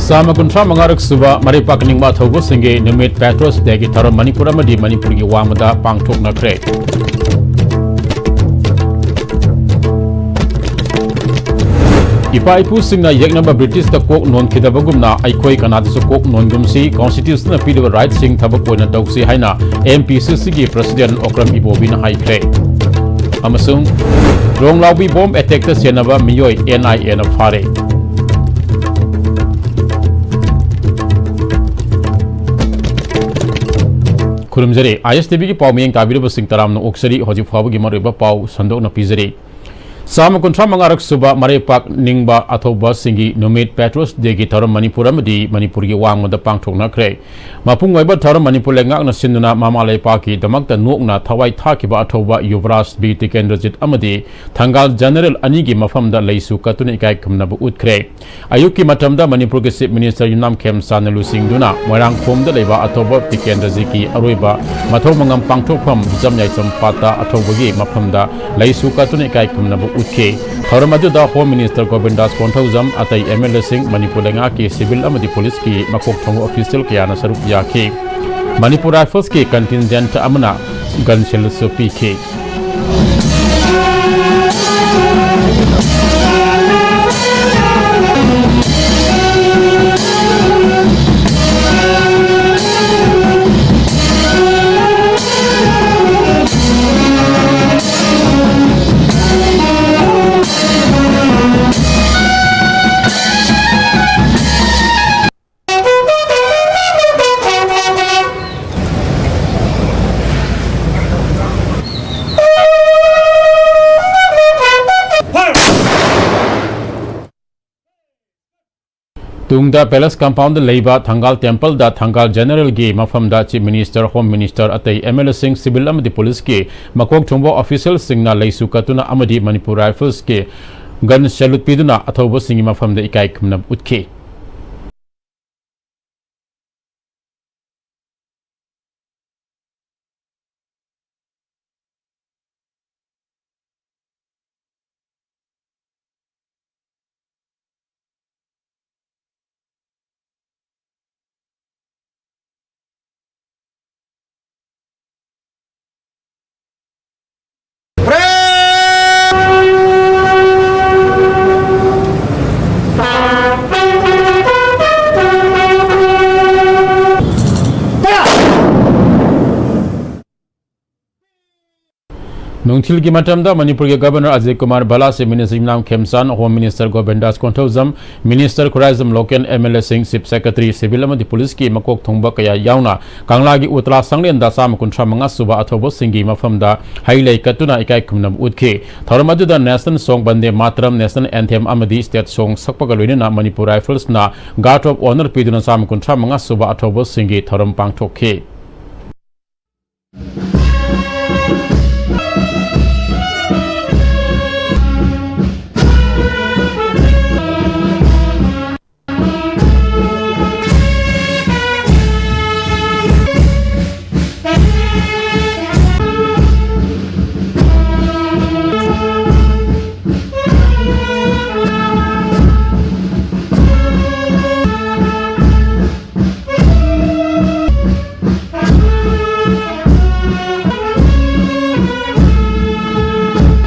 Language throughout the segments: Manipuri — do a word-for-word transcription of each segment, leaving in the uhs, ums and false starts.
ꯆꯥꯝꯃ ꯀꯨꯟꯊ꯭ꯔꯥ ꯃꯉꯥꯔꯛ ꯁꯨꯕ ꯃꯔꯩ ꯄꯥꯛꯅꯤꯡꯕ ꯑꯊꯧꯕꯁꯤꯡꯒꯤ ꯅꯨꯃꯤꯠ Patriots Day ꯒꯤ ꯊꯧꯔꯝ ꯃꯅꯤꯄꯨꯔ ꯑꯃꯗꯤ ꯃꯅꯤꯄꯨꯔꯒꯤ ꯋꯥꯡꯃꯗ ꯄꯥꯡꯊꯣꯛꯅꯈ꯭ꯔꯦ꯫ ꯏꯄꯥ ꯏꯄꯨꯁꯤꯡꯅ ꯌꯦꯛꯅꯕ ꯕ꯭ꯔꯤꯇꯤꯁꯇ ꯀꯣꯛ ꯅꯣꯟꯈꯤꯗꯕꯒꯨꯝꯅ ꯑꯩꯈꯣꯏ ꯀꯅꯥꯗꯁꯨ ꯀꯣꯛ ꯅꯣꯟꯒꯨꯝꯁꯤ, Constitution ꯅ ꯄꯤꯔꯤꯕ right ꯁꯤꯡ ꯊꯕꯛ ꯑꯣꯏꯅ ꯇꯧꯁꯤ ꯍꯥꯏꯅ M P C C ꯒꯤ President ꯑꯣꯀ꯭ꯔꯝ ꯏꯕꯣꯕꯤꯅ ꯍꯥꯏꯈ꯭ꯔꯦ꯫ ꯑꯃꯁꯨꯡ ꯔꯣꯡꯂꯥꯎꯕꯤ bomb attack ꯇ ꯁꯦꯟꯅꯕ ꯃꯤꯑꯣꯏ N I A ꯅ ꯐꯥꯔꯦ꯫ ꯈꯨꯔꯨꯝꯖꯔꯤ꯫ I S T V ꯒꯤ ꯄꯥꯎ ꯃꯤꯠꯌꯦꯡ ꯇꯥꯕꯤꯔꯤꯕꯁꯤꯡ ꯇꯔꯥꯝꯅ ꯑꯣꯛꯆꯔꯤ꯫ ꯍꯧꯖꯤꯛ ꯐꯥꯎꯕꯒꯤ ꯃꯔꯨꯑꯣꯏꯕ ꯄꯥꯎ ꯁꯟꯗꯣꯛꯅ ꯄꯤꯖꯔꯤ꯫ ꯆꯥꯝꯃ ꯀꯨꯟꯊ꯭ꯔꯥ ꯃꯉꯥꯔꯛ ꯁꯨꯕ ꯃꯔꯩ ꯄꯥꯛꯅꯤꯡꯕ ꯑꯊꯧꯕꯁꯤꯡꯒꯤ ꯅꯨꯃꯤꯠ Patriots Day ꯒꯤ ꯊꯧꯔꯝ ꯃꯅꯤꯄꯨꯔ ꯑꯃꯗꯤ ꯃꯅꯤꯄꯨꯔꯒꯤ ꯋꯥꯡꯃꯗ ꯄꯥꯡꯊꯣꯛꯅꯈ꯭ꯔꯦ꯫ ꯃꯄꯨꯡ ꯑꯣꯏꯕ ꯊꯧꯔꯝ ꯃꯅꯤꯄꯨꯔ ꯂꯩꯉꯥꯛꯅ ꯁꯤꯟꯗꯨꯅ ꯃꯃꯥ ꯂꯩꯄꯥꯛꯀꯤꯗꯃꯛꯇ ꯅꯣꯛꯅ ꯊꯋꯥꯏ ꯊꯥꯈꯤꯕ ꯑꯊꯧꯕ ꯌꯨꯕꯔꯥꯖ ꯕꯤ ꯇꯤꯀꯦꯟꯗ꯭ꯔꯖꯤꯠ ꯑꯃꯗꯤ ꯊꯪꯒꯥꯜ ꯖꯦꯅꯔꯦꯜ ꯑꯅꯤꯒꯤ ꯃꯐꯝꯗ ꯂꯩꯁꯨ ꯀꯠꯇꯨꯅ ꯏꯀꯥꯏ ꯈꯨꯝꯅꯕ ꯎꯠꯈ꯭ꯔꯦ꯫ ꯑꯌꯨꯛꯀꯤ ꯃꯇꯝꯗ ꯃꯅꯤꯄꯨꯔꯒꯤ Chief Minister ꯌꯨꯝꯅꯥꯝ ꯈꯦꯝꯆꯥꯟꯅ ꯂꯨꯆꯤꯡꯗꯨꯅ ꯃꯣꯏꯔꯥꯡꯈꯣꯝꯗ ꯂꯩꯕ ꯑꯊꯧꯕ ꯇꯤꯀꯦꯟꯗ꯭ꯔꯖꯤꯠꯀꯤ ꯑꯔꯣꯏꯕ ꯃꯊꯧ ꯃꯉꯝ ꯄꯥꯡꯊꯣꯛꯐꯝ ꯍꯤꯖꯝ ꯌꯥꯏꯁꯝ ꯄꯥꯠꯇ ꯑꯊꯧꯕꯒꯤ ꯃꯐꯝꯗ ꯂꯩꯁꯨ ꯀꯠꯇꯨꯅ ꯏꯀꯥꯏ ꯈꯨꯝꯅꯕ ꯎꯠꯈꯤ꯫ ꯊꯧꯔꯝ ꯑꯗꯨꯗ Home Minister ꯒꯣꯕꯤꯟꯗꯥꯁ ꯀꯣꯟꯊꯧꯖꯝ, ꯑꯇꯩ M L A ꯁꯤꯡ, ꯃꯅꯤꯄꯨꯔ ꯂꯩꯉꯥꯛꯀꯤ civil ꯑꯃꯗꯤ police ꯀꯤ ꯃꯀꯣꯛ ꯊꯣꯡꯕ official ꯀꯌꯥꯅ ꯁꯔꯨꯛ ꯌꯥꯈꯤ꯫ Manipur Rifles ꯀꯤ contingent ꯑꯃꯅ gun salute ꯁꯨ ꯄꯤꯈꯤ꯫ ꯇꯨꯡꯗ Palace Compound ꯗ ꯂꯩꯕ ꯊꯪꯒꯥꯜ Temple ꯗ ꯊꯪꯒꯥꯜ General ꯒꯤ ꯃꯐꯝꯗ Chief Minister, Home Minister, ꯑꯇꯩ M L A ꯁꯤꯡ, civil ꯑꯃꯗꯤ police ꯀꯤ ꯃꯀꯣꯛ ꯊꯣꯡꯕ official ꯁꯤꯡꯅ ꯂꯩꯁꯨ ꯀꯠꯇꯨꯅ ꯑꯃꯗꯤ Manipur Rifles ꯀꯤ gun salute ꯄꯤꯗꯨꯅ ꯑꯊꯧꯕꯁꯤꯡꯒꯤ ꯃꯐꯝꯗ ꯏꯀꯥꯏ ꯈꯨꯝꯅꯕ ꯎꯠꯈꯤ꯫ ꯅꯨꯡꯊꯤꯜꯒꯤ ꯃꯇꯝꯗ ꯃꯅꯤꯄꯨꯔꯒꯤ governor Ajit Kumar Bhalla, chief minister Ibudhou Khemchand, home minister Govindas Konthoujam, minister Khuraijam Loken, M L ꯑꯦꯁꯤꯡ, ꯆꯤꯐ ꯁꯦꯀ꯭ꯔꯦꯇꯔꯤ, ꯁꯤꯚꯤꯜ ꯑꯃꯗꯤ ꯄꯨꯂꯤꯁꯀꯤ ꯃꯀꯣꯛ ꯊꯣꯡꯕ ꯀꯌꯥ ꯌꯥꯎꯅ ꯀꯪꯂꯥꯒꯤ ꯎꯇ꯭ꯔꯥ ꯁꯪꯂꯦꯟꯗ ꯆꯥꯝꯃ ꯀꯨꯟꯊ꯭ꯔꯥ ꯃꯉꯥ ꯁꯨꯕ ꯑꯊꯧꯕꯁꯤꯡꯒꯤ ꯃꯐꯝꯗ ꯍꯩ ꯂꯩ ꯀꯠꯇꯨꯅ ꯏꯀꯥꯏ ꯈꯨꯝꯅꯕ ꯎꯠꯈꯤ꯫ ꯊꯧꯔꯝ ꯑꯗꯨꯗ ꯅꯦꯁꯅꯦꯜ ꯁꯣꯡ, ꯕꯟꯗꯦ ꯃꯥꯇꯔꯝ, ꯅꯦꯁꯅꯦꯜ ꯑꯦꯟꯊꯦꯝ ꯑꯃꯗꯤ ꯁ꯭ꯇꯦꯠ ꯁꯣꯡ ꯁꯛꯄꯒ ꯂꯣꯏꯅꯅ ꯃꯅꯤꯄꯨꯔ ꯔꯥꯏꯐꯜꯁꯅ ꯒꯥꯔꯗ ꯑꯣꯐ ꯑꯣꯅꯔ ꯄꯤꯗꯨꯅ ꯆꯥꯝꯃ ꯀꯨꯟꯊ꯭ꯔꯥ ꯃꯉꯥ ꯁꯨꯕ ꯑꯊꯧꯕꯁꯤꯡꯒꯤ ꯊꯧꯔꯝ ꯄꯥꯡꯊꯣꯛꯈꯤ꯫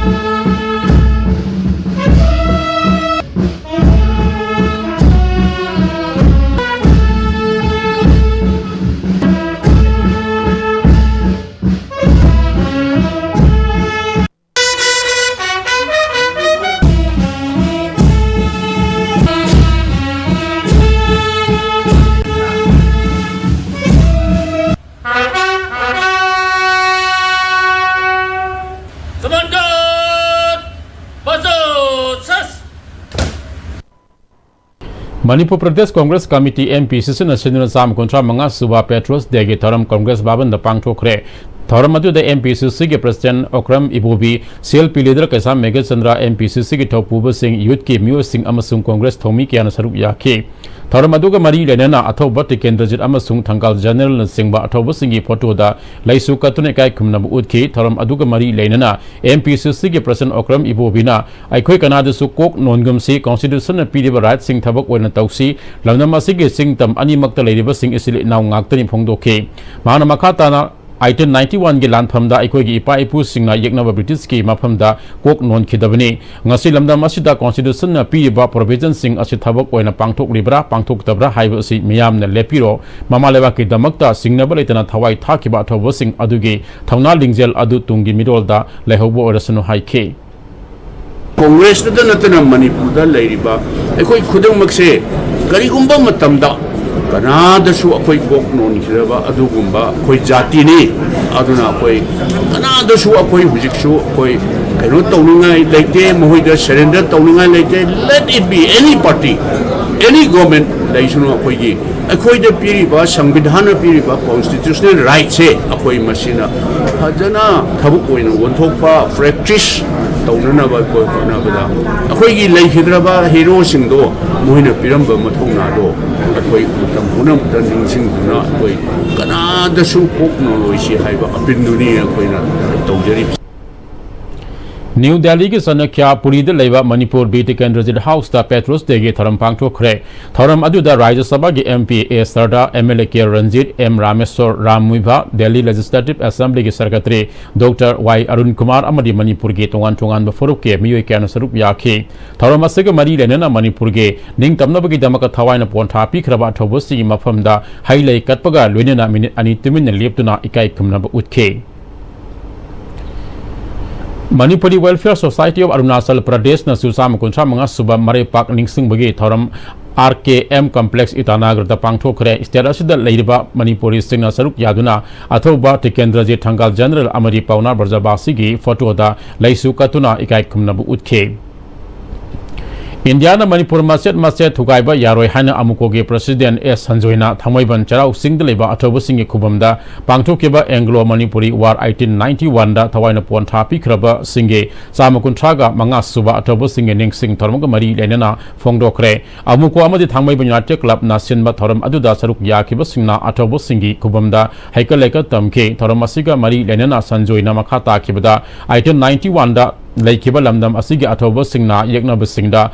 Manipur Pradesh Congress committee, M P ꯁꯤ ꯁꯤꯅ ꯁꯤꯟꯗꯨꯅ ꯆꯥꯝꯃ ꯀꯨꯟꯊ꯭ꯔꯥ ꯃꯉꯥ ꯁꯨꯕ ꯄꯦꯇ꯭ꯔꯣꯁ ꯗꯦꯒꯤ ꯊꯧꯔꯝ ꯀꯣꯡꯒ꯭ꯔꯦꯁ ꯚꯕꯟꯗ ꯄꯥꯡꯊꯣꯛꯈ꯭ꯔꯦ꯫ ꯊꯧꯔꯝ ꯑꯗꯨꯗ ꯑꯦꯝ ꯄꯤ ꯁꯤ ꯁꯤꯒꯤ president Okram Ibobi, C L P leader Keisham Meghachandra, M P C ꯁꯤꯒꯤ ꯊꯧꯄꯨꯕꯁꯤꯡ, ꯌꯨꯠꯀꯤ ꯃꯤꯑꯣꯏꯁꯤꯡ ꯑꯃꯁꯨꯡ ꯀꯣꯡꯒ꯭ꯔꯦꯁ ꯊꯧꯃꯤ ꯀꯌꯥꯅ ꯁꯔꯨꯛ ꯌꯥꯈꯤ꯫ ꯊꯧꯔꯝ ꯑꯗꯨꯒ ꯃꯔꯤ ꯂꯩꯅꯅ ꯑꯊꯧꯕ ꯇꯤꯀꯦꯟꯗ꯭ꯔꯖꯤꯠ ꯑꯃꯁꯨꯡ ꯊꯪꯒꯥꯜ ꯖꯦꯅꯔꯦꯜꯅꯆꯤꯡꯕ ꯑꯊꯧꯕꯁꯤꯡꯒꯤ ꯐꯣꯇꯣꯗ ꯂꯩꯁꯨ ꯀꯠꯇꯨꯅ ꯏꯀꯥꯏ ꯈꯨꯝꯅꯕ ꯎꯠꯈꯤ꯫ ꯊꯧꯔꯝ ꯑꯗꯨꯒ ꯃꯔꯤ ꯂꯩꯅꯅ ꯑꯦꯝ ꯄꯤ ꯁꯤ ꯁꯤꯒꯤ ꯄ꯭ꯔꯁꯤꯗꯦꯟꯠ ꯑꯣꯀ꯭ꯔꯝ ꯏꯕꯣꯕꯤꯅ, "ꯑꯩꯈꯣꯏ ꯀꯅꯥꯗꯁꯨ ꯀꯣꯛ ꯅꯣꯟꯒꯨꯝꯁꯤ, ꯀꯣꯟꯁꯇꯤꯇ꯭ꯌꯨꯁꯟꯅ ꯄꯤꯔꯤꯕ ꯔꯥꯏꯠꯁꯤꯡ ꯊꯕꯛ ꯑꯣꯏꯅ ꯇꯧꯁꯤ, ꯂꯝꯗꯝ ꯑꯁꯤꯒꯤ ꯆꯤꯡ ꯇꯝ ꯑꯅꯤꯃꯛꯇ ꯂꯩꯔꯤꯕꯁꯤꯡ ꯏꯆꯤꯜ ꯏꯅꯥꯎ ꯉꯥꯛꯇꯅꯤ" ꯐꯣꯡꯗꯣꯛꯈꯤ꯫ ꯃꯍꯥꯛꯅ ꯃꯈꯥ ꯇꯥꯅ ꯑꯩꯠꯇꯤꯟ ꯅꯥꯏꯟꯇꯤ ꯋꯥꯟꯒꯤ ꯂꯥꯟꯐꯝꯗ ꯑꯩꯈꯣꯏꯒꯤ ꯏꯄꯥ ꯏꯄꯨꯁꯤꯡꯅ ꯌꯦꯛꯅꯕ ꯕ꯭ꯔꯤꯇꯤꯁꯀꯤ ꯃꯐꯝꯗ ꯀꯣꯛ ꯅꯣꯟꯈꯤꯗꯕꯅꯤ꯫ ꯉꯁꯤ ꯂꯝꯗꯝ ꯑꯁꯤꯗ ꯀꯣꯟꯁꯇꯤꯇ꯭ꯌꯨꯁꯟꯅ ꯄꯤꯔꯤꯕ ꯄ꯭ꯔꯣꯚꯤꯖꯟꯁꯤꯡ ꯑꯁꯤ ꯊꯕꯛ ꯑꯣꯏꯅ ꯄꯥꯡꯊꯣꯛꯂꯤꯕ꯭ꯔꯥ ꯄꯥꯡꯊꯣꯛꯇꯕ꯭ꯔꯥ ꯍꯥꯏꯕ ꯑꯁꯤ ꯃꯤꯌꯥꯝꯅ ꯂꯦꯞꯄꯤꯔꯣ꯫ ꯃꯃꯥ ꯂꯩꯕꯥꯛꯀꯤꯗꯃꯛꯇ ꯁꯤꯡꯅꯕ ꯂꯩꯇꯅ ꯊꯋꯥꯏ ꯊꯥꯈꯤꯕ ꯑꯊꯧꯕꯁꯤꯡ ꯑꯗꯨꯒꯤ ꯊꯧꯅꯥ ꯂꯤꯡꯖꯦꯜ ꯑꯗꯨ ꯇꯨꯡꯒꯤ ꯃꯤꯔꯣꯜꯗ ꯂꯩꯍꯧꯕ ꯑꯣꯏꯔꯁꯅꯨ ꯍꯥꯏꯈꯤ꯫ ꯀꯣꯡꯒ꯭ꯔꯦꯁꯇꯗ ꯅꯠꯇꯅ ꯃꯅꯤꯄꯨꯔꯗ ꯂꯩꯔꯤꯕ ꯑꯩꯈꯣꯏ ꯈꯨꯗꯤꯡꯃꯛꯁꯦ ꯀꯔꯤꯒꯨꯝꯕ ꯃꯇꯝꯗ ꯀꯅꯥꯗꯁꯨ ꯑꯩꯈꯣꯏ ꯀꯣꯛ ꯅꯣꯟꯈꯤꯗꯕ ꯑꯗꯨꯒꯨꯝꯕ ꯑꯩꯈꯣꯏ ꯖꯥꯇꯤꯅꯤ꯫ ꯑꯗꯨꯅ ꯑꯩꯈꯣꯏ ꯀꯅꯥꯗꯁꯨ ꯑꯩꯈꯣꯏ ꯍꯧꯖꯤꯛꯁꯨ ꯑꯩꯈꯣꯏ ꯀꯩꯅꯣ ꯇꯧꯅꯤꯡꯉꯥꯏ ꯂꯩꯇꯦ, ꯃꯈꯣꯏꯗ surrender ꯇꯧꯅꯤꯡꯉꯥꯏ ꯂꯩꯇꯦ꯫ Let it be any party, any government ꯂꯩꯁꯅꯨ, ꯑꯩꯈꯣꯏꯒꯤ ꯑꯩꯈꯣꯏꯗ ꯄꯤꯔꯤꯕ, ꯁꯪꯕꯤꯙꯥꯟꯅ ꯄꯤꯔꯤꯕ constitutional rightꯁꯦ ꯑꯩꯈꯣꯏ ꯃꯁꯤꯅ ꯐꯖꯅ ꯊꯕꯛ ꯑꯣꯏꯅ ꯑꯣꯟꯊꯣꯛꯄ, practice ꯇꯧꯅꯅꯕ ꯑꯩꯈꯣꯏ ꯍꯣꯠꯅꯕꯗ ꯑꯩꯈꯣꯏꯒꯤ ꯂꯩꯈꯤꯗ꯭ꯔꯕ heroꯁꯤꯡꯗꯣ ꯃꯣꯏꯅ ꯄꯤꯔꯝꯕ ꯃꯊꯧꯅꯥꯗꯣ ꯑꯩꯈꯣꯏ ꯃꯇꯝ ꯄꯨꯝꯅꯃꯛꯇ ꯅꯤꯡꯁꯤꯡꯗꯨꯅ ꯑꯩꯈꯣꯏ ꯀꯅꯥꯗꯁꯨ ꯀꯣꯛ ꯅꯣꯜꯂꯣꯏꯁꯤ ꯍꯥꯏꯕ appealꯗꯨꯅꯤ ꯑꯩꯈꯣꯏꯅ ꯇꯧꯖꯔꯤꯕꯁꯤ꯫ ꯅ꯭ꯌꯨ ꯗꯦꯜꯂꯤꯒꯤ ꯆꯅꯈ꯭ꯌꯥ ꯄꯨꯔꯤꯗ ꯂꯩꯕ ꯃꯅꯤꯄꯨꯔ ꯕꯤꯔ ꯇꯤꯀꯦꯟꯗ꯭ꯔꯖꯤꯠ ꯍꯥꯎꯁꯇ Patriots Dayꯒꯤ ꯊꯧꯔꯝ ꯄꯥꯡꯊꯣꯛꯈ꯭ꯔꯦ꯫ ꯊꯧꯔꯝ ꯑꯗꯨꯗ ꯔꯥꯖ꯭ꯌ ꯁꯚꯥꯒꯤ MP A Sarda, MLA K Ranjit, M Rameshwar, Ram Muivah, Delhi Legislative Assemblyꯒꯤ Secretary Doctor Y Arun Kumar ꯑꯃꯗꯤ ꯃꯅꯤꯄꯨꯔꯒꯤ ꯇꯣꯉꯥꯟ ꯇꯣꯉꯥꯟꯕ ꯐꯨꯔꯨꯞꯀꯤ ꯃꯤꯑꯣꯏ ꯀꯌꯥꯅ ꯁꯔꯨꯛ ꯌꯥꯈꯤ꯫ ꯊꯧꯔꯝ ꯑꯁꯤꯒ ꯃꯔꯤ ꯂꯩꯅꯅ ꯃꯅꯤꯄꯨꯔꯒꯤ ꯅꯤꯡꯇꯝꯅꯕꯒꯤꯗꯃꯛꯇ ꯊꯋꯥꯏꯅ ꯄꯣꯟꯊꯥ ꯄꯤꯈ꯭ꯔꯕ ꯑꯊꯧꯕꯁꯤꯡꯒꯤ ꯃꯐꯝꯗ ꯍꯩ ꯂꯩ ꯀꯠꯄꯒ ꯂꯣꯏꯅꯅ ꯃꯤꯅꯤꯠ ꯑꯅꯤ ꯇꯨꯃꯤꯟꯅ ꯂꯦꯞꯇꯨꯅ ꯏꯀꯥꯏ ꯈꯨꯝꯅꯕ ꯎꯠꯈꯤ꯫ Manipuri Welfare Society of Arunachal Pradeshꯅꯁꯨ ꯆꯥꯝꯃ ꯀꯨꯟꯊ꯭ꯔꯥ ꯃꯉꯥ ꯁꯨꯕ ꯃꯔꯩꯄꯥꯛ ꯅꯤꯡꯁꯤꯡꯕꯒꯤ ꯊꯧꯔꯝ RKM Complex ꯏꯇꯥꯅꯒꯔꯗ ꯄꯥꯡꯊꯣꯛꯈ꯭ꯔꯦ꯫ State ꯑꯁꯤꯗ ꯂꯩꯔꯤꯕ ꯃꯅꯤꯄꯨꯔꯤꯁꯤꯡꯅ ꯁꯔꯨꯛ ꯌꯥꯗꯨꯅ ꯑꯊꯧꯕ ꯇꯤꯀꯦꯟꯗ꯭ꯔꯖꯤꯠ ꯊꯪꯒꯥꯜ General ꯑꯃꯗꯤ ꯄꯥꯎꯅꯥ ꯕ꯭ꯔꯖꯕꯥꯁꯤꯒꯤ photoꯗ ꯂꯩꯁꯨ ꯀꯠꯇꯨꯅ ꯏꯀꯥꯏ ꯈꯨꯝꯅꯕ ꯎꯠꯈꯤ꯫ ꯏꯟꯗꯤꯌꯥꯅ ꯃꯅꯤꯄꯨꯔ ꯃꯆꯦꯠ ꯃꯆꯦꯠ ꯊꯨꯒꯥꯏꯕ ꯌꯥꯔꯣꯏ ꯍꯥꯏꯅ ꯑꯃꯨꯀꯣꯒꯤ President ꯑꯦꯁ ꯁꯟꯖꯣꯏꯅ ꯊꯥꯡꯃꯩꯕꯟ ꯆꯩꯔꯥꯎ ꯆꯤꯡꯗ ꯂꯩꯕ ꯑꯊꯧꯕꯁꯤꯡꯒꯤ ꯈꯨꯕꯝꯗ ꯄꯥꯡꯊꯣꯛꯈꯤꯕ Anglo Manipuri War eighteen ninety oneꯗ ꯊꯋꯥꯏꯅ ꯄꯣꯟꯊꯥ ꯄꯤꯈ꯭ꯔꯕꯁꯤꯡꯒꯤ ꯆꯥꯝꯃ ꯀꯨꯟꯊ꯭ꯔꯥꯒ ꯃꯉꯥ ꯁꯨꯕ ꯑꯊꯧꯕꯁꯤꯡꯒꯤ ꯅꯤꯡꯁꯤꯡ ꯊꯧꯔꯝꯒ ꯃꯔꯤ ꯂꯩꯅꯅ ꯐꯣꯡꯗꯣꯛꯈ꯭ꯔꯦ꯫ ꯑꯃꯨꯀꯣ ꯑꯃꯗꯤ ꯊꯥꯡꯃꯩꯕꯟ United Clubꯅ ꯁꯤꯟꯕ ꯊꯧꯔꯝ ꯑꯗꯨꯗ ꯁꯔꯨꯛ ꯌꯥꯈꯤꯕꯁꯤꯡꯅ ꯑꯊꯧꯕꯁꯤꯡꯒꯤ ꯈꯨꯕꯝꯗ ꯍꯩꯀꯠ ꯂꯩꯀꯠ ꯇꯝꯈꯤ꯫ ꯊꯧꯔꯝ ꯑꯁꯤꯒ ꯃꯔꯤ ꯂꯩꯅꯅ ꯁꯟꯖꯣꯏꯅ ꯃꯈꯥ ꯇꯥꯈꯤꯕꯗ eighteen ninety oneꯗ ꯂꯩꯈꯤꯕ ꯂꯝꯗꯝ ꯑꯁꯤꯒꯤ ꯑꯊꯧꯕꯁꯤꯡꯅ ꯌꯦꯛꯅꯕꯁꯤꯡꯗ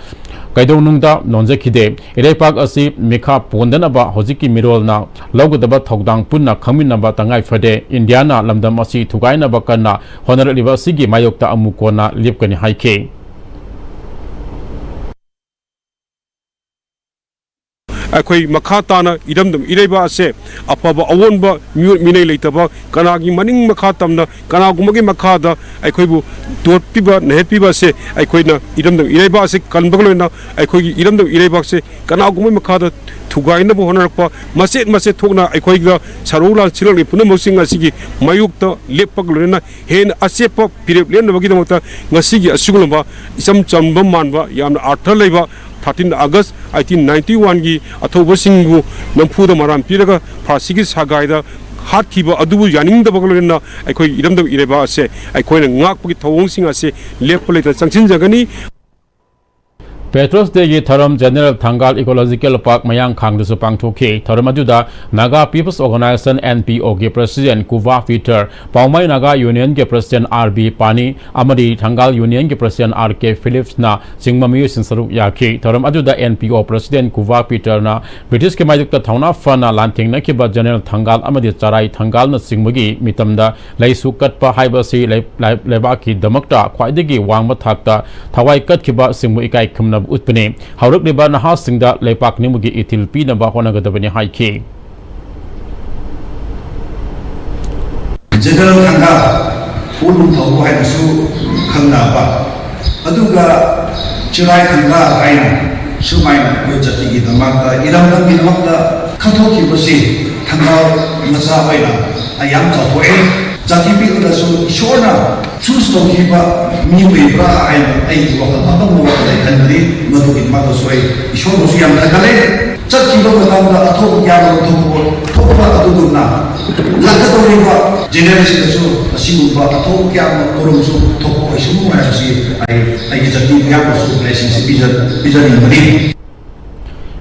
ꯀꯩꯗꯧꯅꯨꯡꯗ ꯅꯣꯟꯖꯈꯤꯗꯦ꯫ ꯏꯔꯩꯄꯥꯛ ꯑꯁꯤ ꯃꯤꯈꯥ ꯄꯣꯟꯗꯅꯕ ꯍꯧꯖꯤꯛꯀꯤ ꯃꯤꯔꯣꯜꯅ ꯂꯧꯒꯗꯕ ꯊꯧꯗꯥꯡ ꯄꯨꯟꯅ ꯈꯪꯃꯤꯟꯅꯕ ꯇꯉꯥꯏ ꯐꯗꯦ꯫ ꯏꯟꯗꯤꯌꯥꯅ ꯂꯝꯗꯝ ꯑꯁꯤ ꯊꯨꯒꯥꯏꯅꯕ ꯀꯟꯅ ꯍꯣꯠꯅꯔꯛꯂꯤꯕ ꯑꯁꯤꯒꯤ ꯃꯥꯌꯣꯛꯇ ꯑꯃꯨꯛ ꯀꯣꯟꯅ ꯂꯦꯞꯀꯅꯤ ꯍꯥꯏꯈꯤ꯫ ꯑꯩꯈꯣꯏ ꯃꯈꯥ ꯇꯥꯅ ꯏꯔꯝꯗꯝ ꯏꯔꯩꯕꯥꯛ ꯑꯁꯦ ꯑꯐꯕ ꯑꯑꯣꯟꯕ ꯃꯤꯑꯣꯏ ꯃꯤꯅꯩ ꯂꯩꯇꯕ, ꯀꯅꯥꯒꯤ ꯃꯅꯤꯡ ꯃꯈꯥ ꯇꯝꯅ ꯀꯅꯥꯒꯨꯝꯕꯒꯤ ꯃꯈꯥꯗ ꯑꯩꯈꯣꯏꯕꯨ ꯇꯣꯠꯄꯤꯕ, ꯅꯩꯍꯠꯄꯤꯕ ꯑꯁꯦ ꯑꯩꯈꯣꯏꯅ ꯏꯔꯝꯗꯝ ꯏꯔꯩꯕꯥꯛ ꯑꯁꯦ ꯀꯟꯕꯒ ꯂꯣꯏꯅꯅ ꯑꯩꯈꯣꯏꯒꯤ ꯏꯔꯝꯗꯝ ꯏꯔꯩꯕꯥꯛꯁꯦ ꯀꯅꯥꯒꯨꯝꯕꯒꯤ ꯃꯈꯥꯗ ꯊꯨꯒꯥꯏꯅꯕ ꯍꯣꯠꯅꯔꯛꯄ, ꯃꯆꯦꯠ ꯃꯆꯦꯠ ꯊꯣꯛꯅ ꯑꯩꯈꯣꯏꯗ ꯁꯔꯨ ꯂꯥꯟ ꯁꯤꯜꯂꯛꯂꯤꯕ ꯄꯨꯝꯅꯃꯛꯁꯤꯡ ꯑꯁꯤꯒꯤ ꯃꯥꯌꯣꯛꯇ ꯂꯦꯞꯄꯒ ꯂꯣꯏꯅꯅ ꯍꯦꯟꯅ ꯑꯆꯦꯠꯄ ꯐꯤꯔꯦꯞ ꯂꯦꯞꯅꯕꯒꯤꯗꯃꯛꯇ ꯉꯁꯤꯒꯤ ꯑꯁꯤꯒꯨꯝꯂꯕ ꯏꯆꯝ ꯆꯝꯕ ꯃꯥꯟꯕ ꯌꯥꯝꯅ ꯑꯥꯔꯊ ꯂꯩꯕ thirteen August eighteen ninety one ꯒꯤ ꯑꯊꯧꯕꯁꯤꯡꯕꯨ ꯅꯝꯐꯨꯗ ꯃꯔꯥꯟ ꯄꯤꯔꯒ ꯐꯥꯁꯤꯒꯤ ꯁꯒꯥꯏꯗ ꯍꯥꯠꯈꯤꯕ ꯑꯗꯨꯕꯨ ꯌꯥꯅꯤꯡꯗꯕꯒ ꯂꯣꯏꯅꯅ ꯑꯩꯈꯣꯏꯒꯤ ꯏꯔꯝꯗꯝ ꯏꯔꯩꯕꯥꯛ ꯑꯁꯦ ꯑꯩꯈꯣꯏꯅ ꯉꯥꯛꯄꯒꯤ ꯊꯧꯑꯣꯡꯁꯤꯡ ꯑꯁꯦ ꯂꯦꯞꯄ ꯂꯩꯇꯅ ꯆꯪꯁꯤꯟꯖꯒꯅꯤ꯫ Patriots Day ꯒꯤ ꯊꯧꯔꯝ General Thangal Ecological Park ꯃꯌꯥꯡꯈꯥꯡꯗꯁꯨ ꯄꯥꯡꯊꯣꯛꯈꯤ꯫ ꯊꯧꯔꯝ ꯑꯗꯨꯗ Naga People's Organization, N P O, ꯒꯤ President ꯀꯨꯕꯥ ꯄꯤꯇꯔ, ꯄꯥꯎꯃꯥꯏ Naga Union ꯒꯤ President R B ꯄꯥꯅꯤ ꯑꯃꯗꯤ Thangal Union ꯒꯤ President R K Phillips ꯅ ꯆꯤꯡꯕ ꯃꯤꯑꯣꯏꯁꯤꯡ ꯁꯔꯨꯛ ꯌꯥꯈꯤ꯫ ꯊꯧꯔꯝ ꯑꯗꯨꯗ N P O President ꯀꯨꯕꯥ ꯄꯤꯇꯔꯅ ꯕ꯭ꯔꯤꯇꯤꯁꯀꯤ ꯃꯥꯌꯣꯛꯇ ꯊꯧꯅꯥ ꯐꯅ ꯂꯥꯟꯊꯦꯡꯅꯈꯤꯕ General ꯊꯪꯒꯥꯜ ꯑꯃꯗꯤ ꯆꯔꯥꯏ ꯊꯪꯒꯥꯜꯅꯆꯤꯡꯕꯒꯤ ꯃꯤꯇꯝꯗ ꯂꯩꯁꯨ ꯀꯠꯄ ꯍꯥꯏꯕꯁꯤ ꯂꯩ-, ꯂꯩ-, ꯂꯩꯕꯥꯛꯀꯤꯗꯃꯛꯇ ꯈ꯭ꯋꯥꯏꯗꯒꯤ ꯋꯥꯡꯕ ꯊꯥꯛꯇ ꯊꯋꯥꯏ ꯀꯠꯈꯤꯕꯁꯤꯡꯕꯨ ꯏꯀꯥꯏ ꯈꯨꯝꯅꯕ ꯎꯠꯄꯅꯤ꯫ ꯍꯧꯔꯛꯂꯤꯕ ꯅꯍꯥꯁꯤꯡꯗ ꯂꯩꯄꯥꯛ ꯅꯤꯡꯕꯒꯤ ꯏꯊꯤꯜ ꯄꯤꯅꯕ ꯍꯣꯠꯅꯒꯗꯕꯅꯤ ꯍꯥꯏꯈꯤ꯫ General ꯊꯪꯒꯥꯜ, ꯎꯂꯨꯝ ꯊꯧꯕ ꯍꯥꯏꯅꯁꯨ ꯈꯪꯅꯕ, ꯑꯗꯨꯒ ꯆꯤꯔꯥꯏ ꯊꯪꯒꯥꯜ ꯍꯥꯏꯅ ꯁꯨꯃꯥꯏꯅ ꯑꯩꯈꯣꯏ ꯖꯥꯇꯤꯒꯤꯗꯃꯛꯇ, ꯏꯔꯝꯗꯝꯒꯤꯗꯃꯛꯇ ꯈꯟꯊꯣꯛꯈꯤꯕꯁꯤ ꯊꯪꯒꯥꯜ ꯃꯆꯥ ꯑꯣꯏꯅ ꯑꯩ ꯌꯥꯝ ꯆꯥꯎꯊꯣꯛꯑꯦ꯫ ꯖꯥꯇꯤ ꯄꯤꯛꯂꯒꯁꯨ ꯏꯁꯣꯔꯅ choose ꯇꯧꯈꯤꯕ ꯃꯤ ꯑꯣꯏꯕ꯭ꯔꯥ ꯍꯥꯏꯅ ꯑꯩꯒꯤ ꯋꯥꯈꯜ ꯑꯀꯛꯅꯕ ꯋꯥꯈꯜ ꯑꯩ ꯈꯟꯕꯅꯤ꯫ ꯃꯗꯨꯒꯤꯗꯃꯛꯇꯁꯨ ꯑꯩ ꯏꯁꯣꯔꯕꯨꯁꯨ ꯌꯥꯝ ꯊꯥꯒꯠꯂꯦ꯫ ꯆꯠꯈꯤꯕ ꯃꯇꯝꯗ ꯑꯊꯣꯛ ꯀꯌꯥ ꯑꯃ ꯊꯣꯛꯄ, ꯊꯣꯛꯄ ꯑꯗꯨꯒꯨꯝꯅ ꯂꯥꯛꯀꯗꯧꯔꯤꯕ generation ꯗꯁꯨ ꯑꯁꯤꯒꯨꯝꯕ ꯑꯊꯣꯛ ꯀꯌꯥ ꯑꯃ ꯀꯣꯔꯝꯁꯨ ꯊꯣꯛꯄ ꯑꯣꯏꯁꯅꯨ ꯍꯥꯏꯕꯁꯤ ꯑꯩ ꯑꯩꯒꯤ ꯖꯥꯇꯤ ꯃꯌꯥꯝꯗꯁꯨ blessing ꯁꯤ ꯄꯤꯖ-, ꯄꯤꯖꯅꯤꯡꯕꯅꯤ꯫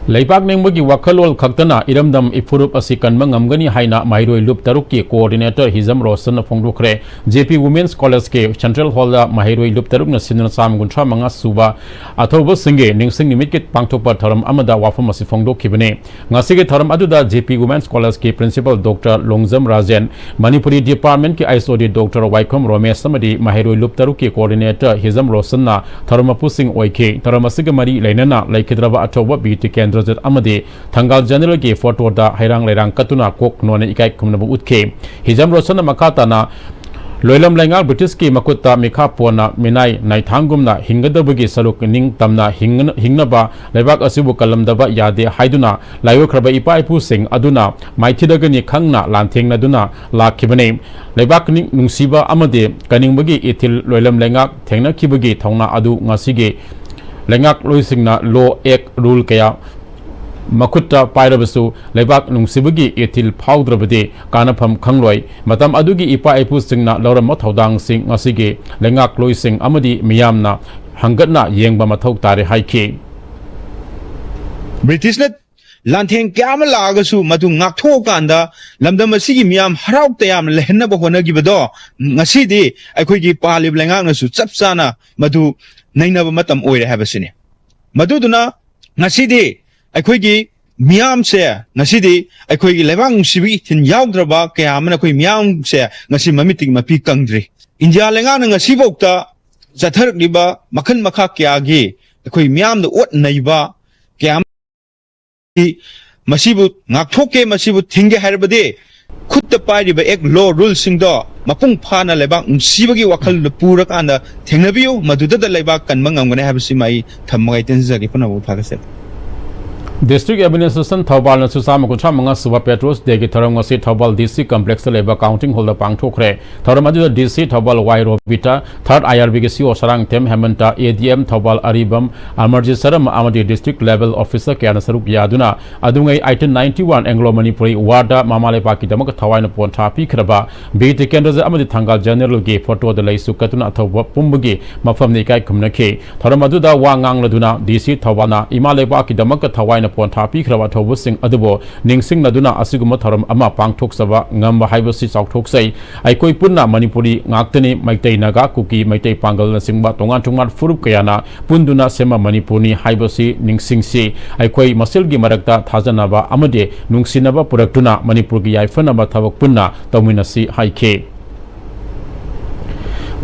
ꯂꯩꯕꯥꯛ ꯅꯤꯡꯕꯒꯤ ꯋꯥꯈꯜꯂꯣꯟ ꯈꯛꯇꯅ ꯏꯔꯝꯗꯝ ꯏꯐꯨꯔꯨꯞ ꯑꯁꯤ ꯀꯟꯕ ꯉꯝꯒꯅꯤ ꯍꯥꯏꯅ ꯃꯍꯩꯔꯣꯏ ꯂꯨꯞ ꯇꯔꯨꯛꯀꯤ coordinator ꯍꯤꯖꯝ ꯔꯣꯁꯟꯅ ꯐꯣꯡꯗꯣꯛꯈ꯭ꯔꯦ꯫ J P Women's Collegeꯀꯤ Central Hallꯗ ꯃꯍꯩꯔꯣꯏ ꯂꯨꯞ ꯇꯔꯨꯛꯅ ꯁꯤꯟꯗꯨꯅ ꯆꯥꯝꯃ ꯀꯨꯟꯊ꯭ꯔꯥ ꯃꯉꯥ ꯁꯨꯕ ꯑꯊꯧꯕꯁꯤꯡꯒꯤ ꯅꯤꯡꯁꯤꯡ ꯅꯨꯃꯤꯠꯀꯤ ꯄꯥꯡꯊꯣꯛꯄ ꯊꯧꯔꯝ ꯑꯃꯗ ꯋꯥꯐꯝ ꯑꯁꯤ ꯐꯣꯡꯗꯣꯛꯈꯤꯕꯅꯤ꯫ ꯉꯁꯤꯒꯤ ꯊꯧꯔꯝ ꯑꯗꯨꯗ J P Women's Collegeꯀꯤ Principal Doctor Longjam Rajen, Manipuri departmentꯀꯤ H O D Doctor ꯋꯥꯏꯈꯣꯝ ꯔꯣꯃꯦꯁ ꯑꯃꯗꯤ ꯃꯍꯩꯔꯣꯏ ꯂꯨꯞ ꯇꯔꯨꯛꯀꯤ coordinator ꯍꯤꯖꯝ ꯔꯣꯁꯟꯅ ꯊꯧꯔꯝ ꯃꯄꯨꯁꯤꯡ ꯑꯣꯏꯈꯤ꯫ ꯊꯧꯔꯝ ꯑꯁꯤꯒ ꯃꯔꯤ ꯂꯩꯅꯅ ꯂꯩꯈꯤꯗ꯭ꯔꯕ ꯑꯊꯧꯕ ꯕꯤ ꯇꯤꯀꯦꯟꯗ꯭ꯔꯖꯤꯠ ꯑꯃꯗꯤ ꯊꯪꯒꯥꯜ Generalꯒꯤ photoꯗ ꯍꯩꯔꯥꯡ ꯂꯩꯔꯥꯡ ꯀꯠꯇꯨꯅ ꯀꯣꯛ ꯅꯣꯟꯅ ꯏꯀꯥꯏ ꯈꯨꯝꯅꯕ ꯎꯠꯈꯤ꯫ ꯍꯤꯖꯝ ꯔꯣꯁꯟꯅ ꯃꯈꯥ ꯇꯥꯅ ꯂꯣꯏꯂꯝ ꯂꯩꯉꯥꯛ Britishꯀꯤ ꯃꯈꯨꯠꯇ ꯃꯤꯈꯥ ꯄꯣꯟꯅ ꯃꯤꯅꯥꯏ ꯅꯥꯏꯊꯥꯡꯒꯨꯝꯅ ꯍꯤꯡꯒꯗꯕꯒꯤ ꯁꯔꯨꯛ ꯅꯤꯡꯇꯝꯅ ꯍꯤꯡꯅ-, ꯍꯤꯡꯅꯕ ꯂꯩꯕꯥꯛ ꯑꯁꯤꯕꯨ ꯀꯜꯂꯝꯗꯕ ꯌꯥꯗꯦ ꯍꯥꯏꯗꯨꯅ ꯂꯥꯏꯑꯣꯏꯈ꯭ꯔꯕ ꯏꯄꯥ ꯏꯄꯨꯁꯤꯡ ꯑꯗꯨꯅ ꯃꯥꯏꯊꯤꯔꯒꯅꯤ ꯈꯪꯅ ꯂꯥꯟꯊꯦꯡꯅꯗꯨꯅ ꯂꯥꯛꯈꯤꯕꯅꯤ꯫ ꯂꯩꯕꯥꯛ ꯅꯤꯡ-, ꯅꯨꯡꯁꯤꯕ ꯑꯃꯗꯤ ꯀꯅꯤꯡꯕꯒꯤ ꯏꯊꯤꯜ ꯂꯣꯏꯂꯝ ꯂꯩꯉꯥꯛ ꯊꯦꯡꯅꯈꯤꯕꯒꯤ ꯊꯧꯅꯥ ꯑꯗꯨ ꯉꯁꯤꯒꯤ ꯂꯩꯉꯥꯛꯂꯣꯏꯁꯤꯡꯅ law, act, rule ꯀꯌꯥ ꯃꯈꯨꯠꯇ ꯄꯥꯏꯔꯕꯁꯨ ꯂꯩꯕꯥꯛ ꯅꯨꯡꯁꯤꯕꯒꯤ ꯏꯊꯤꯜ ꯐꯥꯎꯗ꯭ꯔꯕꯗꯤ ꯀꯥꯟꯅꯐꯝ ꯈꯪꯂꯣꯏ꯫ ꯃꯇꯝ ꯑꯗꯨꯒꯤ ꯏꯄꯥ ꯏꯄꯨꯁꯤꯡꯅ ꯂꯧꯔꯝꯕ ꯊꯧꯗꯥꯡꯁꯤꯡ ꯉꯁꯤꯒꯤ ꯂꯩꯉꯥꯛꯂꯣꯏꯁꯤꯡ ꯑꯃꯗꯤ ꯃꯤꯌꯥꯝꯅ ꯍꯪꯒꯠꯅ ꯌꯦꯡꯕ ꯃꯊꯧ ꯇꯥꯔꯦ ꯍꯥꯏꯈꯤ꯫ ꯕ꯭ꯔꯤꯇꯤꯁꯅ ꯂꯥꯟꯊꯦꯡ ꯀꯌꯥ ꯑꯃ ꯂꯥꯛꯑꯒꯁꯨ ꯃꯗꯨ ꯉꯥꯛꯊꯣꯛꯑꯀꯥꯟꯗ ꯂꯝꯗꯝ ꯑꯁꯤꯒꯤ ꯃꯤꯌꯥꯝ ꯍꯔꯥꯎ ꯇꯌꯥꯝꯅ ꯂꯩꯍꯟꯅꯕ ꯍꯣꯠꯅꯈꯤꯕꯗꯣ ꯉꯁꯤꯗꯤ ꯑꯩꯈꯣꯏꯒꯤ ꯄꯥꯜꯂꯤꯕ ꯂꯩꯉꯥꯛꯅꯁꯨ ꯆꯞ ꯆꯥꯅ ꯃꯗꯨ ꯅꯩꯅꯕ ꯃꯇꯝ ꯑꯣꯏꯔꯦ ꯍꯥꯏꯕꯁꯤꯅꯤ꯫ ꯃꯗꯨꯗꯨꯅ ꯉꯁꯤꯗꯤ ꯑꯩꯈꯣꯏꯒꯤ ꯃꯤꯌꯥꯝꯁꯦ, ꯉꯁꯤꯗꯤ ꯑꯩꯈꯣꯏꯒꯤ ꯂꯩꯕꯥꯛ ꯅꯨꯡꯁꯤꯕꯒꯤ ꯏꯊꯤꯜ ꯌꯥꯎꯗ꯭ꯔꯕ ꯀꯌꯥ ꯑꯃꯅ ꯑꯩꯈꯣꯏ ꯃꯤꯌꯥꯝꯁꯦ ꯉꯁꯤ ꯃꯃꯤꯠꯇꯒꯤ ꯃꯄꯤ ꯀꯪꯗ꯭ꯔꯤ꯫ ꯏꯟꯗꯤꯌꯥ ꯂꯩꯉꯥꯛꯅ ꯉꯁꯤꯐꯥꯎꯗ ꯆꯠꯊꯔꯛꯂꯤꯕ ꯃꯈꯜ ꯃꯈꯥ ꯀꯌꯥꯒꯤ ꯑꯩꯈꯣꯏ ꯃꯤꯌꯥꯝꯗ ꯑꯣꯠ ꯅꯩꯕ ꯀꯌꯥ ꯑꯃ ꯃꯁꯤꯕꯨ ꯉꯥꯛꯊꯣꯛꯀꯦ, ꯃꯁꯤꯕꯨ ꯊꯤꯡꯒꯦ ꯍꯥꯏꯔꯕꯗꯤ ꯈꯨꯠꯇ ꯄꯥꯏꯔꯤꯕ act, law, ruleꯁꯤꯡꯗꯣ ꯃꯄꯨꯡ ꯐꯥꯅ ꯂꯩꯕꯥꯛ ꯅꯨꯡꯁꯤꯕꯒꯤ ꯋꯥꯈꯜꯗ ꯄꯨꯔꯀꯥꯟꯗ ꯊꯦꯡꯅꯕꯤꯌꯨ, ꯃꯗꯨꯗꯇ ꯂꯩꯕꯥꯛ ꯀꯟꯕ ꯉꯝꯒꯅꯤ ꯍꯥꯏꯕꯁꯤꯃ ꯑꯩ ꯊꯝꯃꯒ ꯑꯩ ꯇꯦꯟꯖꯒꯦ꯫ ꯄꯨꯝꯅꯃꯛꯄꯨ ꯊꯥꯒꯠꯆꯔꯤ꯫ District Administration ꯊꯧꯕꯥꯜꯅꯁꯨ ꯆꯥꯝꯃ ꯀꯨꯟꯊ꯭ꯔꯥ ꯃꯉꯥ ꯁꯨꯕ Patriots Dayꯒꯤ ꯊꯧꯔꯝ ꯉꯁꯤ ꯊꯧꯕꯥꯜ D C Complexꯇ ꯂꯩꯕ Counting Hallꯗ ꯄꯥꯡꯊꯣꯛꯈ꯭ꯔꯦ꯫ ꯊꯧꯔꯝ ꯑꯗꯨꯗ D C Thoubal Y Robita, Third I R Bꯒꯤ C O Sarangthem ꯍꯦꯃꯟꯇ, A D M Thoubal ꯑꯔꯤꯕꯝ ꯑꯃꯔꯖꯤꯠ ꯁꯔꯃ ꯑꯃꯗꯤ district level officer ꯀꯌꯥꯅ ꯁꯔꯨꯛ ꯌꯥꯗꯨꯅ ꯑꯗꯨꯉꯩ eighteen ninety-one Anglo Manipuri Warꯗ ꯃꯃꯥ ꯂꯩꯕꯥꯛꯀꯤꯗꯃꯛ ꯊꯋꯥꯏꯅ ꯄꯣꯟꯊꯥ ꯄꯤꯈ꯭ꯔꯕ ꯕꯤꯔ ꯇꯤꯀꯦꯟꯗ꯭ꯔꯖꯤꯠ ꯑꯃꯗꯤ ꯊꯪꯒꯥꯜ Generalꯒꯤ photoꯗ ꯂꯩꯁꯨ ꯀꯠꯇꯨꯅ ꯑꯊꯧꯕ ꯄꯨꯝꯕꯒꯤ ꯃꯐꯝꯗ ꯏꯀꯥꯏ ꯈꯨꯝꯅꯈꯤ꯫ ꯊꯧꯔꯝ ꯑꯗꯨꯗ ꯋꯥ ꯉꯥꯡꯂꯗꯨꯅ D C ꯊꯧꯕꯥꯜꯅ ꯏꯃꯥ ꯂꯩꯕꯥꯛꯀꯤꯗꯃꯛꯇ ꯊꯋꯥꯏꯅ ꯄꯣꯟꯊꯥ ꯄꯤꯈ꯭ꯔꯕ ꯑꯊꯧꯕꯁꯤꯡ ꯑꯗꯨꯕꯨ ꯅꯤꯡꯁꯤꯡꯅꯗꯨꯅ ꯑꯁꯤꯒꯨꯝꯕ ꯊꯧꯔꯝ ꯑꯃ ꯄꯥꯡꯊꯣꯛꯆꯕ ꯉꯝꯕ ꯍꯥꯏꯕꯁꯤ ꯆꯥꯎꯊꯣꯛꯆꯩ꯫ ꯑꯩꯈꯣꯏ ꯄꯨꯟꯅ ꯃꯅꯤꯄꯨꯔꯤ ꯉꯥꯛꯇꯅꯤ, ꯃꯩꯇꯩ, ꯅꯥꯒꯥ, ꯀꯨꯀꯤ, ꯃꯩꯇꯩ, ꯄꯥꯡꯒꯜꯅꯆꯤꯡꯕ ꯇꯣꯉꯥꯟ ꯇꯣꯉꯥꯟ ꯐꯨꯔꯨꯞ ꯀꯌꯥꯅ ꯄꯨꯟꯗꯨꯅ ꯁꯦꯝꯕ ꯃꯅꯤꯄꯨꯔꯅꯤ ꯍꯥꯏꯕꯁꯤ ꯅꯤꯡꯁꯤꯡꯁꯤ꯫ ꯑꯩꯈꯣꯏ ꯃꯁꯦꯜꯒꯤ ꯃꯔꯛꯇ ꯊꯥꯖꯅꯕ ꯑꯃꯗꯤ ꯅꯨꯡꯁꯤꯅꯕ ꯄꯨꯔꯛꯇꯨꯅ ꯃꯅꯤꯄꯨꯔꯒꯤ ꯌꯥꯏꯐꯅꯕ ꯊꯕꯛ ꯄꯨꯟꯅ ꯇꯧꯃꯤꯟꯅꯁꯤ ꯍꯥꯏꯈꯤ꯫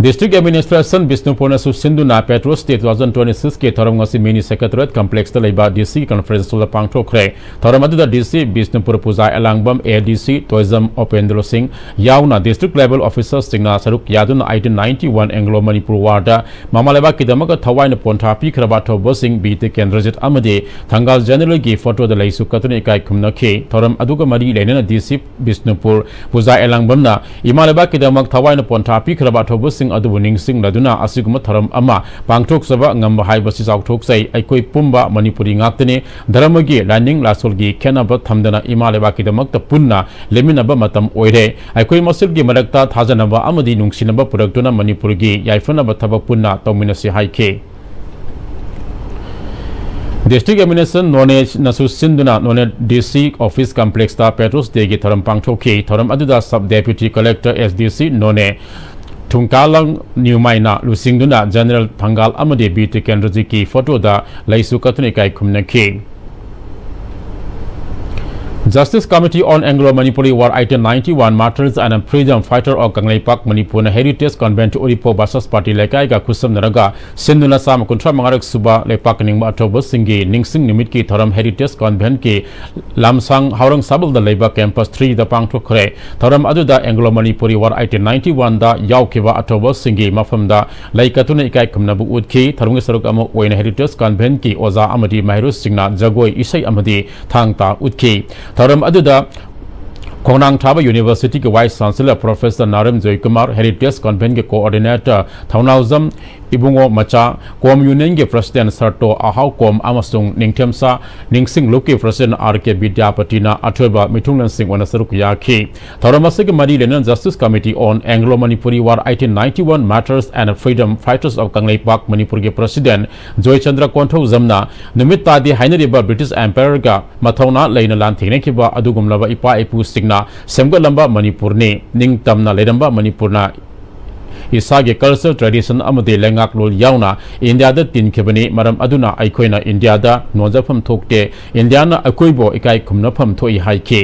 District Administration ꯕꯤꯁꯅꯨꯄꯨꯔꯅꯁꯨ ꯁꯤꯟꯗꯨꯅ Patriots Day two thousand twenty six ꯀꯤ ꯊꯧꯔꯝ ꯉꯁꯤ Mini Secretariat Complex ꯇ ꯂꯩꯕ D C Conference Hall ꯗ ꯄꯥꯡꯊꯣꯛꯈ꯭ꯔꯦ꯫ ꯊꯧꯔꯝ ꯑꯗꯨꯗ D C Bishnupur Puja Elangbam, A D C Toijam Upendra ꯁꯤꯡ ꯌꯥꯎꯅ district level officers ꯁꯤꯡꯅ ꯁꯔꯨꯛ ꯌꯥꯗꯨꯅ eighteen ninety one Anglo Manipur War ꯗ ꯃꯃꯥ ꯂꯩꯕꯥꯛꯀꯤꯗꯃꯛꯇ ꯊꯋꯥꯏꯅ ꯄꯣꯟꯊꯥ ꯄꯤꯈ꯭ꯔꯕ ꯑꯊꯧꯕꯁꯤꯡ ꯕꯤ ꯇꯤꯀꯦꯟꯗ꯭ꯔꯖꯤꯠ ꯑꯃꯗꯤ ꯊꯪꯒꯥꯜ General ꯒꯤ photo ꯗ ꯂꯩꯁꯨ ꯀꯠꯇꯨꯅ ꯏꯀꯥꯏ ꯈꯨꯝꯅꯈꯤ꯫ ꯊꯧꯔꯝ ꯑꯗꯨꯒ ꯃꯔꯤ ꯂꯩꯅꯅ D C ꯕꯤꯁꯅꯨꯄꯨꯔ ꯄꯨꯖꯥ ꯑꯦꯂꯥꯡꯕꯝꯅ ꯏꯃꯥ ꯂꯩꯕꯥꯛꯀꯤꯗꯃꯛ ꯊꯋꯥꯏꯅ ꯄꯣꯟꯊꯥ ꯄꯤꯈ꯭ꯔꯕ ꯑꯊꯧꯕꯁꯤꯡ ꯑꯗꯨꯕꯨ ꯅꯤꯡꯁꯤꯡꯂꯗꯨꯅ ꯑꯁꯤꯒꯨꯝꯕ ꯊꯧꯔꯝ ꯑꯃ ꯄꯥꯡꯊꯣꯛꯆꯕ ꯉꯝꯕ ꯍꯥꯏꯕꯁꯤ ꯆꯥꯎꯊꯣꯛꯆꯩ꯫ ꯑꯩꯈꯣꯏ ꯄꯨꯝꯕ ꯃꯅꯤꯄꯨꯔꯤ ꯉꯥꯛꯇꯅꯤ꯫ ꯙꯔꯃꯒꯤ, ꯂꯥꯏꯅꯤꯡ ꯂꯥꯏꯁꯣꯜꯒꯤ ꯈꯦꯠꯅꯕ ꯊꯝꯗꯅ ꯏꯃꯥ ꯂꯩꯕꯥꯛꯀꯤꯗꯃꯛꯇ ꯄꯨꯟꯅ ꯂꯦꯝꯃꯤꯟꯅꯕ ꯃꯇꯝ ꯑꯣꯏꯔꯦ꯫ ꯑꯩꯈꯣꯏ ꯃꯁꯦꯜꯒꯤ ꯃꯔꯛꯇ ꯊꯥꯖꯅꯕ ꯑꯃꯗꯤ ꯅꯨꯡꯁꯤꯅꯕ ꯄꯨꯔꯛꯇꯨꯅ ꯃꯅꯤꯄꯨꯔꯒꯤ ꯌꯥꯏꯐꯅꯕ ꯊꯕꯛ ꯄꯨꯟꯅ ꯇꯧꯃꯤꯟꯅꯁꯤ ꯍꯥꯏꯈꯤ꯫ District Administration ꯅꯣꯅꯦꯅꯁꯨ ꯁꯤꯟꯗꯨꯅ ꯅꯣꯅꯦ D C Office Complex ꯇ Patriots Day ꯒꯤ ꯊꯧꯔꯝ ꯄꯥꯡꯊꯣꯛꯈꯤ꯫ ꯊꯧꯔꯝ ꯑꯗꯨꯗ Sub Deputy Collector S D C ꯅꯣꯅꯦ ꯊꯨꯡꯀꯥꯂꯪ ꯅ꯭ꯌꯨꯃꯥꯏꯅ ꯂꯨꯆꯤꯡꯗꯨꯅ General ꯊꯪꯒꯥꯜ ꯑꯃꯗꯤ ꯕꯤ ꯇꯤꯀꯦꯟꯗ꯭ꯔꯖꯤꯠꯀꯤ photo ꯗ ꯂꯩꯁꯨ ꯀꯠꯇꯨꯅ ꯏꯀꯥꯏ ꯈꯨꯝꯅꯈꯤ꯫ Justice Committee on Anglo Manipuri War eighteen ninety one Martyrs and Freedom Fighter of Kangleipak ꯃꯅꯤꯄꯨꯔꯅ Heritage Convent ꯎꯔꯤꯄꯣꯛ ꯕꯥꯁꯁꯄꯥꯇꯤ ꯂꯩꯀꯥꯏꯒ ꯈꯨꯠꯁꯝꯅꯔꯒ ꯁꯤꯟꯗꯨꯅ ꯆꯥꯝꯃ ꯀꯨꯟꯊ꯭ꯔꯥ ꯃꯉꯥꯔꯛ ꯁꯨꯕ ꯂꯩꯄꯥꯛ ꯀꯅꯤꯡꯕ ꯑꯊꯧꯕꯁꯤꯡꯒꯤ ꯅꯤꯡꯁꯤꯡ ꯅꯨꯃꯤꯠꯀꯤ ꯊꯧꯔꯝ Heritage Convent ꯀꯤ ꯂꯝꯁꯥꯡ ꯍꯥꯎꯔꯪ ꯁꯥꯕꯜꯗ ꯂꯩꯕ Campus three ꯗ ꯄꯥꯡꯊꯣꯛꯈ꯭ꯔꯦ꯫ ꯊꯧꯔꯝ ꯑꯗꯨꯗ Anglo Manipuri War eighteen ninety one ꯗ ꯌꯥꯎꯈꯤꯕ ꯑꯊꯧꯕꯁꯤꯡꯒꯤ ꯃꯐꯝꯗ ꯂꯩ ꯀꯠꯇꯨꯅ ꯏꯀꯥꯏ ꯈꯨꯝꯅꯕ ꯎꯠꯈꯤ꯫ ꯊꯧꯔꯝꯒꯤ ꯁꯔꯨꯛ ꯑꯃ ꯑꯣꯏꯅ Heritage Convent ꯀꯤ ꯑꯣꯖꯥ ꯑꯃꯗꯤ ꯃꯍꯩꯔꯣꯏꯁꯤꯡꯅ ꯖꯒꯣꯏ, ꯏꯁꯩ ꯑꯃꯗꯤ ꯊꯥꯡ ꯇꯥ ꯎꯠꯈꯤ꯫ ꯊꯧꯔꯝ ꯑꯗꯨꯗ ꯈꯣꯡꯅꯥꯡ ꯊꯥꯕ University ꯒꯤ Vice Chancellor Professor ꯅꯥꯔꯝ Joykumar, Heritage Convent ꯀꯤ Coordinator ꯊꯧꯅꯥꯎꯖꯝ ꯏꯕꯨꯡꯉꯣ ꯃꯆꯥ, ꯀꯣꯝ ꯌꯨꯅꯤꯌꯟꯒꯤ ꯄ꯭ꯔꯁꯤꯗꯦꯟ ꯁꯔꯇꯣ ꯑꯍꯥꯎ ꯀꯣꯝ ꯑꯃꯁꯨꯡ ꯅꯤꯡꯊꯦꯝꯆꯥ ꯅꯤꯡꯁꯤꯡ ꯂꯨꯞꯀꯤ ꯄ꯭ꯔꯁꯤꯗꯦꯟ ꯑꯥꯔ ꯀꯦ ꯕꯤꯗ꯭ꯌꯥꯄꯇꯤꯅ ꯑꯊꯣꯏꯕ ꯃꯤꯊꯨꯡꯂꯦꯟꯁꯤꯡ ꯑꯣꯏꯅ ꯁꯔꯨꯛ ꯌꯥꯈꯤ꯫ ꯊꯧꯔꯝ ꯑꯁꯤꯒ ꯃꯔꯤ ꯂꯩꯅꯅ Justice Committee on Anglo Manipuri War eighteen ninety-one Martyrs and Freedom Fighters of Kangleipak ꯃꯅꯤꯄꯨꯔꯒꯤ ꯄ꯭ꯔꯁꯤꯗꯦꯟ ꯖꯣꯏꯆꯟꯗ꯭ꯔ ꯀꯣꯟꯊꯧꯖꯝꯅ ꯅꯨꯃꯤꯠ ꯇꯥꯗꯦ ꯍꯥꯏꯅꯔꯤꯕ ꯕ꯭ꯔꯤꯇꯤꯁ ꯑꯦꯝꯄꯥꯌꯔꯒ ꯃꯊꯧꯅꯥ ꯂꯩꯅ ꯂꯥꯟꯊꯦꯡꯅꯈꯤꯕ ꯑꯗꯨꯒꯨꯝꯂꯕ ꯏꯄꯥ ꯏꯄꯨꯁꯤꯡꯅ ꯁꯦꯝꯒꯠꯂꯝꯕ ꯃꯅꯤꯄꯨꯔꯅꯤ꯫ ꯅꯤꯡꯇꯝꯅ ꯂꯩꯔꯝꯕ ꯃꯅꯤꯄꯨꯔꯅ ꯏꯁꯥꯒꯤ culture, tradition ꯑꯃꯗꯤ ꯂꯩꯉꯥꯛꯂꯣꯟ ꯌꯥꯎꯅ ꯏꯟꯗꯤꯌꯥꯗ ꯇꯤꯟꯈꯤꯕꯅꯤ꯫ ꯃꯔꯝ ꯑꯗꯨꯅ ꯑꯩꯈꯣꯏꯅ ꯏꯟꯗꯤꯌꯥꯗ ꯅꯣꯟꯖꯐꯝ ꯊꯣꯛꯇꯦ꯫ ꯏꯟꯗꯤꯌꯥꯅ ꯑꯩꯈꯣꯏꯕꯨ ꯏꯀꯥꯏ ꯈꯨꯝꯅꯐꯝ ꯊꯣꯛꯏ ꯍꯥꯏꯈꯤ꯫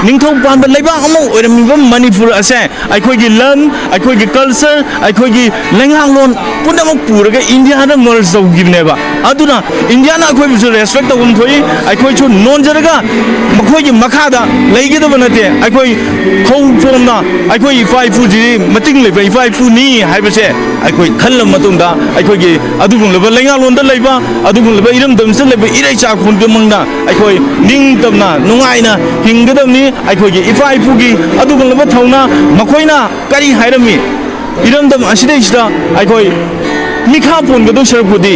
ꯅꯤꯡꯊꯧ ꯄꯥꯟꯕ ꯂꯩꯕꯥꯛ ꯑꯃ ꯑꯣꯏꯔꯝꯃꯤꯕ ꯃꯅꯤꯄꯨꯔ ꯑꯁꯦ ꯑꯩꯈꯣꯏꯒꯤ ꯂꯝ, ꯑꯩꯈꯣꯏꯒꯤ culture, ꯑꯩꯈꯣꯏꯒꯤ ꯂꯩꯉꯥꯛꯂꯣꯟ ꯄꯨꯝꯅꯃꯛ ꯄꯨꯔꯒ ꯏꯟꯗꯤꯌꯥꯗ merge ꯇꯧꯈꯤꯕꯅꯦꯕ꯫ ꯑꯗꯨꯅ ꯏꯟꯗꯤꯌꯥꯅ ꯑꯩꯈꯣꯏꯕꯨꯁꯨ respect ꯇꯧꯐꯝ ꯊꯣꯛꯏ꯫ ꯑꯩꯈꯣꯏꯁꯨ ꯅꯣꯟꯖꯔꯒ ꯃꯈꯣꯏꯒꯤ ꯃꯈꯥꯗ ꯂꯩꯒꯗꯕ ꯅꯠꯇꯦ꯫ ꯑꯩꯈꯣꯏ ꯈꯣꯡ ꯆꯣꯝꯅ ꯑꯩꯈꯣꯏ ꯏꯄꯥ ꯏꯄꯨꯁꯤꯗꯤ ꯃꯇꯤꯡ ꯂꯩꯕ ꯏꯄꯥ ꯏꯄꯨꯅꯤ ꯍꯥꯏꯕꯁꯦ ꯑꯩꯈꯣꯏ ꯈꯜꯂꯕ ꯃꯇꯨꯡꯗ, ꯑꯩꯈꯣꯏꯒꯤ ꯑꯗꯨꯒꯨꯝꯂꯕ ꯂꯩꯉꯥꯛꯂꯣꯟꯗ ꯂꯩꯕ, ꯑꯗꯨꯒꯨꯝꯂꯕ ꯏꯔꯝꯗꯝꯁꯤꯗ ꯂꯩꯕ ꯏꯔꯩꯆꯥ ꯈꯨꯗꯤꯡꯃꯛꯅ ꯑꯩꯈꯣꯏ ꯅꯤꯡꯇꯝꯅ ꯅꯨꯡꯉꯥꯏꯅ ꯍꯤꯡꯒꯗꯕꯅꯤ꯫ ꯑꯩꯈꯣꯏꯒꯤ ꯏꯄꯥ ꯏꯄꯨꯒꯤ ꯑꯗꯨꯒꯨꯝꯂꯕ ꯊꯧꯅꯥ, ꯃꯈꯣꯏꯅ ꯀꯔꯤ ꯍꯥꯏꯔꯝꯃꯤ? ꯏꯔꯝꯗꯝ ꯑꯁꯤꯗꯩꯁꯤꯗ ꯑꯩꯈꯣꯏ ꯃꯤꯈꯥ ꯄꯣꯟꯒꯗꯧ ꯁꯔꯨꯛꯄꯨꯗꯤ,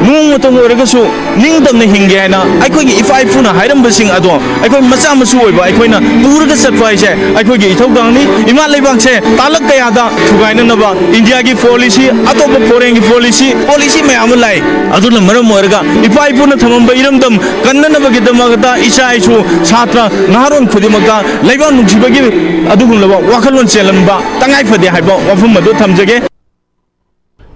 ꯅꯣꯡꯃꯇꯪ ꯑꯣꯏꯔꯒꯁꯨ ꯅꯤꯡꯇꯝꯅ ꯍꯤꯡꯒꯦ ꯍꯥꯏꯅ ꯑꯩꯈꯣꯏꯒꯤ ꯏꯄꯥ ꯏꯄꯨꯅ ꯍꯥꯏꯔꯝꯕꯁꯤꯡ ꯑꯗꯣ ꯑꯩꯈꯣꯏ ꯃꯆꯥ ꯃꯁꯨ ꯑꯣꯏꯕ ꯑꯩꯈꯣꯏꯅ ꯄꯨꯔꯒ ꯆꯠꯄ ꯍꯥꯏꯁꯦ ꯑꯩꯈꯣꯏꯒꯤ ꯏꯊꯧꯗꯥꯡꯅꯤ꯫ ꯏꯃꯥ ꯂꯩꯕꯥꯛꯁꯦ ꯇꯥꯂꯛ ꯀꯌꯥꯗ ꯊꯨꯒꯥꯏꯅꯅꯕ ꯏꯟꯗꯤꯌꯥꯒꯤ policy, ꯑꯇꯣꯞꯄ foreignꯒꯤ policy, policy ꯃꯌꯥꯝ ꯑꯃ ꯂꯥꯛꯏ꯫ ꯑꯗꯨꯅ ꯃꯔꯝ ꯑꯣꯏꯔꯒ ꯏꯄꯥ ꯏꯄꯨꯅ ꯊꯝꯃꯝꯕ ꯏꯔꯝꯗꯝ ꯀꯟꯅꯅꯕꯒꯤꯗꯃꯛꯇ ꯏꯆꯥ ꯏꯁꯨ, ꯁꯥꯇ꯭ꯔ, ꯅꯍꯥꯔꯣꯜ ꯈꯨꯗꯤꯡꯃꯛꯇ ꯂꯩꯕꯥꯛ ꯅꯨꯡꯁꯤꯕꯒꯤ ꯑꯗꯨꯒꯨꯝꯂꯕ ꯋꯥꯈꯜꯂꯣꯟ ꯆꯦꯜꯍꯟꯕ ꯇꯉꯥꯏ ꯐꯗꯦ ꯍꯥꯏꯕ ꯋꯥꯐꯝ ꯑꯗꯨ ꯊꯝꯖꯒꯦ꯫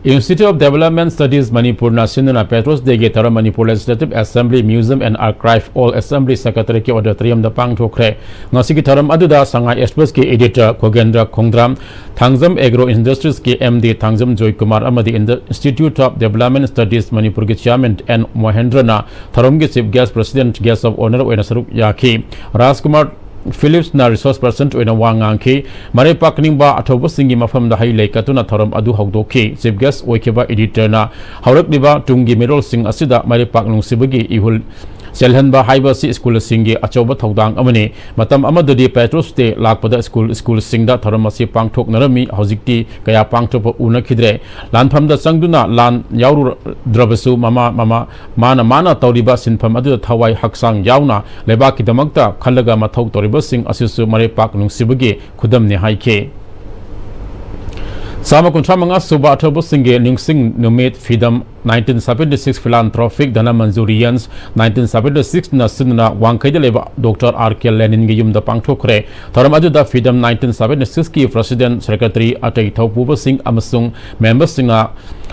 Institute of Development Studies ꯃꯅꯤꯄꯨꯔꯅ ꯁꯤꯟꯗꯨꯅ Patriots Dayꯒꯤ ꯊꯧꯔꯝ Manipur Legislative Assembly Museum and Archive Old Assembly Secretariatꯀꯤ auditoriumꯗ ꯄꯥꯡꯊꯣꯛꯈ꯭ꯔꯦ꯫ ꯉꯁꯤꯒꯤ ꯊꯧꯔꯝ ꯑꯗꯨꯗ Sangai Expressꯀꯤ editor ꯈꯣꯒꯦꯟꯗ꯭ꯔ ꯈꯣꯡꯗ꯭ꯔꯥꯝ, Thangjam Agro Industriesꯀꯤ M D Thangjam Joykumar ꯑꯃꯗꯤ Indu-, Institute of Development Studies ꯃꯅꯤꯄꯨꯔꯒꯤ chairman N ꯃꯣꯍꯦꯟꯗ꯭ꯔꯅ ꯊꯧꯔꯝꯒꯤ chief guest, president, guest of honour ꯑꯣꯏꯅ ꯁꯔꯨꯛ ꯌꯥꯈꯤ꯫ ꯔꯥꯖꯀꯨꯃꯥꯔ ꯐꯤꯂꯤꯞꯁꯅ resource person ꯑꯣꯏꯅ ꯋꯥ ꯉꯥꯡꯈꯤ꯫ ꯃꯔꯩ ꯄꯥꯛꯅꯤꯡꯕ ꯑꯊꯧꯕꯁꯤꯡꯒꯤ ꯃꯐꯝꯗ ꯍꯩ ꯂꯩ ꯀꯠꯇꯨꯅ ꯊꯧꯔꯝ ꯑꯗꯨ ꯍꯧꯗꯣꯛꯈꯤ꯫ Chief guest ꯑꯣꯏꯈꯤꯕ editorꯅ ꯍꯧꯔꯛꯂꯤꯕ ꯇꯨꯡꯒꯤ ꯃꯤꯔꯣꯜꯁꯤꯡ ꯑꯁꯤꯗ ꯃꯔꯩ ꯄꯥꯛ ꯅꯨꯡꯁꯤꯕꯒꯤ ꯏꯍꯨꯜ ꯆꯦꯜꯍꯟꯕ ꯍꯥꯏꯕ ꯑꯁꯤ ꯁ꯭ꯀꯨꯜꯁꯤꯡꯒꯤ ꯑꯆꯧꯕ ꯊꯧꯗꯥꯡ ꯑꯃꯅꯤ꯫ ꯃꯇꯝ ꯑꯃꯗꯗꯤ Patriots Day ꯂꯥꯛꯄꯗ ꯁ꯭ꯀꯨꯜ, ꯁ꯭ꯀꯨꯜꯁꯤꯡꯗ ꯊꯧꯔꯝ ꯑꯁꯤ ꯄꯥꯡꯊꯣꯛꯅꯔꯝꯃꯤ, ꯍꯧꯖꯤꯛꯇꯤ ꯀꯌꯥ ꯄꯥꯡꯊꯣꯛꯄ ꯎꯅꯈꯤꯗ꯭ꯔꯦ꯫ ꯂꯥꯟꯐꯝꯗ ꯆꯪꯗꯨꯅ ꯂꯥꯟ ꯌꯥꯎꯔꯨꯗ꯭ꯔꯕꯁꯨ ꯃꯃꯥ, ꯃꯃꯥ, ꯃꯥꯅ, ꯃꯥꯅ ꯇꯧꯔꯤꯕ ꯁꯤꯟꯐꯝ ꯑꯗꯨꯗ ꯊꯋꯥꯏ ꯍꯛꯆꯥꯡ ꯌꯥꯎꯅ ꯂꯩꯕꯥꯛꯀꯤꯗꯃꯛꯇ ꯈꯜꯂꯒ ꯃꯊꯧ ꯇꯧꯔꯤꯕꯁꯤꯡ ꯑꯁꯤꯁꯨ ꯃꯔꯩꯄꯥꯛ ꯅꯨꯡꯁꯤꯕꯒꯤ ꯈꯨꯗꯝꯅꯤ ꯍꯥꯏꯈꯤ꯫ ꯆꯥꯝꯃ ꯀꯨꯟꯊ꯭ꯔꯥ ꯃꯉꯥ ꯁꯨꯕ ꯑꯊꯧꯕꯁꯤꯡꯒꯤ ꯅꯤꯡꯁꯤꯡ ꯅꯨꯃꯤꯠ ꯐꯤꯗꯝ nineteen seventy-six Philanthropic Dhanamanjurians nineteen seventy-six ꯅ ꯁꯤꯟꯗꯨꯅ ꯋꯥꯡꯈꯩꯗ ꯂꯩꯕ ꯗꯣꯛꯇꯔ ꯑꯥꯔ ꯀꯦ ꯂꯦꯅꯤꯟꯒꯤ ꯌꯨꯝꯗ ꯄꯥꯡꯊꯣꯛꯈ꯭ꯔꯦ꯫ ꯊꯧꯔꯝ ꯑꯗꯨꯗ ꯐꯤꯗꯝ nineteen seventy-six ꯀꯤ President, Secretary, ꯑꯇꯩ ꯊꯧꯄꯨꯕꯁꯤꯡ ꯑꯃꯁꯨꯡ ꯃꯦꯝꯕꯔꯁꯤꯡꯅ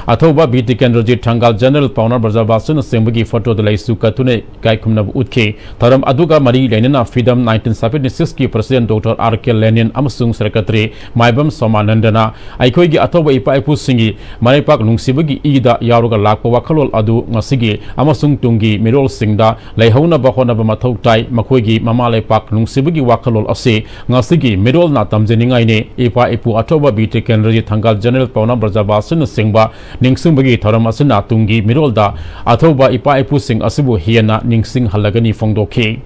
ꯑꯊꯧꯕ ꯕꯤ ꯇꯤꯀꯦꯟꯗ꯭ꯔꯖꯤꯠ ꯊꯪꯒꯥꯜ, ꯖꯦꯅꯔꯦꯜ ꯄꯥꯎꯅꯥ ꯕ꯭ꯔꯖꯕꯥꯁꯤꯅꯆꯤꯡꯕꯒꯤ ꯐꯣꯇꯣꯗ ꯂꯩꯁꯨ ꯀꯠꯇꯨꯅ ꯏꯀꯥꯏ ꯈꯨꯝꯅꯕ ꯎꯠꯈꯤ꯫ ꯊꯧꯔꯝ ꯑꯗꯨꯒ ꯃꯔꯤ ꯂꯩꯅꯅ ꯐꯤꯗꯝ nineteen seventy-six ꯀꯤ President ꯗꯣꯛꯇꯔ ꯑꯥꯔ ꯀꯦ ꯂꯦꯅꯤꯟ ꯑꯃꯁꯨꯡ Secretary ꯃꯥꯏꯕꯝ ꯁꯣꯃꯥꯅꯟꯗꯅ ꯑꯩꯈꯣꯏꯒꯤ ꯑꯊꯧꯕ ꯏꯄꯥ ꯏꯄꯨꯁꯤꯡꯒꯤ ꯃꯔꯩꯄꯥꯛ ꯅꯨꯡꯁꯤꯕꯒꯤ ꯏꯗ ꯌꯥꯎꯔꯒ ꯂꯥꯛꯄ ꯋꯥꯈꯜꯂꯣꯟ ꯑꯗꯨ ꯉꯁꯤꯒꯤ ꯑꯃꯁꯨꯡ ꯇꯨꯡꯒꯤ ꯃꯤꯔꯣꯜꯁꯤꯡꯗ ꯂꯩꯍꯧꯅꯕ ꯍꯣꯠꯅꯕ ꯃꯊꯧ ꯇꯥꯏ꯫ ꯃꯈꯣꯏꯒꯤ ꯃꯃꯥ ꯂꯩꯄꯥꯛ ꯅꯨꯡꯁꯤꯕꯒꯤ ꯋꯥꯈꯜꯂꯣꯟ ꯑꯁꯤ ꯉꯁꯤꯒꯤ ꯃꯤꯔꯣꯜꯅ ꯇꯝꯖꯅꯤꯡꯉꯥꯏꯅꯤ꯫ ꯏꯄꯥ ꯏꯄꯨ ꯑꯊꯧꯕ ꯕꯤ ꯇꯤꯀꯦꯟꯗ꯭ꯔꯖꯤꯠ ꯊꯪꯒꯥꯜ, ꯖꯦꯅꯔꯦꯜ ꯄꯥꯎꯅꯥ ꯕ꯭ꯔꯖꯕꯥꯁꯤꯅꯆꯤꯡꯕ ꯅꯤꯡꯁꯤꯡꯕꯒꯤ ꯊꯧꯔꯝ ꯑꯁꯤꯅ ꯇꯨꯡꯒꯤ ꯃꯤꯔꯣꯜꯗ ꯑꯊꯧꯕ ꯏꯄꯥ ꯏꯄꯨꯁꯤꯡ ꯑꯁꯤꯕꯨ ꯍꯦꯟꯅ ꯅꯤꯡꯁꯤꯡꯍꯜꯂꯒꯅꯤ ꯐꯣꯡꯗꯣꯛꯈꯤ꯫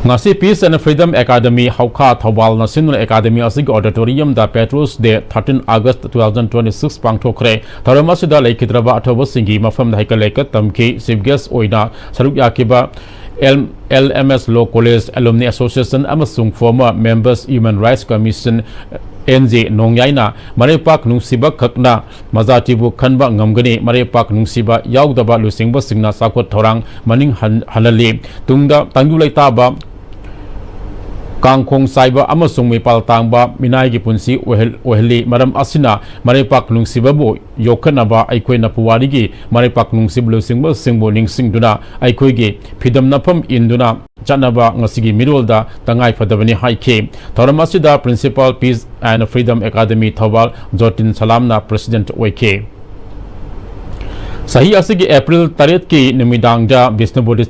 ꯉꯁꯤ Peace and Freedom Academy ꯍꯧꯈꯥ ꯊꯧꯕꯥꯜꯅ ꯁꯤꯟꯗꯨꯅ Academy ꯑꯁꯤꯒꯤ auditorium ꯗ Patriots Day thirteen August two thousand twenty-six ꯄꯥꯡꯊꯣꯛꯈ꯭ꯔꯦ꯫ ꯊꯧꯔꯝ ꯑꯁꯤꯗ ꯂꯩꯈꯤꯗ꯭ꯔꯕ ꯑꯊꯧꯕꯁꯤꯡꯒꯤ ꯃꯐꯝꯗ ꯍꯩꯀꯠ ꯂꯩꯀꯠ ꯇꯝꯈꯤ꯫ Chief guest ꯑꯣꯏꯅ ꯁꯔꯨꯛ ꯌꯥꯈꯤꯕ L-, L M S Law College Alumni Association ꯑꯃꯁꯨꯡ former members Human Rights Commission N J ꯅꯣꯡꯌꯥꯏꯅ ꯃꯔꯩꯄꯥꯛ ꯅꯨꯡꯁꯤꯕ ꯈꯛꯅ ꯃꯖꯥꯇꯤꯕꯨ ꯈꯟꯕ ꯉꯝꯒꯅꯤ꯫ ꯃꯔꯩꯄꯥꯛ ꯅꯨꯡꯁꯤꯕ ꯌꯥꯎꯗꯕ ꯂꯨꯆꯤꯡꯕꯁꯤꯡꯅ ꯆꯥꯎꯈꯠ ꯊꯧꯔꯥꯡ ꯃꯅꯤꯡ ꯍꯟ-, ꯍꯜꯍꯜꯂꯤ꯫ ꯇꯨꯡꯗ ꯇꯪꯗꯨ ꯂꯩꯇꯥꯕ ꯀꯥꯡꯈꯣꯡ ꯆꯥꯏꯕ ꯑꯃꯁꯨꯡ ꯃꯤꯄꯥꯜ ꯇꯥꯡꯕ ꯃꯤꯅꯥꯏꯒꯤ ꯄꯨꯟꯁꯤ ꯑꯣꯏꯍꯜ-, ꯑꯣꯏꯍꯜꯂꯤ꯫ ꯃꯔꯝ ꯑꯁꯤꯅ ꯃꯔꯩꯄꯥꯛ ꯅꯨꯡꯁꯤꯕꯕꯨ ꯌꯣꯛꯈꯠꯅꯕ ꯑꯩꯈꯣꯏꯅ ꯄꯨꯋꯥꯔꯤꯒꯤ ꯃꯔꯩꯄꯥꯛ ꯅꯨꯡꯁꯤꯕ ꯂꯨꯆꯤꯡꯕꯁꯤꯡꯕꯨ ꯅꯤꯡꯁꯤꯡꯗꯨꯅ ꯑꯩꯈꯣꯏꯒꯤ ꯐꯤꯗꯝꯅꯐꯝ ꯏꯟꯗꯨꯅ ꯆꯠꯅꯕ ꯉꯁꯤꯒꯤ ꯃꯤꯔꯣꯜꯗ ꯇꯉꯥꯏ ꯐꯗꯕꯅꯤ ꯍꯥꯏꯈꯤ꯫ ꯊꯧꯔꯝ ꯑꯁꯤꯗ Principal Peace and Freedom Academy Thoubal ꯖꯣꯇꯤꯟ ꯁꯂꯥꯝꯅ President ꯑꯣꯏꯈꯤ꯫ ꯆꯍꯤ ꯑꯁꯤꯒꯤ April ꯇꯔꯦꯠꯀꯤ ꯅꯨꯃꯤꯗꯥꯡꯗ ꯕꯤꯁꯅꯨꯄꯨꯔ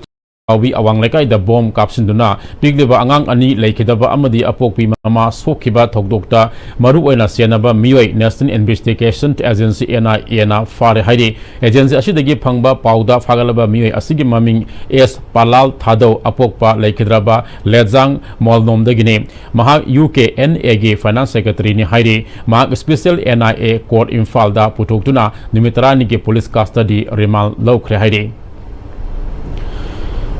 ꯀꯥꯎꯕꯤ ꯑꯋꯥꯡ ꯂꯩꯀꯥꯏꯗ ꯕꯣꯝ ꯀꯥꯞꯁꯤꯟꯗꯨꯅ ꯄꯤꯛꯂꯤꯕ ꯑꯉꯥꯡ ꯑꯅꯤ ꯂꯩꯈꯤꯗꯕ ꯑꯃꯗꯤ ꯑꯄꯣꯛꯄꯤ ꯃꯃꯥ ꯁꯣꯛꯈꯤꯕ ꯊꯧꯗꯣꯛꯇ ꯃꯔꯨꯑꯣꯏꯅ ꯆꯦꯟꯅꯕ ꯃꯤꯑꯣꯏ National Investigation Agency, N I A, ꯅ ꯐꯥꯔꯦ ꯍꯥꯏꯔꯤ꯫ Agency ꯑꯁꯤꯗꯒꯤ ꯐꯪꯕ ꯄꯥꯎꯗ ꯐꯥꯒꯠꯂꯕ ꯃꯤꯑꯣꯏ ꯑꯁꯤꯒꯤ ꯃꯃꯤꯡ ꯑꯦꯁ ꯄꯥꯂꯥꯜ ꯊꯥꯗꯧ, ꯑꯄꯣꯛꯄ ꯂꯩꯈꯤꯗ꯭ꯔꯕ ꯂꯦꯖꯥꯡ ꯃꯣꯜꯅꯣꯝꯗꯒꯤꯅꯤ꯫ ꯃꯍꯥꯛ U K N A ꯒꯤ Finance Secretary ꯅꯤ ꯍꯥꯏꯔꯤ꯫ ꯃꯍꯥꯛ Special N I A Court ꯏꯝꯐꯥꯜꯗ ꯄꯨꯊꯣꯛꯇꯨꯅ ꯅꯨꯃꯤꯠ ꯇꯔꯥꯅꯤꯒꯤ police custody remand ꯂꯧꯈ꯭ꯔꯦ ꯍꯥꯏꯔꯤ꯫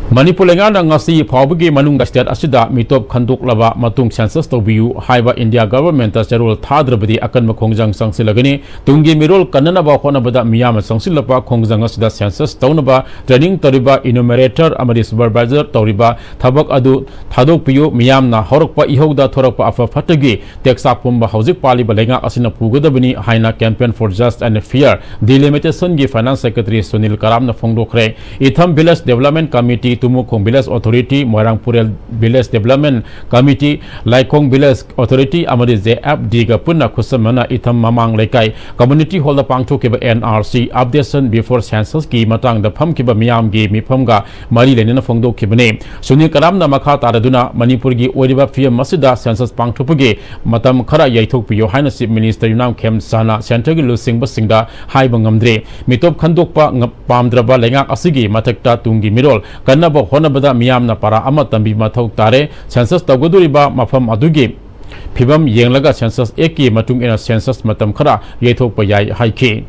ꯃꯅꯤꯄꯨꯔ ꯂꯩꯉꯥꯛꯅ ꯉꯁꯤ ꯐꯥꯎꯕꯒꯤ ꯃꯅꯨꯡꯗ state ꯑꯁꯤꯗ ꯃꯤꯇꯣꯞ ꯈꯟꯗꯣꯛꯂꯕ ꯃꯇꯨꯡ census ꯇꯧꯕꯤꯌꯨ ꯍꯥꯏꯕ India government ꯇ ꯆꯦꯔꯣꯜ ꯊꯥꯗ꯭ꯔꯕꯗꯤ ꯑꯀꯟꯕ ꯈꯣꯡꯖꯪ ꯆꯪꯁꯤꯜꯂꯒꯅꯤ꯫ ꯇꯨꯡꯒꯤ ꯃꯤꯔꯣꯜ ꯀꯟꯅꯅꯕ ꯍꯣꯠꯅꯕꯗ ꯃꯤꯌꯥꯝꯅ ꯆꯪꯁꯤꯜꯂꯛꯄ ꯈꯣꯡꯖꯪ ꯑꯁꯤꯗ census ꯇꯧꯅꯕ training ꯇꯧꯔꯤꯕ enumerator ꯑꯃꯗꯤ supervisor ꯇꯧꯔꯤꯕ ꯊꯕꯛ ꯑꯗꯨ ꯊꯥꯗꯣꯛꯄꯤꯌꯨ꯫ ꯃꯤꯌꯥꯝꯅ ꯍꯧꯔꯛꯄ ꯏꯍꯧꯗ ꯊꯣꯔꯛꯄ ꯑꯐ ꯐꯠꯇꯒꯤ ꯇꯦꯛꯆꯥꯛ ꯄꯨꯝꯕ ꯍꯧꯖꯤꯛ ꯄꯥꯜꯂꯤꯕ ꯂꯩꯉꯥꯛ ꯑꯁꯤꯅ ꯄꯨꯒꯗꯕꯅꯤ ꯍꯥꯏꯅ Campaign for Just and Fair Delimitation ꯒꯤ Finance Secretary Sunil ꯀꯔꯥꯝꯅ ꯐꯣꯡꯗꯣꯛꯈ꯭ꯔꯦ꯫ ꯏꯊꯝ Village Development Committee, ꯇꯨꯃꯨꯈꯣꯡ Village Authority, ꯃꯣꯏꯔꯥꯡ ꯄꯨꯔꯦꯜ Village Development Committee, ꯂꯥꯏꯈꯣꯡ Village Authority ꯑꯃꯗꯤ J F D ꯒ ꯄꯨꯟꯅ ꯈꯨꯠꯁꯝꯅꯅ ꯏꯊꯝ ꯃꯃꯥꯡ ꯂꯩꯀꯥꯏ Community Hall ꯗ ꯄꯥꯡꯊꯣꯛꯈꯤꯕ N R C Updation Before Census ꯀꯤ ꯃꯇꯥꯡꯗ ꯐꯝꯈꯤꯕ ꯃꯤꯌꯥꯝꯒꯤ ꯃꯤꯐꯝꯒ ꯃꯔꯤ ꯂꯩꯅꯅ ꯐꯣꯡꯗꯣꯛꯈꯤꯕꯅꯤ꯫ ꯁꯨꯅꯤꯜ ꯀꯔꯥꯝꯅ ꯃꯈꯥ ꯇꯥꯔꯗꯨꯅ ꯃꯅꯤꯄꯨꯔꯒꯤ ꯑꯣꯏꯔꯤꯕ ꯐꯤꯕꯝ ꯑꯁꯤꯗ census ꯄꯥꯡꯊꯣꯛꯄꯒꯤ ꯃꯇꯝ ꯈꯔ ꯌꯩꯊꯣꯛꯄꯤꯌꯨ ꯍꯥꯏꯅ Chief Minister ꯌꯨꯝꯅꯥꯝ ꯈꯦꯝꯆꯥꯅ centre ꯒꯤ ꯂꯨꯆꯤꯡꯕꯁꯤꯡꯗ ꯍꯥꯏꯕ ꯉꯝꯗ꯭ꯔꯤ꯫ ꯃꯤꯇꯣꯞ ꯈꯟꯗꯣꯛꯄ ꯉ-, ꯄꯥꯝꯗ꯭ꯔꯕ ꯂꯩꯉꯥꯛ ꯑꯁꯤꯒꯤ ꯃꯊꯛꯇ ꯇꯨꯡꯒꯤ ꯃꯤꯔꯣꯜ ꯀꯟꯅꯕ ꯍꯣꯠꯅꯕꯗ ꯃꯤꯌꯥꯝꯅ ꯄꯥꯔꯥ ꯑꯃ ꯇꯝꯕꯤꯕ ꯃꯊꯧ ꯇꯥꯔꯦ꯫ Census ꯇꯧꯒꯗꯧꯔꯤꯕ ꯃꯐꯝ ꯑꯗꯨꯒꯤ ꯐꯤꯕꯝ ꯌꯦꯡꯂꯒ Census Act ꯀꯤ ꯃꯇꯨꯡ ꯏꯟꯅ census ꯃꯇꯝ ꯈꯔ ꯌꯩꯊꯣꯛꯄ ꯌꯥꯏ ꯍꯥꯏꯈꯤ꯫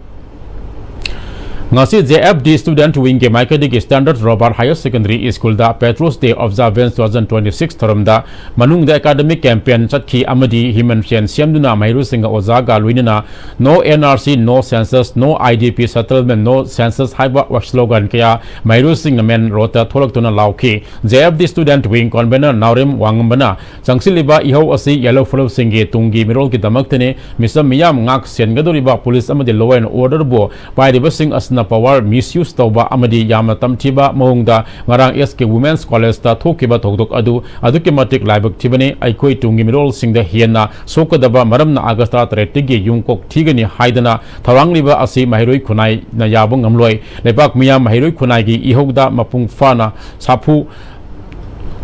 ꯉꯁꯤ J F D Student Wing ꯒꯤ ꯃꯥꯏꯀꯩꯗꯒꯤ Standard Robert Higher Secondary School ꯗ Patriots Day Observance two thousand twenty-six ꯊꯧꯔꯝꯗ ꯃꯅꯨꯡꯗ academic campaign ꯆꯠꯈꯤ ꯑꯃꯗꯤ ꯍꯤꯃꯟ ꯆꯦꯟ ꯁꯦꯝꯗꯨꯅ ꯃꯍꯩꯔꯣꯏꯁꯤꯡꯒ ꯑꯣꯖꯥꯒ ꯂꯣꯏꯅꯅ No N R C, No Census, No I D P Settlement, No Census ꯍꯥꯏꯕ slogan ꯀꯌꯥ ꯃꯍꯩꯔꯣꯏꯁꯤꯡꯅ main road ꯇ ꯊꯣꯛꯂꯛꯇꯨꯅ ꯂꯥꯎꯈꯤ꯫ J F D Student Wing Convener ꯅꯥꯎꯔꯦꯝ ꯋꯥꯉꯝꯕꯅ ꯆꯪꯁꯤꯜꯂꯤꯕ ꯏꯍꯧ ꯑꯁꯤ ꯌꯦꯜꯍꯧ ꯐꯨꯔꯨꯞꯁꯤꯡꯒꯤ ꯇꯨꯡꯒꯤ ꯃꯤꯔꯣꯜꯒꯤꯗꯃꯛꯇꯅꯤ꯫ ꯃꯤꯆꯝ ꯃꯤꯌꯥꯝ ꯉꯥꯛ ꯁꯦꯟꯒꯗꯧꯔꯤꯕ police ꯑꯃꯗꯤ law and order ꯕꯨ ꯄꯥꯏꯔꯤꯕꯁꯤꯡ ꯑꯁꯤꯅ ꯅ power misuse ꯇꯧꯕ ꯑꯃꯗꯤ ꯌꯥꯝꯅ ꯇꯝꯊꯤꯕ ꯃꯑꯣꯡꯗ ꯉꯔꯥꯡ S K Women's College ꯇ ꯊꯣꯛꯈꯤꯕ ꯊꯧꯗꯣꯛ ꯑꯗꯨ ꯑꯗꯨꯛꯀꯤ ꯃꯇꯤꯛ ꯂꯥꯏꯕꯛ ꯊꯤꯕꯅꯤ꯫ ꯑꯩꯈꯣꯏ ꯇꯨꯡꯒꯤ ꯃꯤꯔꯣꯜꯁꯤꯡꯗ ꯍꯦꯟꯅ ꯁꯣꯛꯀꯗꯕ ꯃꯔꯝꯅ August ꯇꯔꯥꯇꯔꯦꯠꯇꯒꯤ ꯌꯨꯝ ꯀꯣꯛ ꯊꯤꯒꯅꯤ ꯍꯥꯏꯗꯅ ꯊꯧꯔꯥꯡꯂꯤꯕ ꯑꯁꯤ ꯃꯍꯩꯔꯣꯏ ꯈꯨꯟꯅꯥꯏꯅ ꯌꯥꯕ ꯉꯝꯂꯣꯏ꯫ ꯂꯩꯕꯥꯛ ꯃꯤꯌꯥꯝ ꯃꯍꯩꯔꯣꯏ ꯈꯨꯟꯅꯥꯏꯒꯤ ꯏꯍꯧꯗ ꯃꯄꯨꯡ ꯐꯥꯅ ꯁꯥꯐꯨ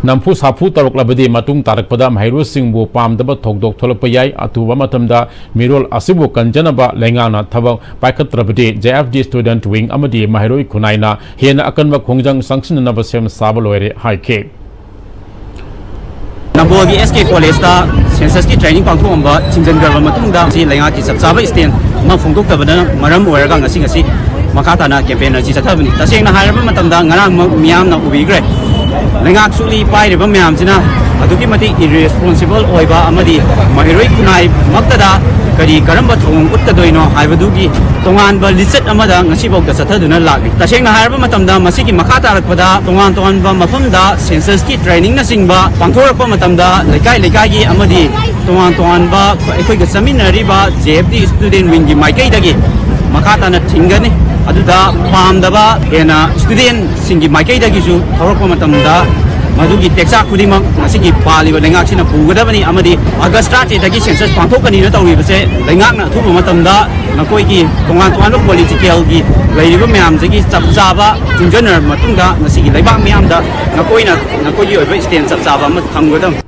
ꯅꯝꯐꯨ ꯁꯥꯐꯨ ꯇꯧꯔꯛꯂꯕꯗꯤ ꯃꯇꯨꯡ ꯇꯥꯔꯛꯄꯗ ꯃꯍꯩꯔꯣꯏꯁꯤꯡꯕꯨ ꯄꯥꯝꯗꯕ ꯊꯧꯗꯣꯛ ꯊꯣꯛꯂꯛꯄ ꯌꯥꯏ꯫ ꯑꯊꯨꯕ ꯃꯇꯝꯗ ꯃꯤꯔꯣꯜ ꯑꯁꯤꯕꯨ ꯀꯟꯖꯅꯕ ꯂꯩꯉꯥꯛꯅ ꯊꯕꯛ ꯄꯥꯏꯈꯠꯇ꯭ꯔꯕꯗꯤ J F D Student Wing ꯑꯃꯗꯤ ꯃꯍꯩꯔꯣꯏ ꯈꯨꯟꯅꯥꯏꯅ ꯍꯦꯟꯅ ꯑꯀꯟꯕ ꯈꯣꯡꯖꯪ ꯆꯪꯁꯤꯟꯅꯅꯕ ꯁꯦꯝ ꯁꯥꯕ ꯂꯣꯏꯔꯦ ꯍꯥꯏꯈꯤ꯫ ꯅꯝꯕꯣꯜꯒꯤ S K College ꯇ census ꯀꯤ training ꯄꯥꯡꯊꯣꯛꯑꯝꯕ ꯊꯤꯡꯖꯤꯟꯈ꯭ꯔꯕ ꯃꯇꯨꯡꯗ ꯉꯁꯤ ꯂꯩꯉꯥꯛꯀꯤ ꯆꯞ ꯆꯥꯕ stand ꯑꯃ ꯐꯣꯡꯗꯣꯛꯇꯕꯅ ꯃꯔꯝ ꯑꯣꯏꯔꯒ ꯉꯁꯤ ꯉꯁꯤ ꯃꯈꯥ ꯇꯥꯅ campaign ꯑꯁꯤ ꯆꯠꯊꯕꯅꯤ꯫ ꯇꯁꯦꯡꯅ ꯍꯥꯏꯔꯕ ꯃꯇꯝꯗ ꯉꯔꯥꯡꯃꯛ ꯃꯤꯌꯥꯝꯅ ꯎꯕꯤꯈ꯭ꯔꯦ, ꯂꯩꯉꯥꯛ ꯁꯨꯛꯂꯤ ꯄꯥꯏꯔꯤꯕ ꯃꯌꯥꯝꯁꯤꯅ ꯑꯗꯨꯛꯀꯤ ꯃꯇꯤꯛ irresponsible ꯑꯣꯏꯕ ꯑꯃꯗꯤ ꯃꯍꯩꯔꯣꯏ ꯈꯨꯟꯅꯥꯏꯃꯛꯇꯗ ꯀꯔꯤ ꯀꯔꯝꯕ ꯊꯧꯑꯣꯡ ꯎꯠꯀꯗꯣꯏꯅꯣ ꯍꯥꯏꯕꯗꯨꯒꯤ ꯇꯣꯉꯥꯟꯕ ꯂꯤꯆꯠ ꯑꯃꯗ ꯉꯁꯤꯐꯥꯎꯗ ꯆꯠꯊꯗꯨꯅ ꯂꯥꯛꯂꯤ꯫ ꯇꯁꯦꯡꯅ ꯍꯥꯏꯔꯕ ꯃꯇꯝꯗ ꯃꯁꯤꯒꯤ ꯃꯈꯥ ꯇꯥꯔꯛꯄꯗ ꯇꯣꯉꯥꯟ ꯇꯣꯉꯥꯟꯕ ꯃꯐꯝꯗ census ꯀꯤ training ꯅꯆꯤꯡꯕ ꯄꯥꯡꯊꯣꯔꯛꯄ ꯃꯇꯝꯗ ꯂꯩꯀꯥꯏ ꯂꯩꯀꯥꯏꯒꯤ ꯑꯃꯗꯤ ꯇꯣꯉꯥꯟ ꯇꯣꯉꯥꯟꯕ ꯑꯩꯈꯣꯏꯒ ꯆꯠꯃꯤꯟꯅꯔꯤꯕ J F D Student Wing ꯒꯤ ꯃꯥꯏꯀꯩꯗꯒꯤ ꯃꯈꯥ ꯇꯥꯅ ꯊꯤꯡꯒꯅꯤ꯫ ꯑꯗꯨꯗ ꯄꯥꯝꯗꯕ ꯍꯦꯟꯅ student ꯁꯤꯡꯒꯤ ꯃꯥꯏꯀꯩꯗꯒꯤꯁꯨ ꯊꯧꯔꯛꯄ ꯃꯇꯝꯗ ꯃꯗꯨꯒꯤ ꯇꯦꯛꯆꯥꯛ ꯈꯨꯗꯤꯡꯃꯛ ꯉꯁꯤꯒꯤ ꯄꯥꯜꯂꯤꯕ ꯂꯩꯉꯥꯛꯁꯤꯅ ꯄꯨꯒꯗꯕꯅꯤ ꯑꯃꯗꯤ August ꯇꯔꯥꯇꯔꯦꯠꯇꯒꯤ census ꯄꯥꯡꯊꯣꯛꯀꯅꯤꯅ ꯇꯧꯔꯤꯕꯁꯦ ꯂꯩꯉꯥꯛꯅ ꯑꯊꯨꯕ ꯃꯇꯝꯗ ꯅꯈꯣꯏꯒꯤ ꯇꯣꯉꯥꯟ ꯇꯣꯉꯥꯟꯕ political ꯒꯤ ꯂꯩꯔꯤꯕ ꯃꯌꯥꯝꯁꯤꯒꯤ ꯆꯞ ꯆꯥꯕ ꯇꯨꯡꯁꯤꯟꯅꯔꯕ ꯃꯇꯨꯡꯗ ꯉꯁꯤꯒꯤ ꯂꯩꯕꯥꯛ ꯃꯤꯌꯥꯝꯗ ꯅꯈꯣꯏꯅ ꯅꯈꯣꯏꯒꯤ ꯑꯣꯏꯕ stand ꯆꯞ ꯆꯥꯕ ꯑꯃ ꯊꯝꯒꯗꯕꯅꯤ꯫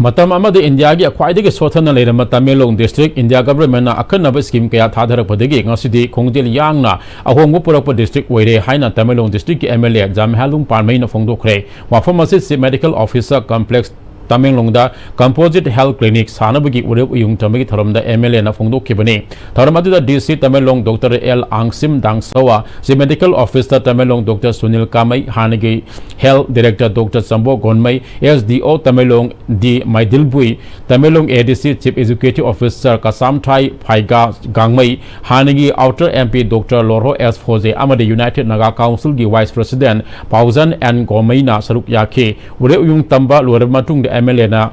ꯃꯇꯝ ꯑꯃꯗ ꯏꯟꯗꯤꯌꯥꯒꯤ ꯈ꯭ꯋꯥꯏꯗꯒꯤ ꯁꯣꯠꯊꯅ ꯂꯩꯔꯝꯕ ꯇꯃꯦꯡꯂꯣꯡ district ꯏꯟꯗꯤꯌꯥ government ꯅ ꯑꯈꯟꯅꯕ scheme ꯀꯌꯥ ꯊꯥꯗꯔꯛꯄꯗꯒꯤ ꯉꯁꯤꯗꯤ ꯈꯣꯡꯖꯦꯜ ꯌꯥꯡꯅ ꯑꯍꯣꯡꯕ ꯄꯨꯔꯛꯄ district ꯑꯣꯏꯔꯦ ꯍꯥꯏꯅ ꯇꯃꯦꯡꯂꯣꯡ district ꯀꯤ M L A ꯖꯥꯝꯍꯦꯂꯨꯡ ꯄꯥꯟꯃꯩꯅ ꯐꯣꯡꯗꯣꯛꯈ꯭ꯔꯦ꯫ ꯋꯥꯐꯝ ꯑꯁꯤ Chief Medical Officer Complex ꯇꯃꯦꯡꯂꯣꯡꯗ composite health clinic ꯁꯥꯅꯕꯒꯤ ꯎꯔꯦꯞ ꯎꯌꯨꯡ ꯊꯝꯕꯒꯤ ꯊꯧꯔꯝꯗ M L A ꯅ ꯐꯣꯡꯗꯣꯛꯈꯤꯕꯅꯤ꯫ ꯊꯧꯔꯝ ꯑꯗꯨꯗ D C Tamenglong Doctor L ꯑꯥꯡꯁꯤꯝ ꯗꯥꯡꯁꯧꯋꯥ, Chief Medical Officer Tamenglong Doctor Sunil ꯀꯥꯃꯩ, ꯍꯥꯟꯅꯒꯤ Health Director Doctor ꯆꯝꯕꯣ ꯒꯣꯟꯃꯩ, S D O Tamenglong D ꯃꯥꯏꯗꯤꯜꯕꯨꯏ, Tamenglong A D C Chief Executive Officer ꯀꯁꯥꯝꯊꯥꯏ ꯐꯥꯏꯒꯥ ꯒꯥꯡꯃꯩ, ꯍꯥꯟꯅꯒꯤ Outer M P Doctor ꯂꯣꯔꯍꯣ S ꯐꯣꯖꯦ ꯑꯃꯗꯤ United Naga Council ꯒꯤ Vice President ꯄꯥꯎꯖꯟ ꯑꯦꯟ ꯒꯣꯃꯩꯅ ꯁꯔꯨꯛ ꯌꯥꯈꯤ꯫ ꯎꯔꯦꯞ ꯎꯌꯨꯡ ꯇꯝꯕ ꯂꯣꯏꯔꯕ ꯃꯇꯨꯡꯗ M L A ꯅ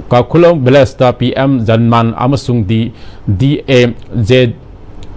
ꯀꯥꯈꯨꯂꯝ village ꯇ P M ꯖꯟꯃꯥꯟ ꯑꯃꯁꯨꯡ D, D A J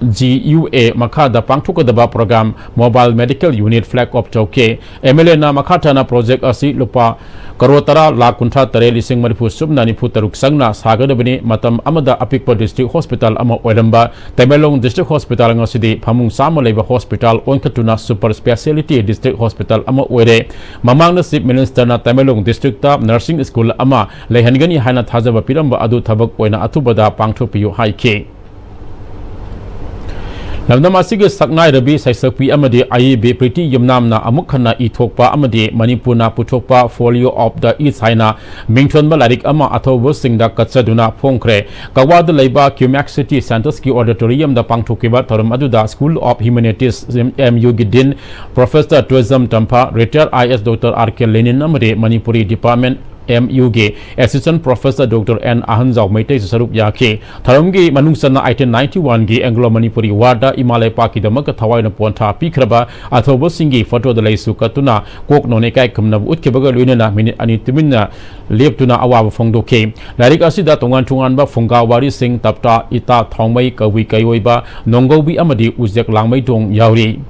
G U A ꯃꯈꯥꯗ ꯄꯥꯡꯊꯣꯛꯀꯗꯕ program Mobile Medical Unit flag off ꯇꯧꯈꯤ꯫ ꯑꯦꯝ ꯑꯦꯜ ꯑꯦꯅ ꯃꯈꯥ ꯇꯥꯅ project ꯑꯁꯤ ꯂꯨꯄꯥ ꯀꯔꯣꯔ ꯇꯔꯥ ꯂꯥꯈ ꯀꯨꯟꯊ꯭ꯔꯥ ꯇꯔꯦꯠ ꯂꯤꯁꯤꯡ ꯃꯔꯤꯐꯨ ꯁꯨꯞꯅ ꯅꯤꯐꯨ ꯇꯔꯨꯛ ꯆꯪꯅ ꯁꯥꯒꯗꯕꯅꯤ꯫ ꯃꯇꯝ ꯑꯃꯗ ꯑꯄꯤꯛꯄ district hospital ꯑꯃ ꯑꯣꯏꯔꯝꯕ ꯇꯃꯦꯡꯂꯣꯡ district hospital ꯉꯁꯤꯗꯤ ꯐꯃꯨꯡ ꯆꯥꯝꯃ ꯂꯩꯕ hospital ꯑꯣꯟꯈꯠꯇꯨꯅ super speciality district hospital ꯑꯃ ꯑꯣꯏꯔꯦ꯫ ꯃꯃꯥꯡꯗ Chief Ministerꯅ ꯇꯃꯦꯡꯂꯣꯡ districtꯇ nursing school ꯑꯃ ꯂꯩꯍꯟꯒꯅꯤ ꯍꯥꯏꯅ ꯊꯥꯖꯕ ꯄꯤꯔꯝꯕ ꯑꯗꯨ ꯊꯕꯛ ꯑꯣꯏꯅ ꯑꯊꯨꯕꯗ ꯄꯥꯡꯊꯣꯛꯄꯤꯌꯨ ꯍꯥꯏꯈꯤ꯫ ꯂꯝꯗꯝ ꯑꯁꯤꯒꯤ ꯁꯛꯅꯥꯏꯔꯕꯤ ꯁꯩꯁꯛꯄꯤ ꯑꯃꯗꯤ ꯑꯏꯕꯤ ꯄ꯭ꯔꯤꯇꯤ ꯌꯨꯝꯅꯥꯝꯅ ꯑꯃꯨꯛ ꯍꯟꯅ ꯏꯊꯣꯛꯄ ꯑꯃꯗꯤ ꯃꯅꯤꯄꯨꯔꯅ ꯄꯨꯊꯣꯛꯄ Folio of the East ꯍꯥꯏꯅ ꯃꯤꯡꯊꯣꯟꯕ ꯂꯥꯏꯔꯤꯛ ꯑꯃ ꯑꯊꯧꯕꯁꯤꯡꯗ ꯀꯠꯆꯗꯨꯅ ꯐꯣꯡꯈ꯭ꯔꯦ꯫ ꯀꯛꯋꯥꯗ ꯂꯩꯕ Cumack City Centreꯒꯤ auditoriumꯗ ꯄꯥꯡꯊꯣꯛꯈꯤꯕ ꯊꯧꯔꯝ ꯑꯗꯨꯗ School of Humanities, M U ꯒꯤ Dean Professor Tourism Tampha, retired I A S Doctor R K Lenin ꯑꯃꯗꯤ Manipuri Department M U ꯒꯤ Assistant Professor Doctor N ꯑꯍꯟꯖꯥꯎ ꯃꯩꯇꯩꯁꯨ ꯁꯔꯨꯛ ꯌꯥꯈꯤ꯫ ꯊꯧꯔꯝꯒꯤ ꯃꯅꯨꯡ ꯆꯟꯅ eighteen ninety-oneꯒꯤ Anglo Manipuri Warꯗ ꯏꯃꯥ ꯂꯩꯄꯥꯛꯀꯤꯗꯃꯛꯇ ꯊꯋꯥꯏꯅ ꯄꯣꯟꯊꯥ ꯄꯤꯈ꯭ꯔꯕ ꯑꯊꯧꯕꯁꯤꯡꯒꯤ photoꯗ ꯂꯩꯁꯨ ꯀꯠꯇꯨꯅ ꯀꯣꯛ ꯅꯣꯟꯅ ꯏꯀꯥꯏ ꯈꯨꯝꯅꯕ ꯎꯠꯈꯤꯕꯒ ꯂꯣꯏꯅꯅ minute ꯑꯅꯤ ꯇꯨꯃꯤꯟꯅ ꯂꯦꯞꯇꯨꯅ ꯑꯋꯥꯕ ꯐꯣꯡꯗꯣꯛꯈꯤ꯫ ꯂꯥꯏꯔꯤꯛ ꯑꯁꯤꯗ ꯇꯣꯉꯥꯟ ꯇꯣꯉꯥꯟꯕ ꯐꯨꯡꯒꯥ ꯋꯥꯔꯤꯁꯤꯡ, ꯇꯞꯇꯥ, ꯏꯇꯥ, ꯊꯥꯎꯃꯩ, ꯀꯕꯨꯏ ꯀꯩꯑꯣꯏꯕ, ꯅꯣꯡꯒꯧꯕꯤ ꯑꯃꯗꯤ ꯎꯖꯦꯛ ꯂꯥꯡꯃꯩꯗꯣꯡ ꯌꯥꯎꯔꯤ꯫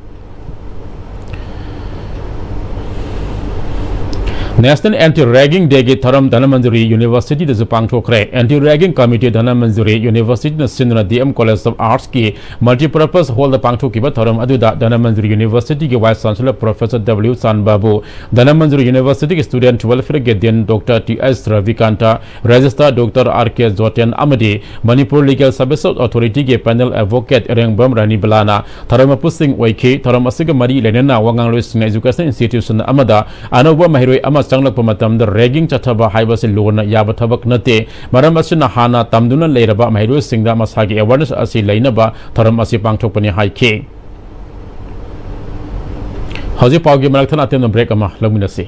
National Anti Ragging Dayꯒꯤ ꯊꯧꯔꯝ Dhanamanjuri Universityꯗꯁꯨ ꯄꯥꯡꯊꯣꯛꯈ꯭ꯔꯦ꯫ Anti Ragging Committee Dhanamanjuri Universityꯅ ꯁꯤꯟꯗꯨꯅ D M College of Artsꯀꯤ Multipurpose Hallꯗ ꯄꯥꯡꯊꯣꯛꯈꯤꯕ ꯊꯧꯔꯝ ꯑꯗꯨꯗ Dhanamanjuri Universityꯒꯤ Vice Chancellor Professor W ꯆꯥꯟꯕꯥꯕꯨ, Dhanamanjuri Universityꯒꯤ Student Welfareꯒꯤ Dean Doctor T S Rabikanta, Registrar Doctor R K ꯖꯣꯇꯦꯟ ꯑꯃꯗꯤ Manipur Legal Services Authorityꯒꯤ Panel Advocate ꯏꯔꯦꯡꯕꯝ ꯔꯥꯅꯤꯕꯂꯥꯅ ꯊꯧꯔꯝ ꯃꯄꯨꯁꯤꯡ ꯑꯣꯏꯈꯤ꯫ ꯊꯧꯔꯝ ꯑꯁꯤꯒ ꯃꯔꯤ ꯂꯩꯅꯅ ꯋꯥ ꯉꯥꯡꯂꯣꯏꯁꯤꯡꯅ education institution ꯑꯃꯗ ꯑꯅꯧꯕ ꯃꯍꯩꯔꯣꯏ ꯑꯃ ꯆꯪꯂꯛꯄ ꯃꯇꯝꯗ ragging ꯆꯠꯊꯕ ꯍꯥꯏꯕꯁꯤ ꯂꯣꯟꯅ ꯌꯥꯕ ꯊꯕꯛ ꯅꯠꯇꯦ꯫ ꯃꯔꯝ ꯑꯁꯤꯅ ꯍꯥꯟꯅ ꯇꯝꯗꯨꯅ ꯂꯩꯔꯕ ꯃꯍꯩꯔꯣꯏꯁꯤꯡꯗ ꯃꯁꯥꯒꯤ awareness ꯑꯁꯤ ꯂꯩꯅꯕ ꯊꯧꯔꯝ ꯑꯁꯤ ꯄꯥꯡꯊꯣꯛꯄꯅꯤ ꯍꯥꯏꯈꯤ꯫ ꯍꯧꯖꯤꯛ ꯄꯥꯎꯒꯤ ꯃꯔꯛ ꯊꯠꯅ ꯑꯇꯦꯟꯕ break ꯑꯃ ꯂꯧꯃꯤꯟꯅꯁꯤ꯫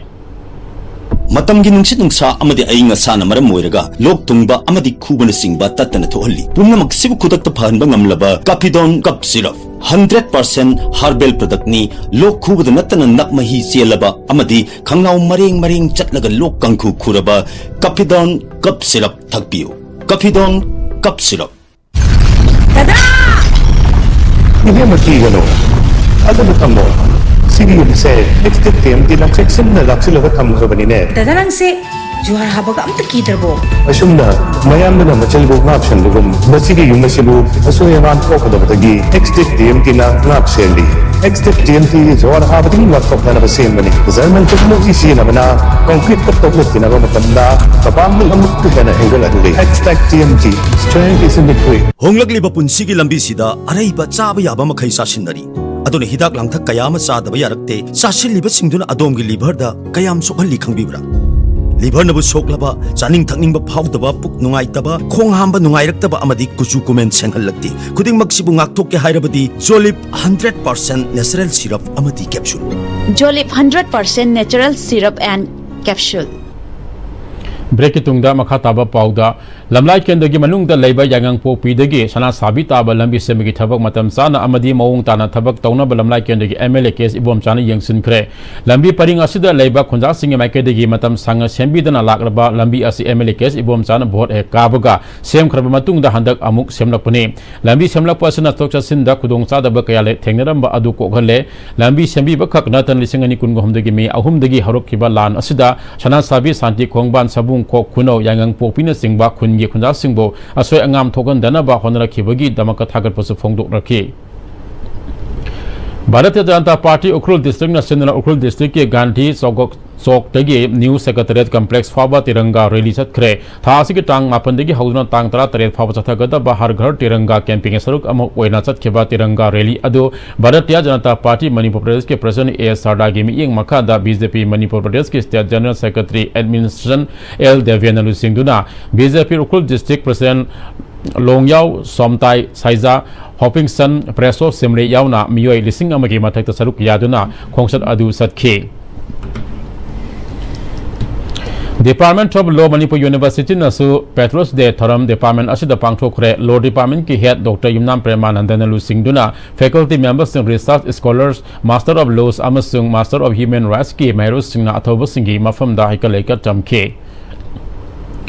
ꯃꯇꯝꯒꯤ ꯅꯨꯡꯁꯤꯠ ꯅꯨꯡꯁꯥ ꯑꯃꯗꯤ ꯑꯏꯪ ꯑꯁꯥꯅ ꯃꯔꯝ ꯑꯣꯏꯔꯒ ꯂꯣꯛ ꯊꯨꯡꯕ ꯑꯃꯗꯤ ꯈꯨꯕꯅꯆꯤꯡꯕ ꯇꯠꯇꯅ ꯊꯣꯛꯍꯜꯂꯤ꯫ ꯄꯨꯝꯅꯃꯛꯁꯤꯕꯨ ꯈꯨꯗꯛꯇ ꯐꯍꯟꯕ ꯉꯝꯂꯕ Caphidone Cough Syrup, hundred percent herbal productꯅꯤ꯫ ꯂꯣꯛ ꯈꯨꯕꯗ ꯅꯠꯇꯅ ꯅꯞ ꯃꯍꯤ ꯆꯦꯜꯂꯕ ꯑꯃꯗꯤ ꯈꯪꯅꯥꯎ ꯃꯔꯦꯡ ꯃꯔꯦꯡ ꯆꯠꯂꯒ ꯂꯣꯛ ꯀꯥꯡꯈꯨ ꯈꯨꯔꯕ Caphidone Cough Syrup ꯊꯛꯄꯤꯌꯨ꯫ Caphidone Cough Syrup꯫ ꯗꯗꯥ! ꯏꯕꯦꯝꯃ, ꯀꯤꯒꯅꯨ, ꯊꯥꯖꯕ ꯊꯝꯃꯣ꯫ ꯁꯤꯒꯤ ꯌꯨꯝꯁꯦ ꯑꯦꯛꯁ ꯇꯤꯝ ꯇꯤꯅ ꯆꯦꯛꯁꯤꯟꯅ ꯂꯥꯛꯁꯤꯜꯂꯒ ꯊꯝꯈ꯭ꯔꯕꯅꯤꯅꯦ꯫ ꯗꯥꯗꯥ, ꯅꯪꯁꯦ ꯖꯨꯍꯥꯔ ꯍꯥꯕꯒ ꯑꯝꯇ ꯀꯤꯗ꯭ꯔꯕꯣ? ꯑꯁꯨꯝꯅ ꯃꯌꯥꯝꯗꯨꯅ ꯃꯆꯜꯕꯨ ꯉꯥꯛ ꯁꯦꯟꯕꯒꯨꯝ, ꯃꯁꯤꯒꯤ ꯌꯨꯝ ꯑꯁꯤꯕꯨ ꯑꯁꯣꯏ ꯑꯉꯥꯝ ꯊꯣꯛꯀꯗꯕꯗꯒꯤ ꯑꯦꯛꯁ ꯇꯤꯝ ꯇꯤꯅ ꯉꯥꯛ ꯁꯦꯜꯂꯤ꯫ ꯑꯦꯛꯁ ꯇꯤꯝ ꯇꯤꯗꯤ ꯖꯨꯍꯥꯔ ꯍꯥꯕꯗꯒꯤ ꯉꯥꯛꯊꯣꯛꯅꯅꯕ ꯁꯦꯝꯕꯅꯤ꯫ ꯖꯔꯃꯟ ꯇꯦꯛꯅꯣꯂꯣꯖꯤ ꯁꯤꯖꯤꯟꯅꯕꯅ ꯀꯣꯡꯀ꯭ꯔꯤꯠꯇ ꯇꯣꯛꯂꯛꯈꯤꯅꯕ ꯃꯇꯝꯗ ꯃꯄꯥꯡꯒꯜ ꯑꯃꯨꯛꯀ ꯍꯦꯟꯅ ꯍꯦꯟꯒꯠꯍꯜꯂꯤ꯫ X team T, strength is in the grit. ꯍꯣꯡꯂꯛꯂꯤꯕ ꯄꯨꯟꯁꯤꯒꯤ ꯂꯝꯕꯤꯁꯤꯗ ꯑꯔꯩꯕ ꯆꯥꯕ ꯌꯥꯕ ꯃꯈꯩ ꯆꯥꯁꯤꯟꯅꯔꯤ꯫ ꯑꯗꯨꯅ ꯍꯤꯗꯥꯛ ꯂꯥꯡꯊꯛ ꯀꯌꯥ ꯑꯃ ꯆꯥꯗꯕ ꯌꯥꯔꯛꯇꯦ꯫ ꯆꯥꯁꯤꯜꯂꯤꯕꯁꯤꯡꯗꯨꯅ ꯑꯗꯣꯝꯒꯤ ꯂꯤꯚꯔꯗ ꯀꯌꯥꯝ ꯁꯣꯛꯍꯜꯂꯤ ꯈꯪꯕꯤꯕ꯭ꯔꯥ? ꯂꯤꯚꯔꯅꯕꯨ ꯁꯣꯛꯂꯕ, ꯆꯥꯅꯤꯡ ꯊꯛꯅꯤꯡꯕ ꯐꯥꯎꯗꯕ, ꯄꯨꯛ ꯅꯨꯡꯉꯥꯏꯇꯕ, ꯈꯣꯡ ꯍꯥꯝꯕ ꯅꯨꯡꯉꯥꯏꯔꯛꯇꯕ ꯑꯃꯗꯤ ꯀꯨꯆꯨ ꯀꯨꯃꯦꯟ ꯁꯦꯡꯍꯜꯂꯛꯇꯦ꯫ ꯈꯨꯗꯤꯡꯃꯛꯁꯤꯕꯨ ꯉꯥꯛꯊꯣꯛꯀꯦ ꯍꯥꯏꯔꯕꯗꯤ ꯖꯣꯂꯤꯞ ꯍꯟꯗ꯭ꯔꯦꯠ ꯄꯥꯔꯁꯦꯟ ꯅꯦꯆꯔꯦꯜ ꯁꯤꯔꯞ ꯑꯃꯗꯤ capsule. Jolib hundred percent natural syrup and capsule. ꯕ꯭ꯔꯦꯛꯀꯤ ꯇꯨꯡꯗ ꯃꯈꯥ ꯇꯥꯕ ꯄꯥꯎꯗ, ꯂꯝꯂꯥꯏ ꯀꯦꯟꯗ꯭ꯔꯒꯤ ꯃꯅꯨꯡꯗ ꯂꯩꯕ ꯌꯥꯏꯉꯪꯄꯣꯛꯄꯤꯗꯒꯤ ꯁꯅꯥꯁꯥꯕꯤ ꯇꯥꯕ ꯂꯝꯕꯤ ꯁꯦꯝꯕꯒꯤ ꯊꯕꯛ ꯃꯇꯝ ꯆꯥꯅ ꯑꯃꯗꯤ ꯃꯑꯣꯡ ꯇꯥꯅ ꯊꯕꯛ ꯇꯧꯅꯕ ꯂꯝꯂꯥꯏ ꯀꯦꯟꯗ꯭ꯔꯒꯤ M L A K S ꯏꯕꯣꯝꯆꯥꯅ ꯌꯦꯡꯁꯤꯟꯈ꯭ꯔꯦ꯫ ꯂꯝꯕꯤ ꯄꯔꯤꯡ ꯑꯁꯤꯗ ꯂꯩꯕ ꯈꯨꯟꯖꯥꯁꯤꯡꯒꯤ ꯃꯥꯏꯀꯩꯗꯒꯤ ꯃꯇꯝ ꯁꯥꯡꯅ ꯁꯦꯝꯕꯤꯗꯅ ꯂꯥꯛꯂꯕ ꯂꯝꯕꯤ ꯑꯁꯤ M L A K S ꯏꯕꯣꯝꯆꯥꯅ ꯚꯣꯠ ꯍꯦꯛ ꯀꯥꯕꯒ ꯁꯦꯝꯈ꯭ꯔꯕ ꯃꯇꯨꯡꯗ ꯍꯟꯗꯛ ꯑꯃꯨꯛ ꯁꯦꯝꯂꯛꯄꯅꯤ꯫ ꯂꯝꯕꯤ ꯁꯦꯝꯂꯛꯄ ꯑꯁꯤꯅ ꯆꯠꯊꯣꯛ ꯆꯠꯁꯤꯟꯗ ꯈꯨꯗꯣꯡꯆꯥꯗꯕ ꯀꯌꯥ ꯂꯩ-, ꯊꯦꯡꯅꯔꯝꯕ ꯑꯗꯨ ꯀꯣꯛꯍꯜꯂꯦ꯫ ꯂꯝꯕꯤ ꯁꯦꯝꯕꯤꯕ ꯈꯛ ꯅꯠꯇꯅ ꯂꯤꯁꯤꯡ ꯑꯅꯤ ꯀꯨꯟꯒ ꯍꯨꯝꯗꯣꯏꯒꯤ ꯃꯦ ꯑꯍꯨꯝꯗꯒꯤ ꯍꯧꯔꯛꯈꯤꯕ ꯂꯥꯟ ꯑꯁꯤꯗ ꯁꯅꯥꯁꯥꯕꯤ, ꯁꯥꯟꯇꯤ ꯈꯣꯡꯕꯥꯟ, ꯁꯕꯨꯡꯈꯣꯛ, ꯈꯨꯅꯧ, ꯌꯥꯏꯉꯪꯄꯣꯛꯄꯤꯅꯆꯤꯡꯕ ꯈꯨꯟꯒꯤ ꯈꯨꯟꯖꯥꯁꯤꯡꯕꯨ ꯑꯁꯣꯏ ꯑꯉꯥꯝ ꯊꯣꯛꯍꯟꯗꯅꯕ ꯍꯣꯠꯅꯔꯛꯈꯤꯕꯒꯤꯗꯃꯛꯇ ꯊꯥꯒꯠꯄꯁꯨ ꯐꯣꯡꯗꯣꯛꯅꯈꯤ꯫ ꯚꯥꯔꯇꯤꯌ ꯖꯅꯇꯥ ꯄꯥꯔꯇꯤ ꯎꯈ꯭ꯔꯨꯜ ꯗꯤꯁꯇ꯭ꯔꯤꯛꯅ ꯁꯤꯟꯗꯨꯅ ꯎꯈ꯭ꯔꯨꯜ ꯗꯤꯁꯇ꯭ꯔꯤꯛꯀꯤ ꯒꯥꯟꯙꯤ ꯆꯧꯛ, ꯆꯧꯛꯇꯒꯤ ꯅ꯭ꯌꯨ ꯁꯦꯀ꯭ꯔꯦꯇꯔꯤꯌꯦꯠ ꯀꯝꯄ꯭ꯂꯦꯛꯁ ꯐꯥꯎꯕ ꯇꯤꯔꯪꯒꯥ ꯔꯦꯂꯤ ꯆꯠꯈ꯭ꯔꯦ꯫ ꯊꯥ ꯑꯁꯤꯒꯤ ꯇꯥꯡ ꯃꯥꯄꯟꯗꯒꯤ ꯍꯧꯗꯨꯅ ꯇꯥꯡ ꯇꯔꯥꯇꯔꯦꯠ ꯐꯥꯎꯕ ꯆꯠꯊꯒꯗꯕ ꯍꯔ ꯘꯔ ꯇꯤꯔꯪꯒꯥ ꯀꯦꯝꯄꯦꯟꯒꯤ ꯁꯔꯨꯛ ꯑꯃ ꯑꯣꯏꯅ ꯆꯠꯈꯤꯕ ꯇꯤꯔꯪꯒꯥ ꯔꯦꯂꯤ ꯑꯗꯨ ꯚꯥꯔꯇꯤꯌ ꯖꯅꯇꯥ ꯄꯥꯔꯇꯤ ꯃꯅꯤꯄꯨꯔ ꯄ꯭ꯔꯗꯦꯁꯀꯤ ꯄ꯭ꯔꯁꯤꯗꯦꯟꯠ ꯑꯦ ꯁꯥꯔꯗꯥꯒꯤ ꯃꯤꯠꯌꯦꯡ ꯃꯈꯥꯗ ꯕꯤ ꯖꯦ ꯄꯤ ꯃꯅꯤꯄꯨꯔ ꯄ꯭ꯔꯗꯦꯁꯀꯤ state general secretary administration L ꯗꯦꯕꯦꯅ ꯂꯨꯆꯤꯡꯗꯨꯅ B J P Ukhrul district president Longyao Somtai Shaiza, ꯍꯣꯄꯤꯡꯁꯟ ꯄ꯭ꯔꯦꯁꯣ ꯁꯤꯝꯔꯦ ꯌꯥꯎꯅ ꯃꯤꯑꯣꯏ ꯂꯤꯁꯤꯡ ꯑꯃꯒꯤ ꯃꯊꯛꯇ ꯁꯔꯨꯛ ꯌꯥꯗꯨꯅ ꯈꯣꯡꯆꯠ ꯑꯗꯨ ꯆꯠꯈꯤ꯫ Department of Law Manipur University ꯅꯁꯨ Patriots Day ꯊꯧꯔꯝ department ꯑꯁꯤꯗ ꯄꯥꯡꯊꯣꯛꯈ꯭ꯔꯦ꯫ Law department ꯀꯤ head Doctor ꯌꯨꯝꯅꯥꯝ ꯄ꯭ꯔꯦꯃꯥꯅꯟꯗꯅ ꯂꯨꯆꯤꯡꯗꯨꯅ faculty member ꯁꯤꯡ, research scholars, Master of Laws ꯑꯃꯁꯨꯡ Master of Human Rights ꯀꯤ ꯃꯍꯩꯔꯣꯏꯁꯤꯡꯅ ꯑꯊꯧꯕꯁꯤꯡꯒꯤ ꯃꯐꯝꯗ ꯍꯩꯀꯠ ꯂꯩꯀꯠ ꯇꯝꯈꯤ꯫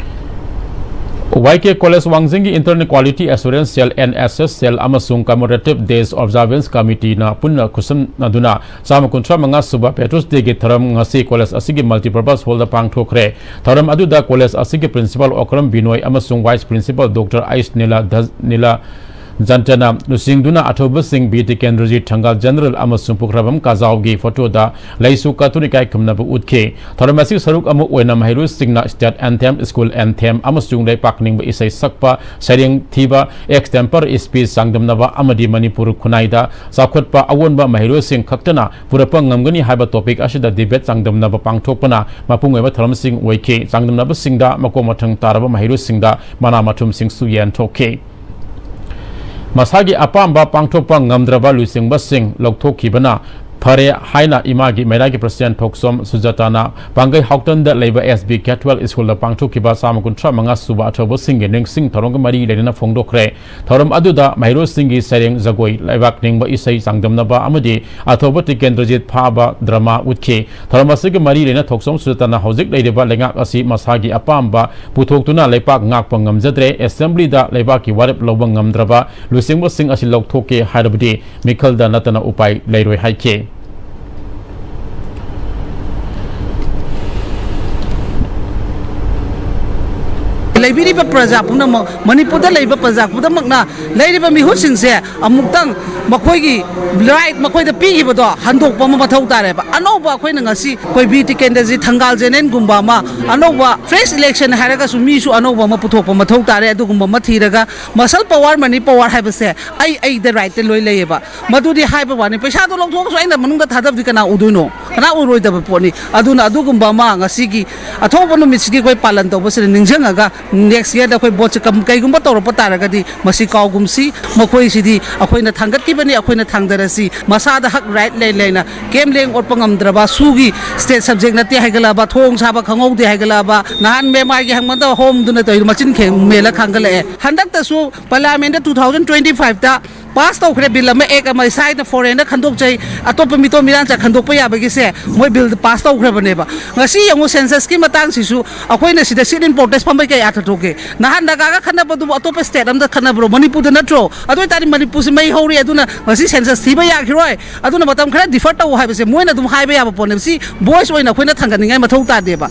ꯋꯥꯏ ꯀꯦ ꯀꯣꯂꯦꯖ ꯋꯥꯡꯖꯤꯡꯒꯤ Internal Quality Assurance Cell, N S S Cell ꯑꯃꯁꯨꯡ Commemorative Days Observance Committeeꯅ ꯄꯨꯟꯅ ꯈꯨꯠꯁꯝꯅꯗꯨꯅ ꯆꯥꯝꯃ ꯀꯨꯟꯊ꯭ꯔꯥ ꯃꯉꯥ ꯁꯨꯕ Patriots Dayꯒꯤ ꯊꯧꯔꯝ ꯉꯁꯤ ꯀꯣꯂꯦꯖ ꯑꯁꯤꯒꯤ Multipurpose Hallꯗ ꯄꯥꯡꯊꯣꯛꯈ꯭ꯔꯦ꯫ ꯊꯧꯔꯝ ꯑꯗꯨꯗ ꯀꯣꯂꯦꯖ ꯑꯁꯤꯒꯤ Principal ꯑꯣꯀ꯭ꯔꯝ ꯕꯤꯅꯣꯏ ꯑꯃꯁꯨꯡ Vice Principal Doctor ꯑꯩꯁ ꯅꯤꯂꯥ ꯙ-, ꯅꯤꯂꯥ ꯖꯟꯇꯅ ꯂꯨꯆꯤꯡꯗꯨꯅ ꯑꯊꯧꯕꯁꯤꯡ ꯕꯤꯔ ꯇꯤꯀꯦꯟꯗ꯭ꯔꯖꯤꯠ ꯊꯪꯒꯥꯜ ꯖꯦꯅꯔꯦꯜ ꯑꯃꯁꯨꯡ ꯄꯨꯈ꯭ꯔꯕꯝ ꯀꯥꯖꯥꯎꯒꯤ ꯐꯣꯇꯣꯗ ꯂꯩꯁꯨ ꯀꯠꯇꯨꯅ ꯏꯀꯥꯏ ꯈꯨꯝꯅꯕ ꯎꯠꯈꯤ꯫ ꯊꯧꯔꯝ ꯑꯁꯤꯒꯤ ꯁꯔꯨꯛ ꯑꯃ ꯑꯣꯏꯅ ꯃꯍꯩꯔꯣꯏꯁꯤꯡꯅ State Anthem, School Anthem ꯑꯃꯁꯨꯡ ꯂꯩꯄꯥꯛ ꯅꯤꯡꯕ ꯏꯁꯩ ꯁꯛꯄ, ꯁꯩꯔꯦꯡ ꯊꯤꯕ, extempore speech ꯆꯥꯡꯗꯝꯅꯕ ꯑꯃꯗꯤ ꯃꯅꯤꯄꯨꯔ ꯈꯨꯟꯅꯥꯏꯗ ꯆꯥꯎꯈꯠꯄ ꯑꯑꯣꯟꯕ ꯃꯍꯩꯔꯣꯏꯁꯤꯡ ꯈꯛꯇꯅ ꯄꯨꯔꯛꯄ ꯉꯝꯒꯅꯤ ꯍꯥꯏꯕ topic ꯑꯁꯤꯗ debate ꯆꯥꯡꯗꯝꯅꯕ ꯄꯥꯡꯊꯣꯛꯄꯅ ꯃꯄꯨꯡ ꯑꯣꯏꯕ ꯊꯧꯔꯝꯁꯤꯡ ꯑꯣꯏꯈꯤ꯫ ꯆꯥꯡꯗꯝꯅꯕꯁꯤꯡꯗ ꯃꯀꯣꯛ ꯃꯊꯪ ꯇꯥꯔꯕ ꯃꯍꯩꯔꯣꯏꯁꯤꯡꯗ ꯃꯅꯥ ꯃꯊꯨꯝꯁꯤꯡꯁꯨ ꯌꯦꯟꯊꯣꯛꯈꯤ꯫ ꯃꯁꯥꯒꯤ ꯑꯄꯥꯝꯕ ꯄꯥꯡꯊꯣꯛꯄ ꯉꯝꯗ꯭ꯔꯕ ꯂꯨꯆꯤꯡꯕꯁꯤꯡ ꯂꯧꯊꯣꯛꯈꯤꯕꯅ ꯐꯔꯦ ꯍꯥꯏꯅ ꯏꯃꯥꯒꯤ ꯃꯩꯔꯥꯒꯤ President ꯊꯣꯛꯆꯣꯝ ꯁꯨꯖꯥꯇꯥꯅ ꯄꯥꯡꯒꯩ ꯍꯥꯎꯇꯟꯗ ꯂꯩꯕ S B Cathedral Schoolꯗ ꯄꯥꯡꯊꯣꯛꯈꯤꯕ ꯆꯥꯝꯃ ꯀꯨꯟꯊ꯭ꯔꯥ ꯃꯉꯥ ꯁꯨꯕ ꯑꯊꯧꯕꯁꯤꯡꯒꯤ ꯅꯤꯡꯁꯤꯡ ꯊꯧꯔꯝꯒ ꯃꯔꯤ ꯂꯩꯅꯅ ꯐꯣꯡꯗꯣꯛꯈ꯭ꯔꯦ꯫ ꯊꯧꯔꯝ ꯑꯗꯨꯗ ꯃꯍꯩꯔꯣꯏꯁꯤꯡꯒꯤ ꯁꯩꯔꯦꯡ, ꯖꯒꯣꯏ, ꯂꯩꯕꯥꯛ ꯅꯤꯡꯕ ꯏꯁꯩ ꯆꯥꯡꯗꯝꯅꯕ ꯑꯃꯗꯤ ꯑꯊꯧꯕ ꯇꯤꯀꯦꯟꯗ꯭ꯔꯖꯤꯠ ꯐꯥꯕ drama ꯎꯠꯈꯤ꯫ ꯊꯧꯔꯝ ꯑꯁꯤꯒ ꯃꯔꯤ ꯂꯩꯅ ꯊꯣꯛꯆꯣꯝ ꯁꯨꯖꯥꯇꯥꯅ ꯍꯧꯖꯤꯛ ꯂꯩꯔꯤꯕ ꯂꯩꯉꯥꯛ ꯑꯁꯤ ꯃꯁꯥꯒꯤ ꯑꯄꯥꯝꯕ ꯄꯨꯊꯣꯛꯇꯨꯅ ꯂꯩꯄꯥꯛ ꯉꯥꯛꯄ ꯉꯝꯖꯗ꯭ꯔꯦ꯫ Assemblyꯗ ꯂꯩꯕꯥꯛꯀꯤ ꯋꯥꯔꯦꯞ ꯂꯧꯕ ꯉꯝꯗ꯭ꯔꯕ ꯂꯨꯆꯤꯡꯕꯁꯤꯡ ꯑꯁꯤ ꯂꯧꯊꯣꯛꯀꯦ ꯍꯥꯏꯔꯕꯗꯤ ꯃꯤꯈꯜꯗ ꯅꯠꯇꯅ ꯎꯄꯥꯏ ꯂꯩꯔꯣꯏ ꯍꯥꯏꯈꯤ꯫ ꯂꯩꯕꯤꯔꯤꯕ ꯄ꯭ꯔꯖꯥ ꯄꯨꯝꯅꯃꯛ, ꯃꯅꯤꯄꯨꯔꯗ ꯂꯩꯕ ꯄ꯭ꯔꯖꯥ ꯄꯨꯝꯅꯃꯛꯅ ꯂꯩꯔꯤꯕ ꯃꯤꯍꯨꯠꯁꯤꯡꯁꯦ ꯑꯃꯨꯛꯇꯪ ꯃꯈꯣꯏꯒꯤ right ꯃꯈꯣꯏꯗ ꯄꯤꯈꯤꯕꯗꯣ ꯍꯟꯗꯣꯛꯄ ꯑꯃ ꯃꯊꯧ ꯇꯥꯔꯦꯕ꯫ ꯑꯅꯧꯕ ꯑꯩꯈꯣꯏꯅ ꯉꯁꯤ ꯑꯩꯈꯣꯏ ꯕꯤꯔ ꯇꯤꯀꯦꯟꯗ꯭ꯔꯖꯤꯠ ꯊꯪꯒꯥꯜ ꯖꯦꯅꯦꯔꯦꯜꯒꯨꯝꯕ ꯑꯃ, ꯑꯅꯧꯕ fresh election ꯍꯥꯏꯔꯒꯁꯨ ꯃꯤꯁꯨ ꯑꯅꯧꯕ ꯑꯃ ꯄꯨꯊꯣꯛꯄ ꯃꯊꯧ ꯇꯥꯔꯦ꯫ ꯑꯗꯨꯒꯨꯝꯕ ꯑꯃ ꯊꯤꯔꯒ muscle power, money power ꯍꯥꯏꯕꯁꯦ ꯑꯩ ꯑꯩꯗ rightꯇ ꯂꯣꯏ ꯂꯩꯌꯦꯕ꯫ ꯃꯗꯨꯗꯤ ꯍꯥꯏꯕ ꯋꯥꯅꯤ, ꯄꯩꯁꯥꯗꯣ ꯂꯧꯊꯣꯛꯑꯒꯁꯨ ꯑꯩꯅ ꯃꯅꯨꯡꯗ ꯊꯥꯗꯕꯗꯤ ꯀꯅꯥ ꯎꯗꯣꯏꯅꯣ? ꯀꯅꯥ ꯎꯔꯣꯏꯗꯕ ꯄꯣꯠꯅꯤ꯫ ꯑꯗꯨꯅ ꯑꯗꯨꯒꯨꯝꯕ ꯑꯃ ꯉꯁꯤꯒꯤ ꯑꯊꯧꯕ ꯅꯨꯃꯤꯠꯁꯤꯒꯤ ꯑꯩꯈꯣꯏ ꯄꯥꯂꯟ ꯇꯧꯕꯁꯤꯗ ꯅꯤꯡꯁꯤꯡꯉꯒ next yearꯗ ꯑꯩꯈꯣꯏ voteꯁꯦ ꯀꯝ-, ꯀꯩꯒꯨꯝꯕ ꯇꯧꯔꯛꯄ ꯇꯥꯔꯒꯗꯤ ꯃꯁꯤ ꯀꯥꯎꯒꯨꯝꯁꯤ꯫ ꯃꯈꯣꯏꯁꯤꯗꯤ ꯑꯩꯈꯣꯏꯅ ꯊꯥꯡꯒꯠꯈꯤꯕꯅꯤ, ꯑꯩꯈꯣꯏꯅ ꯊꯥꯡꯗꯔꯁꯤ꯫ ꯃꯁꯥꯗ ꯍꯛ right ꯂꯩ ꯂꯩꯅ ꯀꯩꯝ ꯂꯦꯡ ꯑꯣꯠꯄ ꯉꯝꯗ꯭ꯔꯕ, ꯁꯨꯒꯤ state subject ꯅꯠꯇꯦ ꯍꯥꯏꯒꯠꯂꯛꯑꯕ, ꯊꯣꯡ ꯁꯥꯕ ꯈꯪꯍꯧꯗꯦ ꯍꯥꯏꯒꯠꯂꯛꯑꯕ, ꯅꯍꯥꯟ ꯃꯦꯃꯥꯏꯒꯤ ꯍꯪꯕꯗ ꯍꯣꯝꯗꯨꯅ ꯇꯧꯔꯤꯗꯣ ꯃꯆꯤꯟ ꯈꯦꯡ ꯃꯦꯜꯂ ꯈꯥꯡꯒꯠꯂꯛꯑꯦ꯫ ꯍꯟꯗꯛꯇꯁꯨ Parliamentꯇ two thousand twenty fiveꯇ pass ꯇꯧꯈ꯭ꯔꯦ bill ꯑꯃ, act ꯑꯃ, ꯏꯁꯥ ꯏꯊꯟ foreignꯗ ꯈꯟꯗꯣꯛꯆꯩ, ꯑꯇꯣꯞꯄ ꯃꯤꯇꯣꯞ ꯃꯤꯔꯥꯟꯆꯥ ꯈꯟꯗꯣꯛꯄ ꯌꯥꯕꯒꯤꯁꯦ꯫ ꯃꯣꯏ ꯕꯤꯜ ꯄꯥꯁ ꯇꯧꯈ꯭ꯔꯕꯅꯦꯕ꯫ ꯉꯁꯤ ꯌꯦꯡꯉꯨ, ꯁꯦꯟꯁꯁꯀꯤ ꯃꯇꯥꯡꯁꯤꯁꯨ ꯑꯩꯈꯣꯏꯅ ꯁꯤꯗ sit in protest ꯐꯝꯕꯩ ꯀꯩ ꯑꯥꯔꯊ ꯊꯣꯛꯀꯦ? ꯅꯍꯥꯟ ꯅꯥꯒꯥꯒ ꯈꯠꯅꯕꯗꯨꯕꯨ ꯑꯇꯣꯞꯄ ꯁ꯭ꯇꯦꯠ ꯑꯝꯗ ꯈꯠꯅꯕ꯭ꯔꯣ? ꯃꯅꯤꯄꯨꯔꯗ ꯅꯠꯇ꯭ꯔꯣ? ꯑꯗꯨ ꯑꯣꯏꯇꯥꯔꯗꯤ ꯃꯅꯤꯄꯨꯔꯁꯤ ꯃꯩ ꯍꯧꯔꯤ, ꯑꯗꯨꯅ ꯉꯁꯤ ꯁꯦꯟꯁꯁ ꯊꯤꯕ ꯌꯥꯈꯤꯔꯣꯏ, ꯑꯗꯨꯅ ꯃꯇꯝ ꯈꯔ ꯗꯤꯐꯔ ꯇꯧ ꯍꯥꯏꯕꯁꯦ ꯃꯣꯏꯅ ꯑꯗꯨꯝ ꯍꯥꯏꯕ ꯌꯥꯕ ꯄꯣꯠꯅꯦꯕ꯫ ꯁꯤ ꯚꯣꯏꯁ ꯑꯣꯏꯅ ꯑꯩꯈꯣꯏꯅ ꯊꯥꯡꯒꯠꯅꯤꯡꯉꯥꯏ ꯃꯊꯧ ꯇꯥꯗꯦꯕ꯫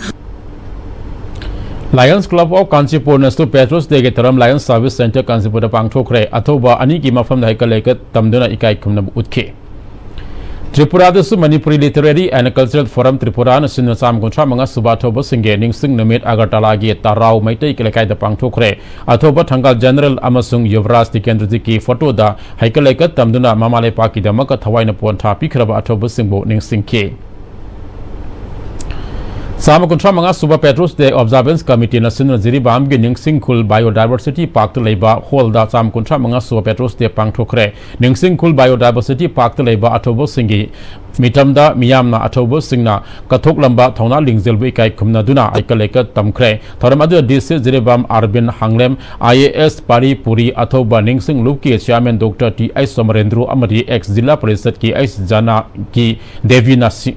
Lions Club of Kanchipurꯅꯁꯨ Patriots Dayꯒꯤ ꯊꯧꯔꯝ Lions Service Centre ꯀꯥꯟꯆꯤꯄꯨꯔꯗ ꯄꯥꯡꯊꯣꯛꯈ꯭ꯔꯦ꯫ ꯑꯊꯧꯕ ꯑꯅꯤꯒꯤ ꯃꯐꯝꯗ ꯍꯩꯀꯠ ꯂꯩꯀꯠ ꯇꯝꯗꯨꯅ ꯏꯀꯥꯏ ꯈꯨꯝꯅꯕ ꯎꯠꯈꯤ꯫ ꯇ꯭ꯔꯤꯄꯨꯔꯥꯗꯁꯨ Manipuri Literary and Cultural Forum ꯇ꯭ꯔꯤꯄꯨꯔꯥꯅ ꯁꯤꯟꯅ ꯆꯥꯝꯃ ꯀꯨꯟꯊ꯭ꯔꯥ ꯃꯉꯥ ꯁꯨꯕ ꯑꯊꯧꯕꯁꯤꯡꯒꯤ ꯅꯤꯡꯁꯤꯡ ꯅꯨꯃꯤꯠ ꯑꯒꯔꯇꯂꯥꯒꯤ ꯇꯔꯥꯎ ꯃꯩꯇꯩ ꯂꯩꯀꯥꯏꯗ ꯄꯥꯡꯊꯣꯛꯈ꯭ꯔꯦ꯫ ꯑꯊꯧꯕ ꯊꯪꯒꯥꯜ ꯖꯦꯅꯔꯦꯜ ꯑꯃꯁꯨꯡ ꯌꯨꯕꯔꯥꯖ ꯇꯤꯀꯦꯟꯗ꯭ꯔꯖꯤꯠꯀꯤ ꯐꯣꯇꯣꯗ ꯍꯩꯀꯠ ꯂꯩꯀꯠ ꯇꯝꯗꯨꯅ ꯃꯃꯥ ꯂꯩꯄꯥꯛꯀꯤꯗꯃꯛ ꯊꯋꯥꯏꯅ ꯄꯣꯟ ꯊꯥ ꯄꯤꯈ꯭ꯔꯕ ꯑꯊꯧꯕꯁꯤꯡꯕꯨ ꯅꯤꯡꯁꯤꯡꯈꯤ꯫ ꯆꯥꯝꯃ ꯀꯨꯟꯊ꯭ꯔꯥ ꯃꯉꯥ ꯁꯨꯕ Patriots Day Observance Committeeꯅ ꯁꯤꯟꯅ ꯖꯤꯔꯤꯕꯥꯝꯒꯤ ꯅꯤꯡꯁꯤꯡ ꯈꯨꯜ Biodiversity Parkꯇ ꯂꯩꯕ ꯍꯣꯜꯗ ꯆꯥꯝꯃ ꯀꯨꯟꯊ꯭ꯔꯥ ꯃꯉꯥ ꯁꯨꯕ Patriots Day ꯄꯥꯡꯊꯣꯛꯈ꯭ꯔꯦ꯫ ꯅꯤꯡꯁꯤꯡ ꯈꯨꯜ Biodiversity Parkꯇ ꯂꯩꯕ ꯑꯊꯧꯕꯁꯤꯡꯒꯤ ꯃꯤꯇꯝꯗ ꯃꯤꯌꯥꯝꯅ ꯑꯊꯧꯕꯁꯤꯡꯅ ꯀꯠꯊꯣꯛꯂꯝꯕ ꯊꯧꯅꯥ ꯂꯤꯡꯖꯦꯜꯕꯨ ꯏꯀꯥꯏ ꯈꯨꯝꯅꯗꯨꯅ ꯍꯩꯀꯠ ꯂꯩꯀꯠ ꯇꯝꯈ꯭ꯔꯦ꯫ ꯊꯧꯔꯝ ꯑꯗꯨꯗ ꯗꯤ ꯁꯤ ꯖꯤꯔꯤꯕꯥꯝ ꯑꯥꯔꯕꯤꯟ ꯍꯥꯡꯂꯦꯝ, ꯑꯥꯏ ꯑꯦ ꯑꯦꯁ ꯄꯥꯔꯤ ꯄꯨꯔꯤ, ꯑꯊꯧꯕ ꯅꯤꯡꯁꯤꯡ ꯂꯨꯞꯀꯤ ꯆꯤꯌꯥꯔꯃꯦꯟ ꯗꯣꯛꯇꯔ ꯇꯤ ꯑꯩꯆ ꯁꯣꯃꯔꯦꯟꯗ꯭ꯔꯨ ꯑꯃꯗꯤ ꯑꯦꯛꯁ ꯖꯤꯂꯥ ꯄꯔꯤꯁꯠꯀꯤ ꯑꯩꯆ ꯖꯥꯅꯀꯤ ꯗꯦꯕꯤꯅ ꯁꯤ-,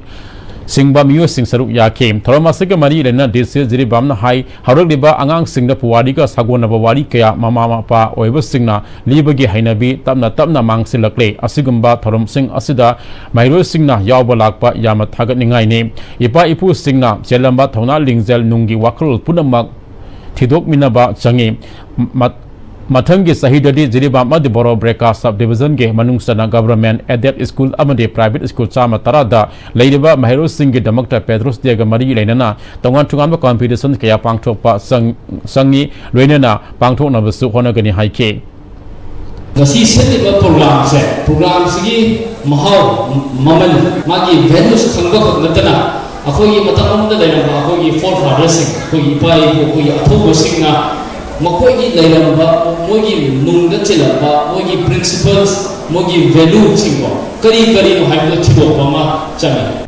ꯁꯤꯡꯕ ꯃꯤꯑꯣꯏꯁꯤꯡ ꯁꯔꯨꯛ ꯌꯥꯈꯤ꯫ ꯊꯧꯔꯝ ꯑꯁꯤꯒ ꯃꯔꯤ ꯂꯩꯅꯅ ꯗꯤ ꯁꯤ ꯖꯤꯔꯤꯕꯥꯝꯅ ꯍꯥꯏ, ꯍꯧꯔꯛꯂꯤꯕ ꯑꯉꯥꯡꯁꯤꯡꯗ ꯄꯨꯋꯥꯔꯤꯒ ꯁꯥꯒꯣꯟꯅꯕ ꯋꯥꯔꯤ ꯀꯌꯥ ꯃꯃꯥ ꯃꯄꯥ ꯑꯣꯏꯕꯁꯤꯡꯅ ꯂꯤꯕꯒꯤ ꯍꯩꯅꯕꯤ ꯇꯞꯅ ꯇꯞꯅ ꯃꯥꯡꯁꯤꯜꯂꯛꯂꯦ꯫ ꯑꯁꯤꯒꯨꯝꯕ ꯊꯧꯔꯝꯁꯤꯡ ꯑꯁꯤꯗ ꯃꯍꯩꯔꯣꯏꯁꯤꯡꯅ ꯌꯥꯎꯕ ꯂꯥꯛꯄ ꯌꯥꯝꯅ ꯊꯥꯒꯠꯅꯤꯡꯉꯥꯏꯅꯤ꯫ ꯏꯄꯥ ꯏꯄꯨꯁꯤꯡꯅ ꯆꯦꯜꯂꯝꯕ ꯊꯧꯅꯥ ꯂꯤꯡꯖꯦꯜ ꯅꯨꯡꯒꯤ ꯋꯥꯈꯜꯂꯣꯟ ꯄꯨꯝꯅꯃꯛ ꯊꯤꯗꯣꯛꯃꯤꯟꯅꯕ ꯆꯪꯏ꯫ ꯃ-, ꯃꯊꯪꯒꯤ ꯆꯍꯤꯗꯗꯤ ꯖꯤꯔꯤꯕꯥꯝ ꯑꯃꯗꯤ ꯕꯣꯔꯣ ꯕ꯭ꯔꯦꯀꯥ sub divisionꯒꯤ ꯃꯅꯨꯡ ꯆꯟꯅ government aided school ꯑꯃꯗꯤ private school ꯆꯥꯝꯃ ꯇꯔꯥꯗ ꯂꯩꯔꯤꯕ ꯃꯍꯩꯔꯣꯏꯁꯤꯡꯒꯤꯗꯃꯛꯇ Patriots Dayꯒ ꯃꯔꯤ ꯂꯩꯅꯅ ꯇꯣꯉꯥꯟ ꯇꯣꯉꯥꯟꯕ competition ꯀꯌꯥ ꯄꯥꯡꯊꯣꯛꯄ ꯆꯪ-, ꯆꯪꯏ, ꯂꯣꯏꯅꯅ ꯄꯥꯡꯊꯣꯛꯅꯕꯁꯨ ꯍꯣꯠꯅꯒꯅꯤ ꯍꯥꯏꯈꯤ꯫ ꯉꯁꯤ ꯁꯤꯜꯂꯤꯕ programꯁꯦ, programꯁꯤꯒꯤ ꯃꯍꯥꯎ, ꯃꯃꯜ, ꯃꯥꯒꯤ values ꯈꯪꯕ ꯈꯛ ꯅꯠꯇꯅ, ꯑꯩꯈꯣꯏꯒꯤ ꯃꯇꯝ ꯑꯃꯗ ꯂꯩꯔꯝꯕ ꯑꯩꯈꯣꯏꯒꯤ forefatherꯁꯤꯡ, ꯑꯩꯈꯣꯏꯒꯤ ꯏꯄꯥ ꯏꯄꯨ, ꯑꯩꯈꯣꯏꯒꯤ ꯑꯊꯧꯕꯁꯤꯡꯅ ꯃꯈꯣꯏꯒꯤ ꯂꯩꯔꯝꯕ, ꯃꯣꯏꯒꯤ ꯅꯨꯡꯗ ꯆꯤꯜꯂꯝꯕ ꯃꯣꯏꯒꯤ principles, ꯃꯣꯏꯒꯤ valueꯁꯤꯡꯗꯣ ꯀꯔꯤ ꯀꯔꯤꯅꯣ ꯍꯥꯏꯕꯗꯣ ꯊꯤꯗꯣꯛꯄ ꯑꯃ ꯆꯪꯉꯤ꯫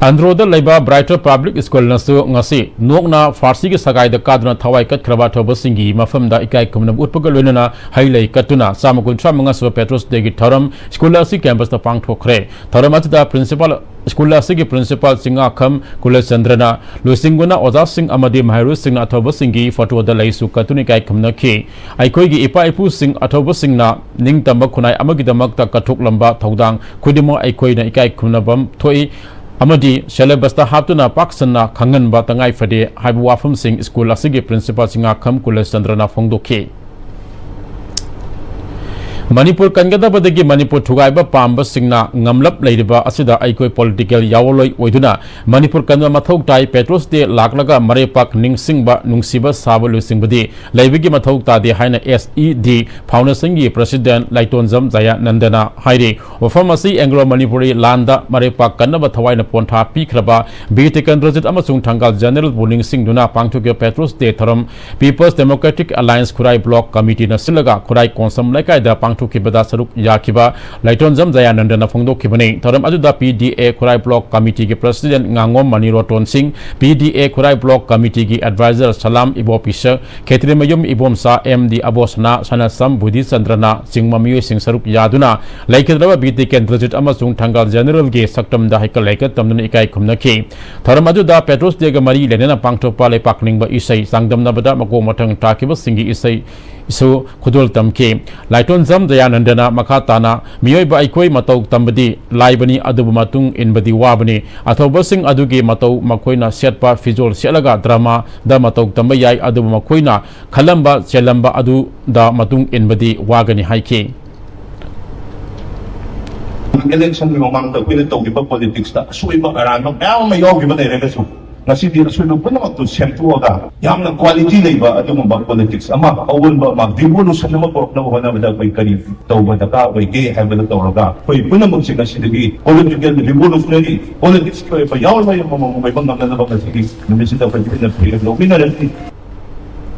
ꯑꯟꯗ꯭ꯔꯣꯗ ꯂꯩꯕ ꯕ꯭ꯔꯥꯏꯇꯔ ꯄꯕ꯭ꯂꯤꯛ ꯁ꯭ꯀꯨꯜꯅꯁꯨ ꯉꯁꯤ ꯅꯣꯛꯅ ꯐꯥꯔꯁꯤꯒꯤ ꯁꯒꯥꯏꯗ ꯀꯥꯗꯨꯅ ꯊꯋꯥꯏ ꯀꯠꯈ꯭ꯔꯕ ꯑꯊꯧꯕꯁꯤꯡꯒꯤ ꯃꯐꯝꯗ ꯏꯀꯥꯏ ꯈꯨꯝꯅꯕ ꯎꯠꯄꯒ ꯂꯣꯏꯅꯅ ꯍꯩ ꯂꯩ ꯀꯠꯇꯨꯅ ꯆꯥꯝꯃ ꯀꯨꯟꯊ꯭ꯔꯥ ꯃꯉꯥ ꯁꯨꯕ ꯄꯦꯇ꯭ꯔꯣꯁ ꯗꯦꯒꯤ ꯊꯧꯔꯝ ꯁ꯭ꯀꯨꯜ ꯑꯁꯤ ꯀꯦꯝꯄꯁꯇ ꯄꯥꯡꯊꯣꯛꯈ꯭ꯔꯦ꯫ ꯊꯧꯔꯝ ꯑꯁꯤꯗ ꯄ꯭ꯔꯤꯟꯁꯤꯄꯥꯜ, ꯁ꯭ꯀꯨꯜ ꯑꯁꯤꯒꯤ ꯄ꯭ꯔꯤꯟꯁꯤꯄꯥꯜ ꯆꯤꯡꯉꯥꯈꯝ ꯀꯨꯂꯆꯟꯗ꯭ꯔꯅ ꯂꯨꯆꯤꯡꯕꯅ ꯑꯣꯖꯥꯁꯤꯡ ꯑꯃꯗꯤ ꯃꯍꯩꯔꯣꯏꯁꯤꯡꯅ ꯑꯊꯧꯕꯁꯤꯡꯒꯤ ꯐꯣꯇꯣꯗ ꯂꯩꯁꯨ ꯀꯠꯇꯨꯅ ꯏꯀꯥꯏ ꯈꯨꯝꯅꯈꯤ꯫ ꯑꯩꯈꯣꯏꯒꯤ ꯏꯄꯥ ꯏꯄꯨꯁꯤꯡ ꯑꯊꯧꯕꯁꯤꯡꯅ ꯅꯤꯡꯇꯝꯕ ꯈꯨꯟꯅꯥꯏ ꯑꯃꯒꯤꯗꯃꯛꯇ ꯀꯠꯊꯣꯛꯂꯝꯕ ꯊꯧꯗꯥꯡ ꯈꯨꯗꯤꯡꯃꯛ ꯑꯩꯈꯣꯏꯅ ꯏꯀꯥꯏ ꯈꯨꯝꯅꯐꯝ ꯊꯣꯛꯏ꯫ ꯑꯃꯗꯤ ꯁꯦꯂꯦꯕꯁꯇ ꯍꯥꯞꯇꯨꯅ ꯄꯥꯛ ꯁꯟꯅ ꯈꯪꯍꯟꯕ ꯇꯉꯥꯏ ꯐꯗꯦ ꯍꯥꯏꯕ ꯋꯥꯐꯝꯁꯤꯡ ꯁ꯭ꯀꯨꯜ ꯑꯁꯤꯒꯤ ꯄ꯭ꯔꯤꯟꯁꯤꯄꯥꯜ ꯆꯤꯡꯉꯥꯈꯝ ꯀꯨꯂꯆꯟꯗ꯭ꯔꯅ ꯐꯣꯡꯗꯣꯛꯈꯤ꯫ ꯃꯅꯤꯄꯨꯔ ꯀꯟꯒꯗꯕꯗꯒꯤ ꯃꯅꯤꯄꯨꯔ ꯊꯨꯒꯥꯏꯕ ꯄꯥꯝꯕꯁꯤꯡꯅ ꯉꯝꯂꯞ ꯂꯩꯔꯤꯕ ꯑꯁꯤꯗ ꯑꯩꯈꯣꯏ ꯄꯣꯂꯤꯇꯤꯀꯦꯜ ꯌꯥꯑꯣꯟꯂꯣꯏ ꯑꯣꯏꯗꯨꯅ ꯃꯅꯤꯄꯨꯔ ꯀꯟꯕ ꯃꯊꯧ ꯇꯥꯏ꯫ ꯄꯦꯇ꯭ꯔꯣꯁ ꯗꯦ ꯂꯥꯛꯂꯒ ꯃꯔꯩꯄꯥꯛ ꯅꯤꯡꯁꯤꯡꯕ, ꯅꯨꯡꯁꯤꯕ ꯁꯥꯕ ꯂꯨꯆꯤꯡꯕꯗꯤ ꯂꯩꯕꯒꯤ ꯃꯊꯧ ꯇꯥꯗꯦ ꯍꯥꯏꯅ ꯑꯦꯁ ꯏ ꯗꯤ ꯐꯥꯎꯟꯗꯦꯁꯟꯒꯤ ꯄ꯭ꯔꯁꯤꯗꯦꯟ ꯂꯥꯏꯇꯣꯟꯖꯝ ꯖꯌꯥꯅꯟꯗꯅ ꯍꯥꯏꯔꯤ꯫ ꯋꯥꯐꯝ ꯑꯁꯤ ꯑꯦꯡꯒ꯭ꯂꯣ ꯃꯅꯤꯄꯨꯔꯤ ꯂꯥꯟꯗ ꯃꯔꯩꯄꯥꯛ ꯀꯟꯅꯕ ꯊꯋꯥꯏꯅ ꯄꯣꯟꯊꯥ ꯄꯤꯈ꯭ꯔꯕ ꯕꯤ ꯇꯤꯀꯦꯟꯗ꯭ꯔꯖꯤꯠ ꯑꯃꯁꯨꯡ ꯊꯪꯒꯥꯜ ꯖꯦꯅꯔꯦꯜꯕꯨ ꯅꯤꯡꯁꯤꯡꯗꯨꯅ ꯄꯥꯡꯊꯣꯛꯈꯤꯕ ꯄꯦꯇ꯭ꯔꯣꯁ ꯗꯦ ꯊꯧꯔꯝ ꯄꯤꯄꯜꯁ ꯗꯦꯃꯣꯀ꯭ꯔꯦꯇꯤꯛ ꯑꯦꯂꯥꯌꯟꯁ ꯈꯨꯔꯥꯏ ꯕ꯭ꯂꯣꯛ ꯀꯃꯤꯇꯤꯅ ꯁꯤꯜꯂꯒ ꯈꯨꯔꯥꯏ ꯀꯣꯟꯁꯝ ꯂꯩꯀꯥꯏꯗ ꯄꯥꯡꯊꯣꯛꯈꯤꯕꯗ ꯁꯔꯨꯛ ꯌꯥꯈꯤꯕ ꯂꯥꯏꯇꯣꯟꯖꯝ ꯖꯌꯥꯅꯟꯗꯅ ꯐꯣꯡꯗꯣꯛꯈꯤꯕꯅꯤ꯫ ꯊꯧꯔꯝ ꯑꯗꯨꯗ ꯄꯤ ꯗꯤ ꯑꯦ ꯈꯨꯔꯥꯏ ꯕ꯭ꯂꯣꯛ ꯀꯃꯤꯇꯤꯒꯤ ꯄ꯭ꯔꯁꯤꯗꯦꯟ ꯉꯥꯉꯣꯝ ꯃꯅꯤꯔꯣꯇꯣꯟ ꯁꯤꯡ, ꯄꯤ ꯗꯤ ꯑꯦ ꯈꯨꯔꯥꯏ ꯕ꯭ꯂꯣꯛ ꯀꯃꯤꯇꯤꯒꯤ ꯑꯦꯗꯚꯥꯏꯖꯔ ꯁꯂꯥꯝ ꯏꯕꯣꯄꯤꯁ, ꯈꯦꯇ꯭ꯔꯤꯃꯌꯨꯝ ꯏꯕꯣꯝꯆꯥ, ꯑꯦꯝ ꯗꯤ ꯑꯕꯣꯁꯅꯥ, ꯁꯅꯥꯁꯝ ꯕꯨꯙꯤꯆꯟꯗ꯭ꯔꯅ ꯆꯤꯡꯕ ꯃꯤꯑꯣꯏꯁꯤꯡ ꯁꯔꯨꯛ ꯌꯥꯗꯨꯅ ꯂꯩꯈꯤꯗ꯭ꯔꯕ ꯕꯤ ꯇꯤꯀꯦꯟꯗ꯭ꯔꯖꯤꯠ ꯑꯃꯁꯨꯡ ꯊꯪꯒꯥꯜ ꯖꯦꯅꯔꯦꯜꯒꯤ ꯁꯛꯇꯝꯗ ꯍꯩꯀꯠ ꯂꯩꯀꯠ ꯇꯝꯗꯨꯅ ꯏꯀꯥꯏ ꯈꯨꯝꯅꯈꯤ꯫ ꯊꯧꯔꯝ ꯑꯗꯨꯗ ꯄꯦꯇ꯭ꯔꯣꯁ ꯗꯦꯒ ꯃꯔꯤ ꯂꯩꯅꯅ ꯄꯥꯡꯊꯣꯛꯄ ꯂꯩꯄꯥꯛ ꯅꯤꯡꯕ ꯏꯁꯩ ꯆꯥꯡꯗꯝꯅꯕꯗ ꯃꯀꯣꯛ ꯃꯊꯪ ꯇꯥꯈꯤꯕꯁꯤꯡꯒꯤ ꯏꯁꯩꯁꯨ ꯈꯨꯗꯣꯜ ꯇꯝꯈꯤ꯫ ꯂꯥꯏꯇꯣꯟꯖꯝ ꯖꯌꯥꯅꯟꯗꯅ ꯃꯈꯥ ꯇꯥꯅ, "ꯃꯤꯑꯣꯏꯕ ꯑꯩꯈꯣꯏ ꯃꯇꯧ ꯇꯝꯕꯗꯤ ꯂꯥꯏꯕꯅꯤ, ꯑꯗꯨꯕꯨ ꯃꯇꯨꯡ ꯏꯟꯕꯗꯤ ꯋꯥꯕꯅꯤ꯫ ꯑꯊꯧꯕꯁꯤꯡ ꯑꯗꯨꯒꯤ ꯃꯇꯧ ꯃꯈꯣꯏꯅ ꯁꯦꯠꯄ ꯐꯤꯖꯣꯜ ꯁꯦꯠꯂꯒ ꯗ꯭ꯔꯃꯥꯗ ꯃꯇꯧ ꯇꯝꯕ ꯌꯥꯏ, ꯑꯗꯨꯕꯨ ꯃꯈꯣꯏꯅ ꯈꯜꯂꯝꯕ, ꯆꯦꯜꯂꯝꯕ ꯑꯗꯨꯗ ꯃꯇꯨꯡ ꯏꯟꯕꯗꯤ ꯋꯥꯒꯅꯤ" ꯍꯥꯏꯈꯤ꯫ ꯏꯂꯦꯛꯁꯟꯒꯤ ꯃꯃꯥꯡꯗ ꯑꯩꯈꯣꯏꯅ ꯇꯧꯈꯤꯕ ꯄꯣꯂꯤꯇꯤꯛꯁꯇ ꯑꯁꯣꯏꯕ ꯑꯔꯥꯟꯕ ꯃꯌꯥꯝ ꯑꯃ ꯌꯥꯎꯈꯤꯕ ꯂꯩꯔꯒꯁꯨ, ꯉꯁꯤꯗꯤ ꯑꯁꯣꯏꯕ ꯄꯨꯝꯅꯃꯛꯇꯨ ꯁꯦꯝꯗꯣꯛꯑꯒ ꯌꯥꯝꯅ ꯀ꯭ꯋꯥꯂꯤꯇꯤ ꯂꯩꯕ ꯑꯗꯨꯒꯨꯝꯕ ꯄꯣꯂꯤꯇꯤꯛꯁ ꯑꯃ, ꯑꯑꯣꯟꯕ ꯑꯃ, ꯔꯤꯚꯣꯂꯨꯁꯟ ꯑꯃ ꯄꯨꯔꯛꯅꯕ ꯍꯣꯠꯅꯕꯗ ꯑꯩꯈꯣꯏ ꯀꯔꯤ ꯇꯧꯕ ꯗꯔꯀꯥꯔ ꯑꯣꯏꯒꯦ ꯍꯥꯏꯕꯗ ꯇꯧꯔꯒ, ꯑꯩꯈꯣꯏ ꯄꯨꯝꯅꯃꯛꯁꯦ ꯉꯁꯤꯗꯒꯤ ꯄꯣꯂꯤꯇꯤꯀꯦꯜ ꯔꯤꯚꯣꯂꯨꯁꯅꯔꯤ ꯄꯣꯂꯤꯇꯤꯛꯁꯀꯤ ꯑꯣꯏꯕ ꯌꯥꯑꯣꯟꯂꯣꯏ ꯑꯃꯃꯝ ꯑꯣꯏꯕ ꯉꯝꯅꯅꯕ ꯉꯁꯤꯒꯤ ꯅꯨꯃꯤꯠꯁꯤꯗ ꯑꯩꯈꯣꯏ ꯄꯨꯟꯅ ꯐꯤꯔꯦꯞ ꯂꯧꯃꯤꯟꯅꯔꯁꯤ꯫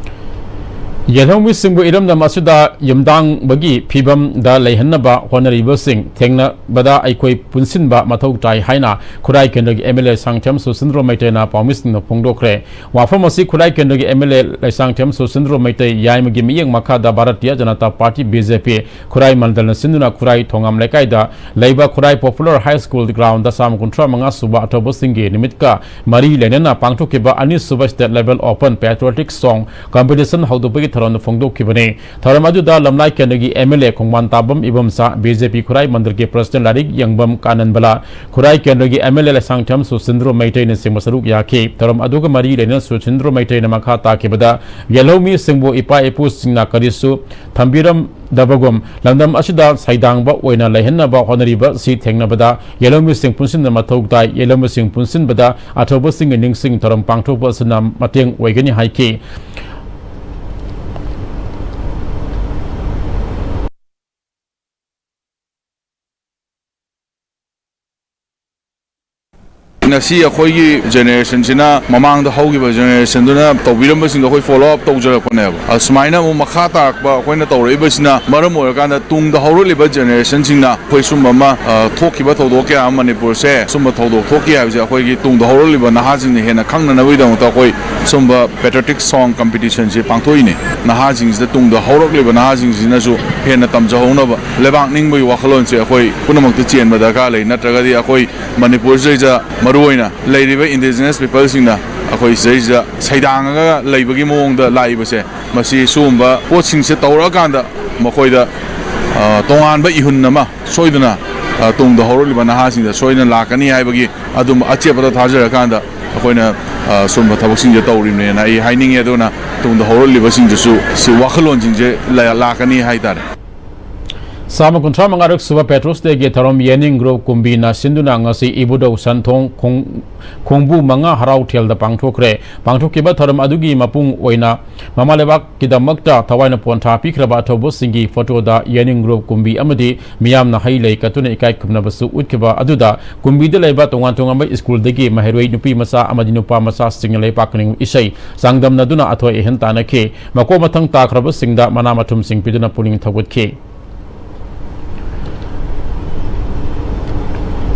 ꯌꯦꯜꯍꯧꯃꯤꯁꯤꯡꯕꯨ ꯏꯔꯝꯗꯝ ꯑꯁꯤꯗ ꯌꯨꯝꯗꯥꯡꯕꯒꯤ ꯐꯤꯕꯝꯗ ꯂꯩꯍꯟꯅꯕ ꯍꯣꯠꯅꯔꯤꯕꯁꯤꯡ ꯊꯦꯡꯅꯕꯗ ꯑꯩꯈꯣꯏ ꯄꯨꯟꯁꯤꯟꯕ ꯃꯊꯧ ꯇꯥꯏ ꯍꯥꯏꯅ ꯈꯨꯔꯥꯏ ꯀꯦꯟꯗ꯭ꯔꯒꯤ M L A Leishangthem Susindro ꯃꯩꯇꯩꯅ ꯄꯥꯎꯃꯤꯁꯤꯡꯗ ꯐꯣꯡꯗꯣꯛꯈ꯭ꯔꯦ꯫ ꯋꯥꯐꯝ ꯑꯁꯤ ꯈꯨꯔꯥꯏ ꯀꯦꯟꯗ꯭ꯔꯒꯤ M L A Leishangthem Susindro Meitei ꯌꯥꯏꯃꯒꯤ ꯃꯤꯠꯌꯦꯡ ꯃꯈꯥꯗ Bharatiya Janata party, B J P, Khurai ꯃꯟꯗꯜꯅ ꯁꯤꯟꯗꯨꯅ ꯈꯨꯔꯥꯏ ꯊꯣꯉꯥꯝ ꯂꯩꯀꯥꯏꯗ ꯂꯩꯕ Khurai popular high school ground ꯆꯥꯝꯃ ꯀꯨꯟꯊ꯭ꯔꯥ ꯃꯉꯥ ꯁꯨꯕ ꯑꯊꯧꯕꯁꯤꯡꯒꯤ ꯅꯨꯃꯤꯠꯀ ꯃꯔꯤ ꯂꯩꯅꯅ ꯄꯥꯡꯊꯣꯛꯈꯤꯕ ꯑꯅꯤꯁꯨꯕ state level open patriotic song competition ꯍꯧꯗꯣꯛꯄꯒꯤ ꯊꯧꯔꯝꯗ ꯐꯣꯡꯗꯣꯛꯈꯤꯕꯅꯤ꯫ ꯊꯧꯔꯝ ꯑꯗꯨꯗ ꯂꯝꯂꯥꯏ ꯀꯦꯟꯗ꯭ꯔꯒꯤ M L A Khongbantabam Ibomcha, B J P Khurai ꯃꯟꯗꯜꯒꯤ ꯄ꯭ꯔꯁꯤꯗꯦꯟꯠ ꯂꯥꯏꯔꯤꯛ ꯌꯦꯡꯕꯝ ꯀꯥꯅꯟꯕꯂꯥ, ꯈꯨꯔꯥꯏ ꯀꯦꯟꯗ꯭ꯔꯒꯤ M L A Leishangthem Susindro ꯃꯩꯇꯩꯅꯆꯤꯡꯕ ꯁꯔꯨꯛ ꯌꯥꯈꯤ꯫ ꯊꯧꯔꯝ ꯑꯗꯨꯒ ꯃꯔꯤ ꯂꯩꯅꯅ ꯁꯨꯁꯤꯟꯗ꯭ꯔꯣ ꯃꯩꯇꯩꯅ ꯃꯈꯥ ꯇꯥꯈꯤꯕꯗ ꯌꯦꯜꯍꯧꯃꯤꯁꯤꯡꯕꯨ ꯏꯄꯥ ꯏꯄꯨꯁꯤꯡꯅ ꯀꯔꯤꯁꯨ ꯊꯝꯕꯤꯔꯝꯗꯕꯒꯨꯝ ꯂꯝꯗꯝ ꯑꯁꯤꯗ ꯁꯩꯗꯥꯡꯕ ꯑꯣꯏꯅ ꯂꯩꯍꯟꯅꯕ ꯍꯣꯠꯅꯔꯤꯕ ꯑꯁꯤ ꯊꯦꯡꯅꯕꯗ ꯌꯦꯜꯍꯧꯃꯤꯁꯤꯡ ꯄꯨꯟꯁꯤꯟꯕ ꯃꯊꯧ ꯇꯥꯏ꯫ ꯌꯦꯜꯍꯧꯃꯤꯁꯤꯡ ꯄꯨꯟꯁꯤꯟꯕꯗ ꯑꯊꯧꯕꯁꯤꯡꯒꯤ ꯅꯤꯡꯁꯤꯡ ꯊꯧꯔꯝ ꯄꯥꯡꯊꯣꯛꯄ ꯑꯁꯤꯅ ꯃꯇꯦꯡ ꯑꯣꯏꯒꯅꯤ ꯍꯥꯏꯈꯤ꯫ ꯉꯁꯤ ꯑꯩꯈꯣꯏꯒꯤ ꯖꯦꯅꯦꯔꯦꯁꯟꯁꯤꯅ ꯃꯃꯥꯡꯗ ꯍꯧꯈꯤꯕ ꯖꯦꯅꯦꯔꯦꯁꯟꯗꯨꯅ ꯇꯧꯕꯤꯔꯝꯕꯁꯤꯡꯗꯣ ꯑꯩꯈꯣꯏ ꯐꯣꯂꯣ ꯑꯞ ꯇꯧꯖꯔꯛꯄꯅꯦꯕ꯫ ꯑꯁꯨꯃꯥꯏꯅ ꯑꯃꯨꯛ ꯃꯈꯥ ꯇꯥꯔꯛꯄ ꯑꯩꯈꯣꯏꯅ ꯇꯧꯔꯛꯏꯕꯁꯤꯅ ꯃꯔꯝ ꯑꯣꯏꯔꯀꯥꯟꯗ ꯇꯨꯡꯗ ꯍꯧꯔꯛꯂꯤꯕ ꯖꯦꯅꯦꯔꯦꯁꯟꯁꯤꯡꯅ ꯑꯩꯈꯣꯏ ꯁꯨꯝꯕ ꯑꯃ, ꯑ, ꯊꯣꯛꯈꯤꯕ ꯊꯧꯗꯣꯛ ꯀꯌꯥ ꯑꯃ ꯃꯅꯤꯄꯨꯔꯁꯦ ꯁꯨꯝꯕ ꯊꯧꯗꯣꯛ ꯊꯣꯛꯈꯤ ꯍꯥꯏꯕꯁꯦ ꯑꯩꯈꯣꯏꯒꯤ ꯇꯨꯡꯗ ꯍꯧꯔꯛꯂꯤꯕ ꯅꯍꯥꯁꯤꯡꯅ ꯍꯦꯟꯅ ꯈꯪꯅꯅꯕꯒꯤꯗꯃꯛꯇ ꯑꯩꯈꯣꯏ ꯁꯨꯝꯕ patriotic song competitionꯁꯦ ꯄꯥꯡꯊꯣꯛꯏꯅꯦ꯫ ꯅꯍꯥꯁꯤꯡꯁꯤꯗ, ꯇꯨꯡꯗ ꯍꯧꯔꯛꯂꯤꯕ ꯅꯍꯥꯁꯤꯡꯁꯤꯅꯁꯨ ꯍꯦꯟꯅ ꯇꯝꯖꯍꯧꯅꯕ ꯂꯩꯕꯥꯛ ꯅꯤꯡꯕꯒꯤ ꯋꯥꯈꯜꯂꯣꯟꯁꯦ ꯑꯩꯈꯣꯏ ꯄꯨꯝꯅꯃꯛꯇ ꯆꯦꯟꯕ ꯗꯔꯀꯥꯔ ꯂꯩ꯫ ꯅꯠꯇ꯭ꯔꯒꯗꯤ ꯑꯩꯈꯣꯏ ꯃꯅꯤꯄꯨꯔꯁꯤꯗꯩꯗ ꯃꯔꯨꯑꯣꯏꯅ ꯂꯩꯔꯤꯕ indigenous peopleꯁꯤꯡꯅ ꯑꯩꯈꯣꯏ ꯁꯤꯗꯩꯁꯤꯗ ꯁꯩꯗꯥꯡꯉꯒ ꯂꯩꯕꯒꯤ ꯃꯑꯣꯡꯗ ꯂꯥꯛꯏꯕꯁꯦ, ꯃꯁꯤ ꯁꯤꯒꯨꯝꯕ ꯄꯣꯠꯁꯤꯡꯁꯦ ꯇꯧꯔꯛꯑꯀꯥꯟꯗ ꯃꯈꯣꯏꯗ, ꯑ, ꯇꯣꯉꯥꯟꯕ ꯏꯍꯨꯟ ꯑꯃ ꯁꯣꯏꯗꯅ, ꯑ, ꯇꯨꯡꯗ ꯍꯧꯔꯛꯂꯤꯕ ꯅꯍꯥꯁꯤꯡꯗ ꯁꯣꯏꯗꯅ ꯂꯥꯛꯀꯅꯤ ꯍꯥꯏꯕꯒꯤ ꯑꯗꯨꯝꯕ ꯑꯆꯦꯠꯄꯗ ꯊꯥꯖꯔꯀꯥꯟꯗ ꯑꯩꯈꯣꯏꯅ, ꯑ, ꯁꯨꯝꯕ ꯊꯕꯛꯁꯤꯡꯁꯦ ꯇꯧꯔꯤꯕꯅꯦꯅ ꯑꯩ ꯍꯥꯏꯅꯤꯡꯉꯤ꯫ ꯑꯗꯨꯅ ꯇꯨꯡꯗ ꯍꯧꯔꯛꯂꯤꯕꯁꯤꯡꯗꯨꯁꯨ ꯁꯤ ꯋꯥꯈꯜꯂꯣꯟꯁꯤꯡꯁꯦ ꯂꯥ-, ꯂꯥꯛꯀꯅꯤ ꯍꯥꯏꯇꯥꯔꯦ꯫ ꯆꯥꯝꯃ ꯀꯨꯟꯊ꯭ꯔꯥ ꯃꯉꯥꯔꯛ ꯁꯨꯕ Patriots Dayꯒꯤ ꯊꯧꯔꯝ ꯌꯦꯅꯤꯡ Group ꯀꯨꯝꯕꯤꯅ ꯁꯤꯟꯗꯨꯅ ꯉꯁꯤ ꯏꯕꯨꯙꯧ ꯁꯟꯊꯣꯡ ꯈꯣꯡ-, ꯈꯣꯡꯕꯨ ꯃꯉꯥ ꯍꯔꯥꯎꯊꯦꯜꯗ ꯄꯥꯡꯊꯣꯛꯈ꯭ꯔꯦ꯫ ꯄꯥꯡꯊꯣꯛꯈꯤꯕ ꯊꯧꯔꯝ ꯑꯗꯨꯒꯤ ꯃꯄꯨꯡ ꯑꯣꯏꯅ ꯃꯃꯥ ꯂꯩꯕꯥꯛꯀꯤꯗꯃꯛꯇ ꯊꯋꯥꯏꯅ ꯄꯣꯟꯊꯥ ꯄꯤꯈ꯭ꯔꯕ ꯑꯊꯧꯕꯁꯤꯡꯒꯤ photoꯗ ꯌꯦꯅꯤꯡ Group ꯀꯨꯝꯕꯤ ꯑꯃꯗꯤ ꯃꯤꯌꯥꯝꯅ ꯍꯩ ꯂꯩ ꯀꯠꯇꯨꯅ ꯏꯀꯥꯏ ꯈꯨꯝꯅꯕꯁꯨ ꯎꯠꯈꯤꯕ ꯑꯗꯨꯗ ꯀꯨꯝꯕꯤꯗ ꯂꯩꯕ ꯇꯣꯉꯥꯟ ꯇꯣꯉꯥꯟꯕ ꯁ꯭ꯀꯨꯜꯗꯒꯤ ꯃꯍꯩꯔꯣꯏ ꯅꯨꯄꯤ ꯃꯆꯥ ꯑꯃꯗꯤ ꯅꯨꯄꯥ ꯃꯆꯥꯁꯤꯡꯅ ꯂꯩꯄꯥꯛ ꯀꯅꯤꯡꯕ ꯏꯁꯩ ꯆꯥꯡꯗꯝꯅꯗꯨꯅ ꯑꯊꯣꯏ ꯑꯍꯦꯟ ꯇꯥꯟꯅꯈꯤ꯫ ꯃꯀꯣꯛ ꯃꯊꯪ ꯇꯥꯈ꯭ꯔꯕꯁꯤꯡꯗ ꯃꯅꯥ ꯃꯊꯨꯝꯁꯤꯡ ꯄꯤꯗꯨꯅ ꯄꯨꯛꯅꯤꯡ ꯊꯧꯒꯠꯈꯤ꯫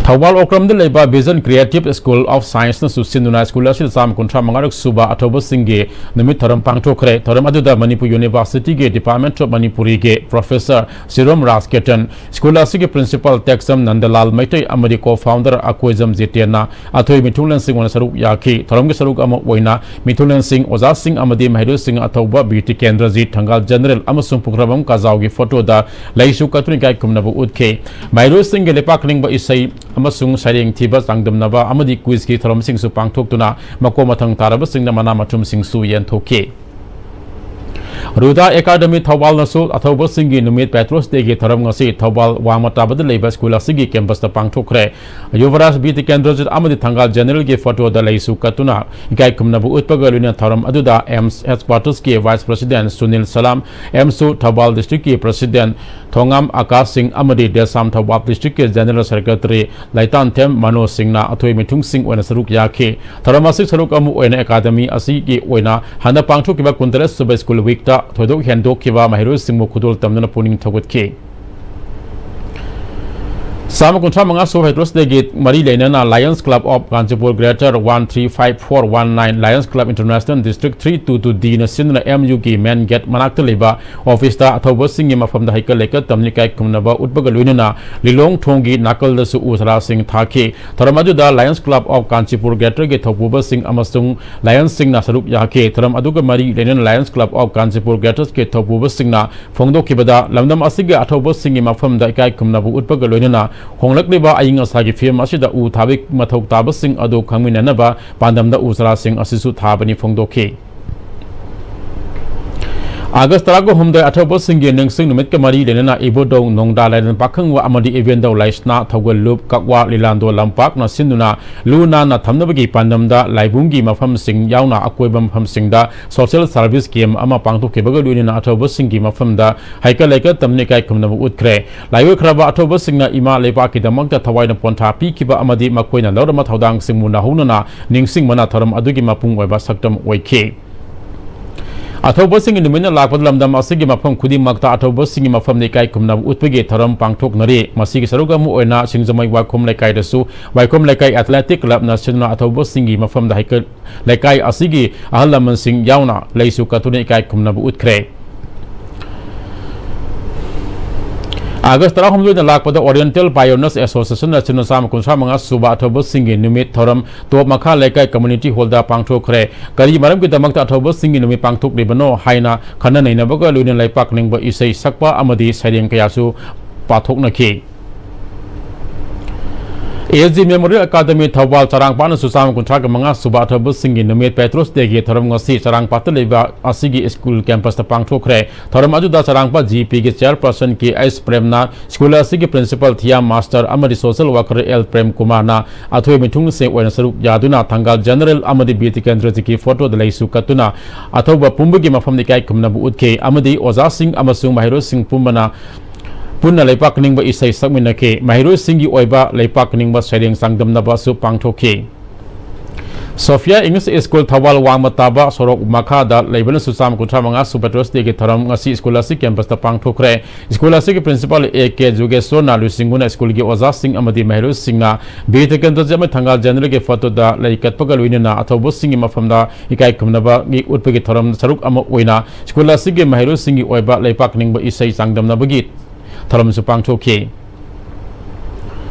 ꯊꯧꯕꯥꯜ ꯑꯣꯀ꯭ꯔꯝꯗ ꯂꯩꯕ Vision Creative School of Scienceꯅꯁꯨ ꯁꯤꯟꯗꯨꯅ ꯁ꯭ꯀꯨꯜ ꯑꯁꯤꯗ ꯆꯥꯝꯃ ꯀꯨꯟꯊ꯭ꯔꯥ ꯃꯉꯥꯔꯛ ꯁꯨꯕ ꯑꯊꯧꯕꯁꯤꯡꯒꯤ ꯅꯨꯃꯤꯠ ꯊꯧꯔꯝ ꯄꯥꯡꯊꯣꯛꯈ꯭ꯔꯦ꯫ ꯊꯧꯔꯝ ꯑꯗꯨꯗ ꯃꯅꯤꯄꯨꯔ Universityꯒꯤ Department of Manipuriꯒꯤ Professor ꯁꯤꯔꯣꯝ ꯔꯥꯖꯀꯦꯇꯟ, ꯁ꯭ꯀꯨꯜ ꯑꯁꯤꯒꯤ Principal ꯇꯦꯛꯆꯝ ꯅꯟꯗꯂꯥꯜ ꯃꯩꯇꯩ ꯑꯃꯗꯤ Co-founder ꯑꯀꯣꯏꯖꯝ ꯖꯤꯇꯦꯟꯅ ꯑꯊꯣꯏ ꯃꯤꯊꯨꯡꯂꯦꯟꯁꯤꯡ ꯑꯣꯏꯅ ꯁꯔꯨꯛ ꯌꯥꯈꯤ꯫ ꯊꯧꯔꯝꯒꯤ ꯁꯔꯨꯛ ꯑꯃ ꯑꯣꯏꯅ ꯃꯤꯊꯨꯡꯂꯦꯟꯁꯤꯡ, ꯑꯣꯖꯥꯁꯤꯡ ꯑꯃꯗꯤ ꯃꯍꯩꯔꯣꯏꯁꯤꯡ ꯑꯊꯧꯕ ꯕꯤꯔ ꯇꯤꯀꯦꯟꯗ꯭ꯔꯖꯤꯠ, ꯊꯪꯒꯥꯜ ꯖꯦꯅꯔꯦꯜ ꯑꯃꯁꯨꯡ ꯄꯨꯈ꯭ꯔꯝꯕꯝ ꯀꯥꯖꯥꯎꯒꯤ photoꯗ ꯂꯩꯁꯨ ꯀꯠꯇꯨꯅ ꯏꯀꯥꯏ ꯈꯨꯝꯅꯕ ꯎꯠꯈꯤ꯫ ꯃꯍꯩꯔꯣꯏꯁꯤꯡꯒꯤ ꯂꯩꯄꯥꯛ ꯀꯅꯤꯡꯕ ꯏꯁꯩ ꯑꯃꯁꯨꯡ ꯁꯩꯔꯦꯡ ꯊꯤꯕ ꯆꯥꯡꯗꯝꯅꯕ ꯑꯃꯗꯤ quizꯀꯤ ꯊꯧꯔꯝꯁꯤꯡꯁꯨ ꯄꯥꯡꯊꯣꯛꯇꯨꯅ ꯃꯀꯣꯛ ꯃꯊꯪ ꯇꯥꯔꯕꯁꯤꯡꯗ ꯃꯅꯥ ꯃꯊꯨꯝꯁꯤꯡꯁꯨ ꯌꯦꯟꯊꯣꯛꯈꯤ꯫ ꯔꯨꯗꯥ ꯑꯦꯀꯥꯗꯃꯤ ꯊꯧꯕꯥꯜꯅꯁꯨ ꯑꯊꯧꯕꯁꯤꯡꯒꯤ ꯅꯨꯃꯤꯠ Patriots Dayꯒꯤ ꯊꯧꯔꯝ ꯉꯁꯤ ꯊꯧꯕꯥꯜ ꯋꯥꯡꯃ ꯇꯥꯕꯗ ꯂꯩꯕ ꯁ꯭ꯀꯨꯜ ꯑꯁꯤꯒꯤ campusꯇ ꯄꯥꯡꯊꯣꯛꯈ꯭ꯔꯦ꯫ ꯌꯨꯕꯔꯥꯖ ꯕꯤ ꯇꯤꯀꯦꯟꯗ꯭ꯔꯖꯤꯠ ꯑꯃꯗꯤ ꯊꯪꯒꯥꯜ ꯖꯦꯅꯔꯦꯜꯒꯤ photoꯗ ꯂꯩꯁꯨ ꯀꯠꯇꯨꯅ ꯏꯀꯥꯏ ꯈꯨꯝꯅꯕ ꯎꯠꯄꯒ ꯂꯣꯏꯅꯅ ꯊꯧꯔꯝ ꯑꯗꯨꯗ AIIMS headquartersꯀꯤ Vice President ꯁꯨꯅꯤꯜ ꯁꯂꯥꯝ, AIIMSꯁꯨ ꯊꯧꯕꯥꯜ districtꯀꯤ President ꯊꯣꯉꯥꯝ ꯑꯀꯥꯁ ꯁꯤꯡ ꯑꯃꯗꯤ ꯗꯦꯁꯥꯝ ꯊꯧꯕꯥꯜ districtꯀꯤ General Secretary ꯂꯩꯇꯥꯟꯊꯦꯝ ꯃꯅꯣꯖ ꯁꯤꯡꯅ ꯑꯊꯣꯏ ꯃꯤꯊꯨꯡꯁꯤꯡ ꯑꯣꯏꯅ ꯁꯔꯨꯛ ꯌꯥꯈꯤ꯫ ꯊꯧꯔꯝ ꯑꯁꯤ ꯁꯔꯨꯛ ꯑꯃ ꯑꯣꯏꯅ ꯑꯦꯀꯥꯗꯃꯤ ꯑꯁꯤꯒꯤ ꯑꯣꯏꯅ ꯍꯟꯗꯛ ꯄꯥꯡꯊꯣꯛꯈꯤꯕ ꯀꯨꯟꯇꯔꯦꯠ ꯁꯨꯕ School Weekꯇ ꯊꯣꯏꯗꯣꯛ ꯍꯦꯟꯗꯣꯛꯈꯤꯕ ꯃꯍꯩꯔꯣꯏꯁꯤꯡꯕꯨ ꯈꯨꯗꯣꯜ ꯇꯝꯗꯨꯅ ꯄꯨꯛꯅꯤꯡ ꯊꯧꯒꯠꯈꯤ꯫ ꯆꯥꯝꯃ ꯀꯨꯟꯊ꯭ꯔꯥ ꯃꯉꯥ ꯁꯨꯕ Patriots Dayꯒꯤ ꯃꯔꯤ ꯂꯩꯅꯅ Lions Club of Kanchipur Greater one three five four one nine, Lions Club International District three two two Dꯅ ꯁꯤꯟꯗꯨꯅ MUꯒꯤ main gate ꯃꯅꯥꯛꯇ ꯂꯩꯕ officeꯇ ꯑꯊꯧꯕꯁꯤꯡꯒꯤ ꯃꯐꯝꯗ ꯍꯩꯀꯠ ꯂꯩꯀꯠ ꯇꯝꯅ ꯏꯀꯥꯏ ꯈꯨꯝꯅꯕ ꯎꯠꯄꯒ ꯂꯣꯏꯅꯅ ꯂꯤꯂꯣꯡ ꯊꯣꯡꯒꯤ ꯅꯥꯀꯜꯗꯁꯨ ꯎ ꯁꯥꯔꯥꯁꯤꯡ ꯊꯥꯈꯤ꯫ ꯊꯧꯔꯝ ꯑꯗꯨꯗ Lions Club of Kanchipur Greaterꯒꯤ ꯊꯧꯄꯨꯕꯁꯤꯡ ꯑꯃꯁꯨꯡ Lionsꯁꯤꯡꯅ ꯁꯔꯨꯛ ꯌꯥꯈꯤ꯫ ꯊꯧꯔꯝ ꯑꯗꯨꯒ ꯃꯔꯤ ꯂꯩꯅꯅ Lions Club of Kanchipur Greaterꯒꯤ ꯊꯧꯄꯨꯕꯁꯤꯡꯅ ꯐꯣꯡꯗꯣꯛꯈꯤꯕꯗ, ꯂꯝꯗꯝ ꯑꯁꯤꯒꯤ ꯑꯊꯧꯕꯁꯤꯡꯒꯤ ꯃꯐꯝꯗ ꯏꯀꯥꯏ ꯈꯨꯝꯅꯕ ꯎꯠꯄꯒ ꯂꯣꯏꯅꯅ ꯍꯣꯡꯂꯛꯂꯤꯕ ꯑꯏꯪ ꯑꯁꯥꯒꯤ ꯐꯤꯕꯝ ꯑꯁꯤꯗ ꯎ ꯊꯥꯕꯒꯤ ꯃꯊꯧ ꯇꯥꯕꯁꯤꯡ ꯑꯗꯨ ꯈꯪꯃꯤꯟꯅꯅꯕ ꯄꯥꯟꯗꯝꯗ ꯎ ꯆꯥꯔꯥꯁꯤꯡ ꯑꯁꯤꯁꯨ ꯊꯥꯕꯅꯤ ꯐꯣꯡꯗꯣꯛꯈꯤ꯫ ꯑꯥꯒꯁ ꯇꯔꯥꯍꯨꯝꯗꯣꯏ ꯑꯊꯧꯕꯁꯤꯡꯒꯤ ꯅꯤꯡꯁꯤꯡ ꯅꯨꯃꯤꯠꯀ ꯃꯔꯤ ꯂꯩꯅꯅ ꯏꯕꯨꯙꯧ ꯅꯣꯡꯗꯥ ꯂꯥꯏꯔꯦꯟ ꯄꯥꯈꯪꯕ ꯑꯃꯗꯤ ꯏꯕꯦꯟꯗꯧ ꯂꯥꯏꯁꯅꯥ ꯊꯧꯒꯜꯂꯨꯞ ꯀꯛꯋꯥ ꯂꯤꯂꯥꯟꯗꯣ ꯂꯝꯄꯥꯛꯅ ꯁꯤꯟꯗꯨꯅ ꯂꯨ ꯅꯥꯟꯅ ꯊꯝꯅꯕꯒꯤ ꯄꯥꯟꯗꯝꯗ ꯂꯥꯏꯕꯨꯡꯒꯤ ꯃꯐꯝꯁꯤꯡ ꯌꯥꯎꯅ ꯑꯀꯣꯏꯕ ꯃꯐꯝꯁꯤꯡꯗ social service camp ꯑꯃ ꯄꯥꯡꯊꯣꯛꯈꯤꯕꯒ ꯂꯣꯏꯅꯅ ꯑꯊꯧꯕꯁꯤꯡꯒꯤ ꯃꯐꯝꯗ ꯍꯩꯀꯠ ꯂꯩꯀꯠ ꯇꯝꯅ ꯏꯀꯥꯏ ꯈꯨꯝꯅꯕ ꯎꯠꯈ꯭ꯔꯦ꯫ ꯂꯥꯏꯑꯣꯏꯈ꯭ꯔꯕ ꯑꯊꯧꯕꯁꯤꯡꯅ ꯏꯃꯥ ꯂꯩꯕꯥꯛꯀꯤꯗꯃꯛꯇ ꯊꯋꯥꯏꯅ ꯄꯣꯟꯊꯥ ꯄꯤꯈꯤꯕ ꯑꯃꯗꯤ ꯃꯈꯣꯏꯅ ꯂꯧꯔꯝꯕ ꯊꯧꯗꯥꯡꯁꯤꯡꯕꯨ ꯅꯧꯍꯧꯅꯅ ꯅꯤꯡꯁꯤꯡꯕꯅ ꯊꯧꯔꯝ ꯑꯗꯨꯒꯤ ꯃꯄꯨꯡ ꯑꯣꯏꯕ ꯁꯛꯇꯝ ꯑꯣꯏꯈꯤ꯫ ꯑꯊꯧꯕꯁꯤꯡꯒꯤ ꯅꯨꯃꯤꯠꯅ ꯂꯥꯛꯄꯗ ꯂꯝꯗꯝ ꯑꯁꯤꯒꯤ ꯃꯐꯝ ꯈꯨꯗꯤꯡꯃꯛꯇ ꯑꯊꯧꯕꯁꯤꯡꯒꯤ ꯃꯐꯝꯗ ꯏꯀꯥꯏ ꯈꯨꯝꯅꯕ ꯎꯠꯄꯒꯤ ꯊꯧꯔꯝ ꯄꯥꯡꯊꯣꯛꯅꯔꯤ꯫ ꯃꯁꯤꯒꯤ ꯁꯔꯨꯛ ꯑꯃ ꯑꯣꯏꯅ ꯁꯤꯡꯖꯃꯩ ꯋꯥꯏꯈꯣꯝ ꯂꯩꯀꯥꯏꯗꯁꯨ ꯋꯥꯏꯈꯣꯝ ꯂꯩꯀꯥꯏ athletic clubꯅ ꯁꯤꯟꯗꯨꯅ ꯑꯊꯧꯕꯁꯤꯡꯒꯤ ꯃꯐꯝꯗ ꯍꯩꯀꯠ ꯂꯩꯀꯥꯏ ꯑꯁꯤꯒꯤ ꯑꯍꯜ ꯂꯃꯟꯁꯤꯡ ꯌꯥꯎꯅ ꯂꯩꯁꯨ ꯀꯠꯇꯨꯅ ꯏꯀꯥꯏ ꯈꯨꯝꯅꯕ ꯎꯠꯈ꯭ꯔꯦ꯫ ꯑꯥꯒꯁ ꯇꯔꯥꯍꯨꯝꯗꯣꯏꯗ ꯂꯥꯛꯄꯗ Oriental Pioneers Associationꯅ ꯁꯤꯟꯅ ꯆꯥꯝꯃ ꯀꯨꯟꯊ꯭ꯔꯥ ꯃꯉꯥ ꯁꯨꯕ ꯑꯊꯧꯕꯁꯤꯡꯒꯤ ꯅꯨꯃꯤꯠ ꯊꯧꯔꯝ ꯇꯣꯞ ꯃꯈꯥ ꯂꯩꯀꯥꯏ community hallꯗ ꯄꯥꯡꯊꯣꯛꯈ꯭ꯔꯦ꯫ ꯀꯔꯤ ꯃꯔꯝꯒꯤꯗꯃꯛꯇ ꯑꯊꯧꯕꯁꯤꯡꯒꯤ ꯅꯨꯃꯤꯠ ꯄꯥꯡꯊꯣꯛꯂꯤꯕꯅꯣ ꯍꯥꯏꯅ ꯈꯟꯅ ꯅꯩꯅꯕꯒ ꯂꯣꯏꯅꯅ ꯂꯩꯄꯥꯛ ꯅꯤꯡꯕ ꯏꯁꯩ ꯁꯛꯄ ꯑꯃꯗꯤ ꯁꯩꯔꯦꯡ ꯀꯌꯥꯁꯨ ꯄꯥꯊꯣꯛꯅꯈꯤ꯫ A G Memorial Academy Thoubal ꯆꯔꯥꯡꯄꯥꯠꯅꯁꯨ ꯆꯥꯝꯃ ꯀꯨꯟꯊ꯭ꯔꯥꯒ ꯃꯉꯥ ꯁꯨꯕ ꯑꯊꯧꯕꯁꯤꯡꯒꯤ ꯅꯨꯃꯤꯠ Patriots Dayꯒꯤ ꯊꯧꯔꯝ ꯉꯁꯤ ꯆꯔꯥꯡꯄꯥꯠꯇ ꯂꯩꯕ ꯑꯁꯤꯒꯤ school campusꯇ ꯄꯥꯡꯊꯣꯛꯈ꯭ꯔꯦ꯫ ꯊꯧꯔꯝ ꯑꯗꯨꯗ ꯆꯔꯥꯡꯄꯥꯠ G Pꯒꯤ chairperson ꯀꯦ ꯑꯩꯆ ꯄ꯭ꯔꯦꯝꯅ, school ꯑꯁꯤꯒꯤ principal ꯊꯤꯌꯥꯝ ꯃꯥꯁꯇꯔ ꯑꯃꯗꯤ social worker ꯑꯦꯜ ꯄ꯭ꯔꯦꯝ ꯀꯨꯃꯥꯔꯅ ꯑꯊꯣꯏ ꯃꯤꯊꯨꯡꯁꯦ ꯑꯣꯏꯅ ꯁꯔꯨꯛ ꯌꯥꯗꯨꯅ ꯊꯪꯒꯥꯜ General ꯑꯃꯗꯤ ꯕꯤꯔ ꯇꯤꯀꯦꯟꯗ꯭ꯔꯖꯤꯠꯀꯤ photoꯗ ꯂꯩꯁꯨ ꯀꯠꯇꯨꯅ ꯑꯊꯧꯕ ꯄꯨꯝꯕꯒꯤ ꯃꯐꯝꯗ ꯏꯀꯥꯏ ꯈꯨꯝꯅꯕ ꯎꯠꯈꯤ ꯑꯃꯗꯤ ꯑꯣꯖꯥꯁꯤꯡ ꯑꯃꯁꯨꯡ ꯃꯍꯩꯔꯣꯏꯁꯤꯡ ꯄꯨꯝꯕꯅ ꯄꯨꯟꯅ ꯂꯩꯄꯥꯛ ꯅꯤꯡꯕ ꯏꯁꯩ ꯁꯛꯃꯤꯟꯅꯈꯤ꯫ ꯃꯍꯩꯔꯣꯏꯁꯤꯡꯒꯤ ꯑꯣꯏꯕ ꯂꯩꯄꯥꯛ ꯅꯤꯡꯕ ꯁꯩꯔꯦꯡ ꯆꯥꯡꯗꯝꯅꯕꯁꯨ ꯄꯥꯡꯊꯣꯛꯈꯤ꯫ Sophia English School ꯊꯧꯕꯥꯜ ꯋꯥꯡꯃ ꯇꯥꯕ ꯁꯣꯔꯣꯛ ꯃꯈꯥꯗ ꯂꯩꯕꯅꯁꯨ ꯆꯥꯝꯃ ꯀꯨꯟꯊ꯭ꯔꯥ ꯃꯉꯥ ꯁꯨꯕ Patriots Dayꯒꯤ ꯊꯧꯔꯝ ꯉꯁꯤ school ꯑꯁꯤ campusꯇ ꯄꯥꯡꯊꯣꯛꯈ꯭ꯔꯦ꯫ School ꯑꯁꯤꯒꯤ principal ꯑꯦ ꯀꯦ ꯖꯨꯒꯦꯁꯣꯔꯅ ꯂꯨꯆꯤꯡꯗꯨꯅ schoolꯒꯤ ꯑꯣꯖꯥꯁꯤꯡ ꯑꯃꯗꯤ ꯃꯍꯩꯔꯣꯏꯁꯤꯡꯅ ꯕꯤꯔ ꯇꯤꯀꯦꯟꯗ꯭ꯔꯖꯤꯠ ꯑꯃꯗꯤ ꯊꯪꯒꯥꯜ Generalꯒꯤ photoꯗ ꯂꯩ ꯀꯠꯄꯒ ꯂꯣꯏꯅꯅ ꯑꯊꯧꯕꯁꯤꯡꯒꯤ ꯃꯐꯝꯗ ꯏꯀꯥꯏ ꯈꯨꯝꯅꯕꯒꯤ ꯎꯠꯄꯒꯤ ꯊꯧꯔꯝ ꯁꯔꯨꯛ ꯑꯃ ꯑꯣꯏꯅ school ꯑꯁꯤꯒꯤ ꯃꯍꯩꯔꯣꯏꯁꯤꯡꯒꯤ ꯑꯣꯏꯕ ꯂꯩꯄꯥꯛ ꯅꯤꯡꯕ ꯏꯁꯩ ꯆꯥꯡꯗꯝꯅꯕꯒꯤ ꯊꯧꯔꯝꯁꯨ ꯄꯥꯡꯊꯣꯛꯈꯤ꯫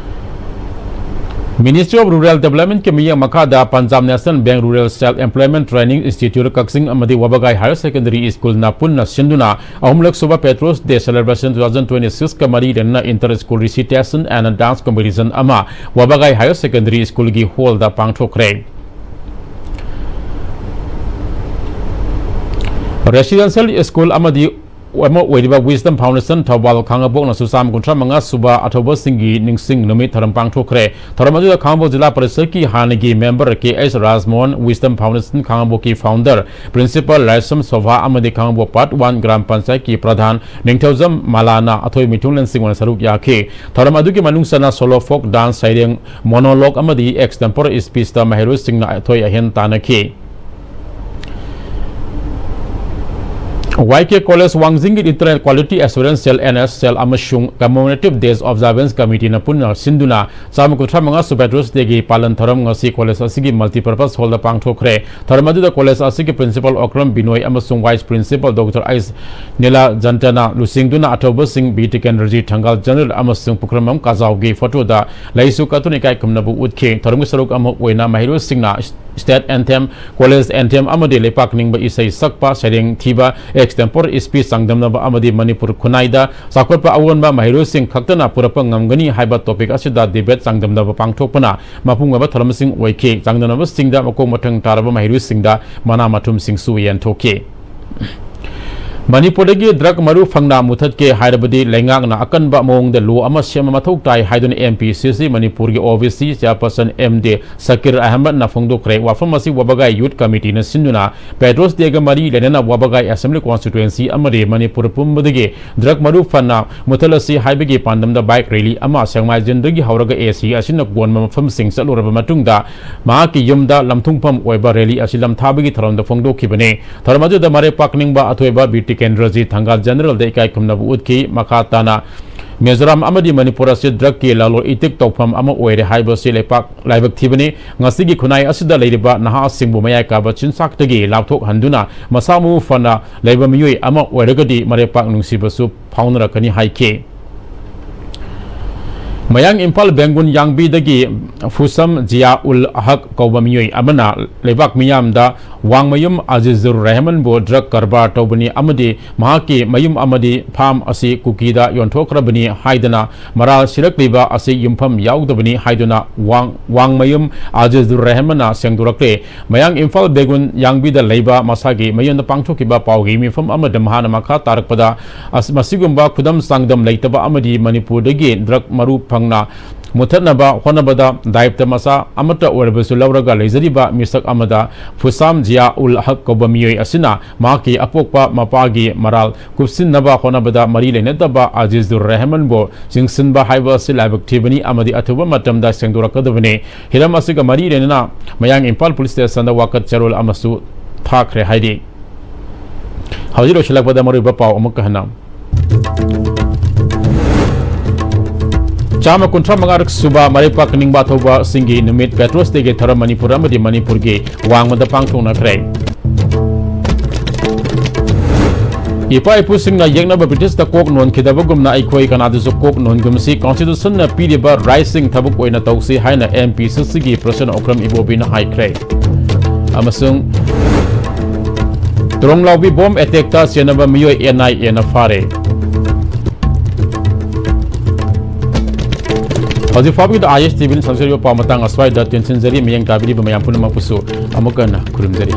Ministry of Rural Developmentꯀꯤ ꯃꯤꯠꯌꯦꯡ ꯃꯈꯥꯗ Punjab National Bank Rural Self Employment Training Institute ꯀꯛꯆꯤꯡ ꯑꯃꯗꯤ ꯋꯥꯕꯒꯥꯏ Higher Secondary Schoolꯅ ꯄꯨꯟꯅ ꯁꯤꯟꯗꯨꯅ ꯑꯍꯨꯝꯂꯛ ꯁꯨꯕ Patriots Day Celebration two thousand twenty sixꯀ ꯃꯔꯤ ꯂꯩꯅꯅ inter school recitation and dance competition ꯑꯃ ꯋꯥꯕꯒꯥꯏ Higher Secondary Schoolꯒꯤ hallꯗ ꯄꯥꯡꯊꯣꯛꯈ꯭ꯔꯦ꯫ Residential School ꯑꯃꯗꯤ ꯑꯃ ꯑꯣꯏꯔꯤꯕ Wisdom Foundation ꯊꯧꯕꯥꯜ ꯈꯥꯉꯕꯣꯛꯅꯁꯨ ꯆꯥꯝꯃ ꯀꯨꯟꯊ꯭ꯔꯥ ꯃꯉꯥ ꯁꯨꯕ ꯑꯊꯧꯕꯁꯤꯡꯒꯤ ꯅꯤꯡꯁꯤꯡ ꯅꯨꯃꯤꯠ ꯊꯧꯔꯝ ꯄꯥꯡꯊꯣꯛꯈ꯭ꯔꯦ꯫ ꯊꯧꯔꯝ ꯑꯗꯨꯗ ꯈꯥꯉꯕꯣꯛ ꯖꯤꯂꯥ ꯄꯔꯤꯁꯗꯀꯤ ꯍꯥꯟꯅꯒꯤ member ꯀꯦ ꯑꯦꯁ ꯔꯥꯖꯃꯣꯍꯟ, Wisdom Foundation ꯈꯥꯉꯕꯣꯛꯀꯤ founder, principal ꯂꯥꯏꯁ꯭ꯔꯝ ꯁꯣꯚꯥ ꯑꯃꯗꯤ ꯈꯥꯉꯕꯣꯛ part one ꯒ꯭ꯔꯥꯝ ꯄꯟꯆꯥꯌꯠꯀꯤ ꯄ꯭ꯔꯙꯥꯟ ꯅꯤꯡꯊꯧꯖꯝ ꯃꯂꯥꯅ ꯑꯊꯣꯏ ꯃꯤꯊꯨꯡꯂꯦꯟꯁꯤꯡ ꯑꯣꯏꯅ ꯁꯔꯨꯛ ꯌꯥꯈꯤ꯫ ꯊꯧꯔꯝ ꯑꯗꯨꯒꯤ ꯃꯅꯨꯡ ꯆꯟꯅ solo folk dance, ꯁꯩꯔꯦꯡ, monologue ꯑꯃꯗꯤ extempore speech ꯇ ꯃꯍꯩꯔꯣꯏꯁꯤꯡꯅ ꯑꯊꯣꯏ ꯑꯍꯦꯟ ꯇꯥꯟꯅꯈꯤ꯫ ꯋꯥꯏ ꯀꯦ ꯀꯣꯂꯦꯖ ꯋꯥꯡꯖꯤꯡꯒꯤ Internal Quality Assurance Cell, N S cell, ꯑꯃꯁꯨꯡ Commemorative Days Observance Committee ꯅ ꯄꯨꯟꯅ ꯁꯤꯟꯗꯨꯅ ꯆꯥꯝꯃ ꯀꯨꯟꯊ꯭ꯔꯥ ꯃꯉꯥ ꯁꯨꯕ Patriots Day ꯒꯤ ꯄꯥꯂꯟ ꯊꯧꯔꯝ ꯉꯁꯤ ꯀꯣꯂꯦꯖ ꯑꯁꯤꯒꯤ Multipurpose Hall ꯗ ꯄꯥꯡꯊꯣꯛꯈ꯭ꯔꯦ꯫ ꯊꯧꯔꯝ ꯑꯗꯨꯗ ꯀꯣꯂꯦꯖ ꯑꯁꯤꯒꯤ Principal ꯑꯣꯀ꯭ꯔꯝ ꯕꯤꯅꯣꯏ ꯑꯃꯁꯨꯡ Vice Principal ꯗꯣꯛꯇꯔ ꯑꯩꯁ ꯅꯤꯂꯥꯖꯟꯇꯅ ꯂꯨꯆꯤꯡꯗꯨꯅ ꯑꯊꯧꯕꯁꯤꯡ ꯕꯤ ꯇꯤꯀꯦꯟꯗ꯭ꯔꯖꯤ ꯊꯪꯒꯥꯜ ꯖꯦꯅꯔꯦꯜ ꯑꯃꯁꯨꯡ ꯄꯨꯈ꯭ꯔꯝꯕꯝ ꯀꯥꯖꯥꯎꯒꯤ ꯐꯣꯇꯣꯗ ꯂꯩꯁꯨ ꯀꯠꯇꯨꯅ ꯏꯀꯥꯏ ꯈꯨꯝꯅꯕ ꯎꯠꯈꯤ꯫ ꯊꯧꯔꯝꯒꯤ ꯁꯔꯨꯛ ꯑꯃ ꯑꯣꯏꯅ ꯃꯍꯩꯔꯣꯏꯁꯤꯡꯅ State Anthem, College Anthem ꯑꯃꯗꯤ ꯂꯩꯄꯥꯛ ꯅꯤꯡꯕ ꯏꯁꯩ ꯁꯛꯄ, ꯁꯩꯔꯦꯡ ꯊꯤꯕ, extempore speech ꯆꯥꯡꯗꯝꯅꯕ ꯑꯃꯗꯤ ꯃꯅꯤꯄꯨꯔ ꯈꯨꯟꯅꯥꯏꯗ ꯆꯥꯎꯈꯠꯄ ꯑꯑꯣꯟꯕ ꯃꯍꯩꯔꯣꯏꯁꯤꯡ ꯈꯛꯇꯅ ꯄꯨꯔꯛꯄ ꯉꯝꯒꯅꯤ ꯍꯥꯏꯕ topic ꯑꯁꯤꯗ debate ꯆꯥꯡꯗꯝꯅꯕ ꯄꯥꯡꯊꯣꯛꯄꯅ ꯃꯄꯨꯡ ꯑꯣꯏꯕ ꯊꯧꯔꯝꯁꯤꯡ ꯑꯣꯏꯈꯤ꯫ ꯆꯥꯡꯗꯝꯅꯕꯁꯤꯡꯗ ꯃꯀꯣꯛ ꯃꯊꯪ ꯇꯥꯔꯕ ꯃꯍꯩꯔꯣꯏꯁꯤꯡꯗ ꯃꯅꯥ ꯃꯊꯨꯝꯁꯤꯡꯁꯨ ꯌꯦꯟꯊꯣꯛꯈꯤ꯫ ꯃꯅꯤꯄꯨꯔꯗꯒꯤ drug ꯃꯔꯨ ꯐꯪꯅ ꯃꯨꯊꯠꯀꯦ ꯍꯥꯏꯔꯕꯗꯤ ꯂꯩꯉꯥꯛꯅ ꯑꯀꯟꯕ ꯃꯑꯣꯡꯗ law ꯑꯃ ꯁꯦꯝꯕ ꯃꯊꯧ ꯇꯥꯏ ꯍꯥꯏꯗꯨꯅ ꯑꯦꯝ ꯄꯤ ꯁꯤ ꯁꯤ ꯃꯅꯤꯄꯨꯔꯒꯤ ꯑꯣ ꯕꯤ ꯁꯤ chairperson ꯑꯦꯝ ꯗꯦ ꯁꯀꯤꯔ ꯑꯍꯃꯗꯅ ꯐꯣꯡꯗꯣꯛꯈ꯭ꯔꯦ꯫ ꯋꯥꯐꯝ ꯑꯁꯤ ꯋꯥꯕꯒꯥꯏ Youth Committee ꯅ ꯁꯤꯟꯗꯨꯅ Patriots Day ꯒ ꯃꯔꯤ ꯂꯩꯅꯅ ꯋꯥꯕꯒꯥꯏ Assembly Constituency ꯑꯃꯗꯤ ꯃꯅꯤꯄꯨꯔ ꯄꯨꯝꯕꯗꯒꯤ drug ꯃꯔꯨ ꯐꯅ ꯃꯨꯊꯠꯂꯁꯤ ꯍꯥꯏꯕꯒꯤ ꯄꯥꯟꯗꯝꯗ bike rally ꯑꯃ ꯁꯦꯡꯃꯥꯏꯖꯤꯟꯗꯒꯤ ꯍꯧꯔꯒ ꯑꯦ ꯁꯤ ꯑꯁꯤꯅ ꯀꯣꯟꯕ ꯃꯐꯝꯁꯤꯡ ꯆꯠꯂꯨꯔꯕ ꯃꯇꯨꯡꯗ ꯃꯍꯥꯛꯀꯤ ꯌꯨꯝꯗ ꯂꯝꯊꯨꯡꯐꯝ ꯑꯣꯏꯕ rally ꯑꯁꯤ ꯂꯝꯊꯥꯕꯒꯤ ꯊꯧꯔꯝꯗ ꯐꯣꯡꯗꯣꯛꯈꯤꯕꯅꯤ꯫ ꯊꯧꯔꯝ ꯑꯗꯨꯗ ꯃꯔꯩ ꯄꯥꯛꯅꯤꯡꯕ ꯑꯊꯣꯏꯕ ꯕꯤ ꯇꯤꯀꯦꯟꯗ꯭ꯔꯖꯤ ꯊꯪꯒꯥꯜ ꯖꯦꯅꯔꯦꯜꯗ ꯏꯀꯥꯏ ꯈꯨꯝꯅꯕ ꯎꯠꯈꯤ꯫ ꯃꯈꯥ ꯇꯥꯅ ꯃꯤꯖꯣꯔꯥꯝ ꯑꯃꯗꯤ ꯃꯅꯤꯄꯨꯔ ꯑꯁꯤ drug ꯀꯤ ꯂꯂꯣꯟ ꯏꯇꯤꯛ ꯇꯧꯐꯝ ꯑꯃ ꯑꯣꯏꯔꯦ ꯍꯥꯏꯕꯁꯤ ꯂꯩꯄꯥꯛ ꯂꯥꯏꯕꯛ ꯊꯤꯕꯅꯤ꯫ ꯉꯁꯤꯒꯤ ꯈꯨꯟꯅꯥꯏ ꯑꯁꯤꯗ ꯂꯩꯔꯤꯕ ꯅꯍꯥꯁꯤꯡꯕꯨ ꯃꯌꯥꯏ ꯀꯥꯕ ꯆꯤꯟꯖꯥꯛꯇꯒꯤ ꯂꯥꯞꯊꯣꯛꯍꯟꯗꯨꯅ ꯃꯁꯥ ꯃꯎ ꯐꯅ ꯂꯩꯕ ꯃꯤꯑꯣꯏ ꯑꯃ ꯑꯣꯏꯔꯒꯗꯤ ꯃꯔꯩꯄꯥꯛ ꯅꯨꯡꯁꯤꯕꯁꯨ ꯐꯥꯎꯅꯔꯛꯀꯅꯤ ꯍꯥꯏꯈꯤ꯫ ꯃꯌꯥꯡ ꯏꯝꯐꯥꯜ ꯕꯦꯡꯒꯨꯟ ꯌꯥꯡꯕꯤꯗꯒꯤ ꯐꯨꯁꯝ ꯖꯤꯌꯥ ꯎꯜ ꯍꯛ ꯀꯧꯕ ꯃꯤꯑꯣꯏ ꯑꯃꯅ ꯂꯩꯕꯥꯛ ꯃꯤꯌꯥꯝꯗ ꯋꯥꯡꯃꯌꯨꯝ ꯑꯖꯤꯖꯨꯔ ꯔꯦꯍꯃꯟꯕꯨ ꯗ꯭ꯔꯒ ꯀꯔꯕꯥꯔ ꯇꯧꯕꯅꯤ ꯑꯃꯗꯤ ꯃꯍꯥꯛꯀꯤ ꯃꯌꯨꯝ ꯑꯃꯗꯤ ꯐꯥꯝ ꯑꯁꯤ ꯀꯨꯀꯤꯗ ꯌꯣꯟꯊꯣꯛꯈ꯭ꯔꯕꯅꯤ ꯍꯥꯏꯗꯅ ꯃꯔꯥꯜ ꯁꯤꯔꯛꯂꯤꯕ ꯑꯁꯤ ꯌꯨꯝꯐꯝ ꯌꯥꯎꯗꯕꯅꯤ ꯍꯥꯏꯗꯨꯅ ꯋꯥꯡ-, ꯋꯥꯡꯃꯌꯨꯝ ꯑꯖꯤꯖꯨꯔ ꯔꯦꯍꯃꯟꯅ ꯁꯦꯡꯗꯣꯔꯛꯂꯦ꯫ ꯃꯌꯥꯡ ꯏꯝꯐꯥꯜ ꯕꯦꯒꯨꯟ ꯌꯥꯡꯕꯤꯗ ꯂꯩꯕ ꯃꯁꯥꯒꯤ ꯃꯌꯨꯝꯗ ꯄꯥꯡꯊꯣꯛꯈꯤꯕ ꯄꯥꯎꯒꯤ ꯃꯤꯐꯝ ꯑꯃꯗ ꯃꯍꯥꯛꯅ ꯃꯈꯥ ꯇꯥꯔꯛꯄꯗ, ꯑꯁ-, ꯃꯁꯤꯒꯨꯝꯕ ꯈꯨꯗꯝ ꯆꯥꯡꯗꯝ ꯂꯩꯇꯕ ꯑꯃꯗꯤ ꯃꯅꯤꯄꯨꯔꯗꯒꯤ ꯗ꯭ꯔꯒ ꯃꯔꯨ ꯐꯪꯅ ꯃꯨꯊꯠꯅꯕ ꯍꯣꯠꯅꯕꯗ ꯗꯥꯌꯤꯞꯇ ꯃꯆꯥ ꯑꯃꯠꯇ ꯑꯣꯏꯔꯕꯁꯨ ꯂꯧꯔꯒ ꯂꯩꯖꯔꯤꯕ ꯃꯤꯁꯛ ꯑꯃꯗ ꯐꯨꯁꯥꯝ ꯖꯤꯌꯥ ꯎꯜ ꯍꯛ ꯀꯧꯕ ꯃꯤꯑꯣꯏ ꯑꯁꯤꯅ ꯃꯍꯥꯛꯀꯤ ꯑꯄꯣꯛꯄ ꯃꯄꯥꯒꯤ ꯃꯔꯥꯜ ꯀꯨꯞꯁꯤꯟꯅꯕ ꯍꯣꯠꯅꯕꯗ ꯃꯔꯤ ꯂꯩꯅꯗꯕ ꯑꯖꯤꯖꯨꯔ ꯔꯦꯍꯃꯟꯕꯨ ꯆꯤꯡꯁꯤꯟꯕ ꯍꯥꯏꯕ ꯑꯁꯤ ꯂꯥꯏꯕꯛ ꯊꯤꯕꯅꯤ ꯑꯃꯗꯤ ꯑꯊꯨꯕ ꯃꯇꯝꯗ ꯁꯦꯡꯗꯣꯔꯛꯀꯗꯕꯅꯤ꯫ ꯍꯤꯔꯝ ꯑꯁꯤꯒ ꯃꯔꯤ ꯂꯩꯅꯅ ꯃꯌꯥꯡ ꯏꯝꯐꯥꯜ ꯄꯨꯂꯤꯁ ꯁ꯭ꯇꯦꯁꯟꯗ ꯋꯥꯀꯠ ꯆꯦꯔꯣꯜ ꯑꯃꯁꯨ ꯊꯥꯈ꯭ꯔꯦ ꯍꯥꯏꯔꯤ꯫ ꯍꯧꯖꯤꯛ ꯂꯣꯏꯁꯤꯜꯂꯛꯄꯗ ꯃꯔꯨꯑꯣꯏꯕ ꯄꯥꯎ ꯑꯃꯨꯛꯀ ꯍꯟꯅ꯫ ꯆꯥꯝꯃ ꯀꯨꯟꯊ꯭ꯔꯥ ꯃꯉꯥꯔꯛ ꯁꯨꯕ ꯃꯔꯩꯄꯥꯛ ꯅꯤꯡꯕ ꯊꯧꯕꯁꯤꯡꯒꯤ ꯅꯨꯃꯤꯠ ꯄꯦꯇ꯭ꯔꯣꯁ ꯗꯦꯒꯤ ꯊꯧꯔꯝ ꯃꯅꯤꯄꯨꯔ ꯑꯃꯗꯤ ꯃꯅꯤꯄꯨꯔꯒꯤ ꯋꯥꯡꯃꯗ ꯄꯥꯡꯊꯣꯛꯅꯈ꯭ꯔꯦ꯫ ꯏꯄꯥ ꯏꯄꯨꯁꯤꯡꯅ ꯌꯦꯛꯅꯕ ꯕ꯭ꯔꯤꯇꯤꯁꯇ ꯀꯣꯛ ꯅꯣꯟꯈꯤꯗꯕꯒꯨꯝꯅ ꯑꯩꯈꯣꯏ ꯀꯅꯥꯗꯁꯨ ꯀꯣꯛ ꯅꯣꯟꯒꯨꯝꯁꯤ꯫ ꯀꯣꯟꯁꯇꯤꯇ꯭ꯌꯨꯁꯟꯅ ꯄꯤꯔꯤꯕ ꯔꯥꯏꯠꯁꯤꯡ ꯊꯕꯛ ꯑꯣꯏꯅ ꯇꯧꯁꯤ ꯍꯥꯏꯅ ꯑꯦꯝ ꯄꯤ ꯁꯤ ꯁꯤꯒꯤ ꯄ꯭ꯔꯁꯟꯅ ꯑꯣꯀ꯭ꯔꯝ ꯏꯕꯣꯕꯤꯅ ꯍꯥꯏꯈ꯭ꯔꯦ꯫ ꯑꯃꯁꯨꯡ ꯇ꯭ꯔꯣꯡꯂꯥꯎꯕꯤ ꯕꯣꯝ ꯑꯦꯇꯦꯛꯇ ꯆꯦꯟꯅꯕ ꯃꯤꯑꯣꯏ ꯑꯦꯟ ꯑꯥꯏ ꯑꯦꯅ ꯐꯥꯔꯦ꯫ ꯍꯧꯖꯤꯛ ꯐꯥꯎꯕꯒꯤꯗ ꯑꯥꯏ ꯑꯦꯁ ꯇꯤ ꯚꯤꯅ ꯁꯟꯗꯣꯛꯆꯔꯤꯕ ꯄꯥꯎ ꯃꯇꯥꯡ ꯑꯁ꯭ꯋꯥꯏꯗ ꯇꯦꯟꯁꯤꯟꯖꯔꯤ꯫ ꯃꯤꯠꯌꯦꯡ ꯇꯥꯕꯤꯔꯤꯕ ꯃꯌꯥꯝ ꯄꯨꯝꯅꯃꯛꯄꯨꯁꯨ ꯑꯃꯨꯛꯀ ꯍꯟꯅ ꯈꯨꯔꯨꯝꯖꯔꯤ꯫